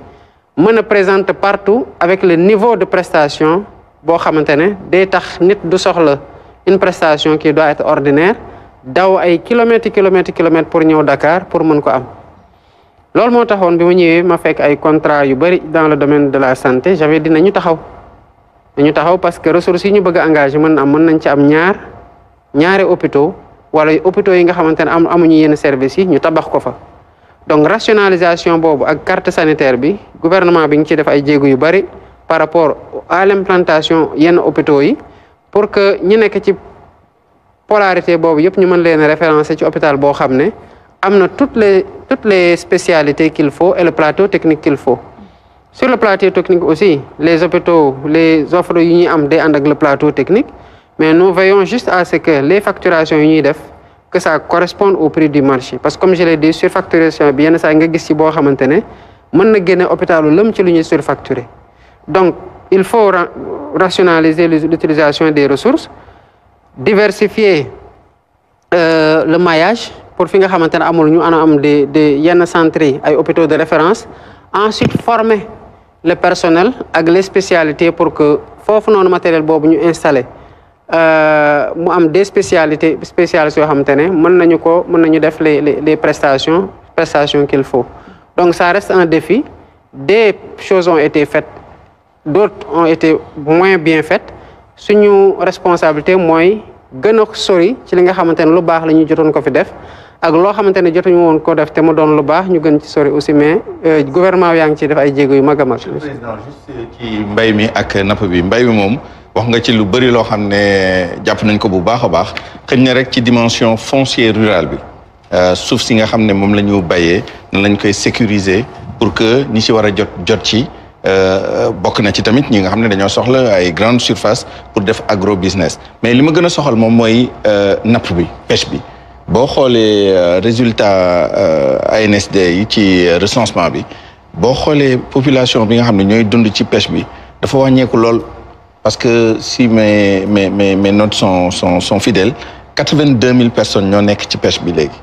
mën a présente partout avec le niveau de prestation boo xamante ne day tax nit du soxla une prestation qui doit être ordinaire daw ay kilomètres pour ñëw Dakar pour mën ko am loolu moo taxoon bi ma ñëwee ma fekk ay contrats yu bari dans le domaine de la santé j'avais dinañu taxaw dañu taxaw parce que ressources yi ñu bëgg a engagé mën nañ ci am ñaari hôpitaux wala hôpitaux yi nga xamante ne amuñu yenn services yi ñu tabax ko fa. donc rationalisation boobu ak carte sanitaire bi gouvernement bi ngi ci def ay jéego yu bari par rapport à l'implantation yenn hôpitaux yi pour que ñu nekk ci polarité boobu yëpp ñu mën leen référencer ci hôpital boo xam ne am na toutes les spécialités qu'il faut et le plateau technique qu'il faut. Sur le plateau technique aussi, les hôpitaux, les offres yu ñuy am day ànd ak le plateau technique, mais nous veillons juste à ce que les facturations yu ñuy def que ça corresponde au prix du marché. Parce que comme je l'ai dit, surfacturation bi yenn saa nga gis ci boo xamante ne mën na génne hôpitalu lëm ci lu ñuy surfacturer. Donc il faut rationaliser l'utilisation des ressources, diversifier le maillage pour fi nga xamante ne amul ñu ana am des yenn centres yi ay hôpitaux de référence. Ensuite former le personnel ak les spécialités pour que foofu noonu matériel boobu ñu installé mu am des spécialités yoo xamante ne mën nañu def les prestations qu'il faut. Donc ça reste un défi. Des choses ont été faites, d'autres ont été moins bien faites. Suñu responsabilité mooy gën a sori ci li nga xamante ne lu baax la ñu jotoon ko fi def ak loo xamante ne jotuñu woon ko def te mu doon lu baax ñu gën ci sori aussi mais gouvernement yaa ngi ciy def ay jéego yu mag a mag. président juste ci mbay mi ak napp bi mbay mi moom wax nga ci lu bëri loo xam ne jàpp nañ ko bu baax a baax xëy na rek ci dimension foncière rurale bi suuf si nga xam ne moom la ñu bayee nan lañ koy sécuriser pour que ñi ci war a jot ci bokk na ci tamit ñi nga xam ne dañoo soxla ay grande surface pour def agro business mais li ma gën a soxal moom mooy napp bi pêche bi. boo xoolee résultat ANSD yi ci recensement bi boo xoolee population bi nga xam ne ñooy dund ci pêche bi dafa wàññeeku lool parce que si mes notes sont fidèles 82 000 personnes ñoo nekk ci pêche bi léegi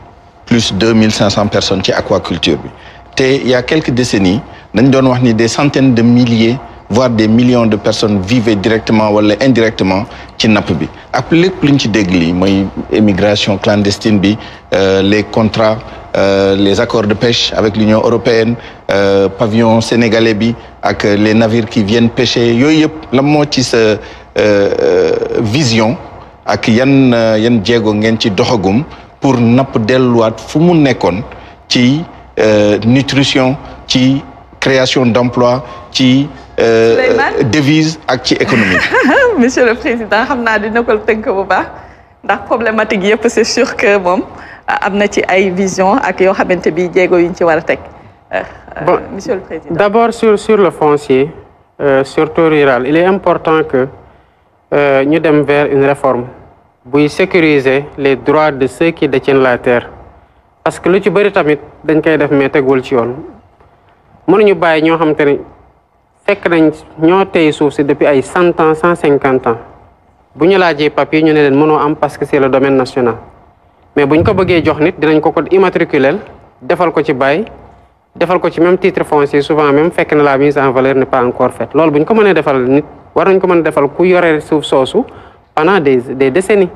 plus 2500 personnes ci aquaculture bi te il y a quelques décennies dañ doon wax ni des centaines de milliers voire des millions de personnes vivaient directement wala indirectement ci napp bi ak lépp luñ ci dégg lii mooy émigration clandestine bi les contrats les accords de pêche avec l'Union européenne pavillon sénégalais bi ak les navires qui viennent pêcher yooyu yëpp la moo ci sa vision ak yan jéego ngeen ci doxagum pour napp delluwaat fu mu nekkoon ci nutrition ci création d'emploi ci devise ak ci économie. Monsieur le Président xam naa dina ko tënk bu baax ndax problématique yëpp c'est sûr que moom am na ci ay vision ak yoo xamante bi jéego yuñ ci war a teg. Bon, Monsieur le Président. D'abord sur le foncier surtout rural il est important que ñu dem vers une réforme buy sécuriser les droits de ceux qui détiennent la terre parce que lu ci bëri tamit dañ koy def mais tegul ci yoon mënuñu bàyyi ñoo xam te ne fekk nañ ñoo tey suuf si depuis ay 100 ans 150 ans bu ñu laajee papier ñu ne leen mënoo am parce que c'est le domaine national mais bu ñu ko bëggee jox nit dinañ ko immatriculer defal ko ci bail defal ko ci même titre foncier souvent même fekk na la mise en valeur n'est pas encore faite loolu bu ñu ko mënee defal nit war nañ ko mën a defal ku yore suuf soosu pendant des décennies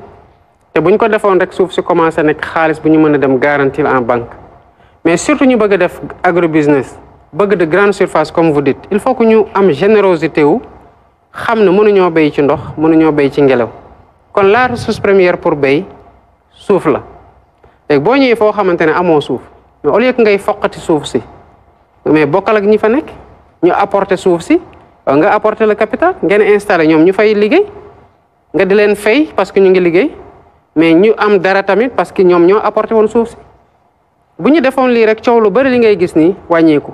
te bu ñu ko defoon rek suuf si commencé nekk xaalis bu ñu mën a dem garantir en banque mais surtout ñu bëgg a def agrobusiness bëgg de grande surface comme vous dites il faut que ñu am générosité wu xam ne mënuñoo béy ci ndox mënuñoo béy ci ngelaw kon la ressource première pour béy suuf la léegi boo ñëwee foo xamante ne amoo suuf mais au lieu que ngay foqati suuf si mais bokkal ak ñi fa nekk ñu apporter suuf si nga apporter le capital ngeen installé ñoom ñu fay liggéey nga di leen fay parce que ñu ngi liggéey mais ñu am dara tamit parce que ñoom ñoo apporté woon suuf si bu ñu defoon lii rek coow lu bari li ngay gis nii wàññeeku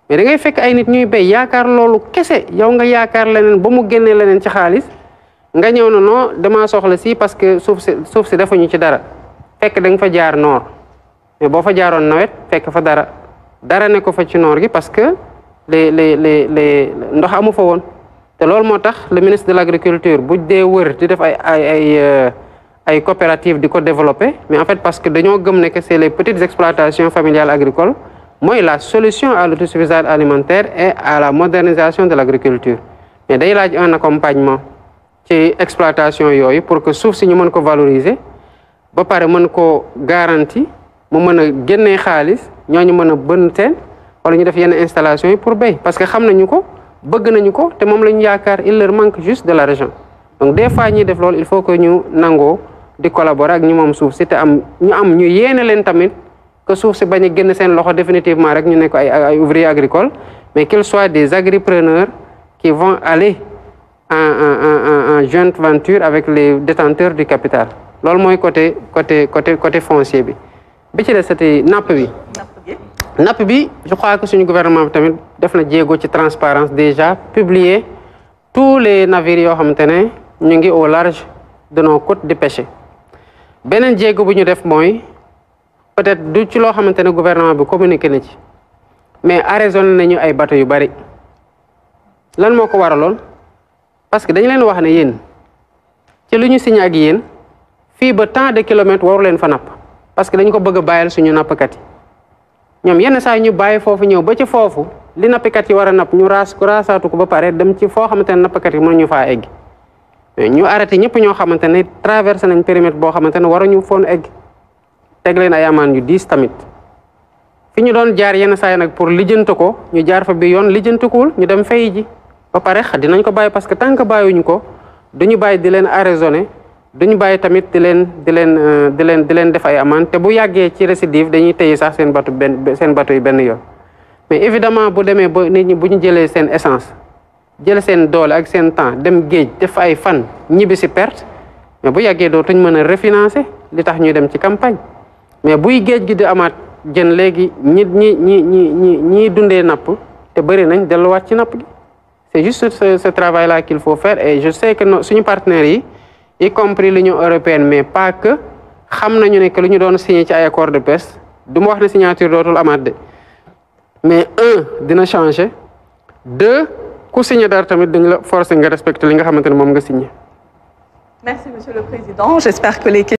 mais da ngay fekk ay nit ñuy béy yaakaar loolu kese yow nga yaakaar leneen ba mu génnee leneen ci xaalis nga ñëw na non damaa soxla si parce que suuf si defuñu ci dara fekk da nga fa jaar noor mais boo fa jaaroon nawet fekk fa dara ne ko fa ci noor gi parce que les ndox amu fa woon te loolu moo tax le ministre de l'agriculture bu dee wër di def ay coopératives di ko développer mais en fait parce que dañoo gëm ne que c'est les petites exploitations familiales agricoles mooy la solution à l'autosuffisance alimentaire et à la modernisation de l'agriculture mais day laaj un accompagnement ci exploitation yooyu pour que suuf si ñu mën ko valoriser ba pare mën ko garantie mu mën a génnee xaalis ñooñu mën a bën teen wala ñu def yenn installation yi pour béy parce que xam nañu ko bëgg nañu ko te moom la ñu yaakaar il leur manque juste de l'argent donc des fois ñuy def loolu il faut que ñu nangoo di collaborer ak ñu moom suuf si te ñu yéene leen tamit que suuf si bañ a génn seen loxo définitivement rek ñu nekk ay ouvriers agricoles mais qu'ils soient des agripreneurs qui vont aller en jointe venture avec les détenteurs du capital loolu mooy côté foncier bi ci des c'était napp bi je crois que suñu gouvernement bi tamit def na jéego ci transparence déjà publier tous les navires yoo xamante ne ñu ngi au large de nos côtes de pêche beneen jéego bu ñu def mooy peut-être du ci loo xamante ne gouvernement bi communiqué na ci mais arraisonné nañu ay bateau yu bari lan moo ko waraloon parce que dañu leen wax ne yéen ci lu ñu signé ak yéen fii ba tant de kilomètres waru leen fa napp parce que dañu ko bëgg a bàyyil suñu nappkat yi ñoom yenn saa ñu bàyyi foofu ñëw ba ci foofu li nappkat yi war a napp ñu raasaatu ko ba pare dem ci foo xamante ne nappkat yi mënuñu faa egg ñu arrêté ñëpp ñoo xamante ne traversé nañ périmètre boo xamante ne waruñu foon egg teg leen ay amaan yu diis tamit fi ñu doon jaar yenn saa yi nag pour lijjanti ko ñu jaar fa bi yoon lijjantikuwul ñu dem fay ji ba pare dinañ ko bàyyi parce que tant que bàyyiwuñu ko duñu bàyyi di leen arraisonné duñu bàyyi tamit di leen def ay amende te bu yàggee ci récidive dañuy téye sax seen bateau yi benn yoon mais évidemment bu demee ba nit ñi bu ñu jëlee seen essence jël seen doole ak seen temps dem géej def ay fan ñibbi si perte mais bu yàggee dootuñ mën a refinancer li tax ñuy dem ci campagne mais buy géej gi di amaat jën léegi ñi dundee napp te bëri nañ delluwaat ci napp gi c'est juste ce travail là qu'il faut faire et je sais que suñu partenaires yi y compris l'Union européenne mais pas que xam nañu ne que lu ñu doon signé ci ay accord de pêche du ma wax ne signature dootul amaat de mais dina changer 2 ku signé dara tamit dañ la forcer nga respecter li nga xamante ne moom nga signé. Merci Monsieur le Président. J'espère que les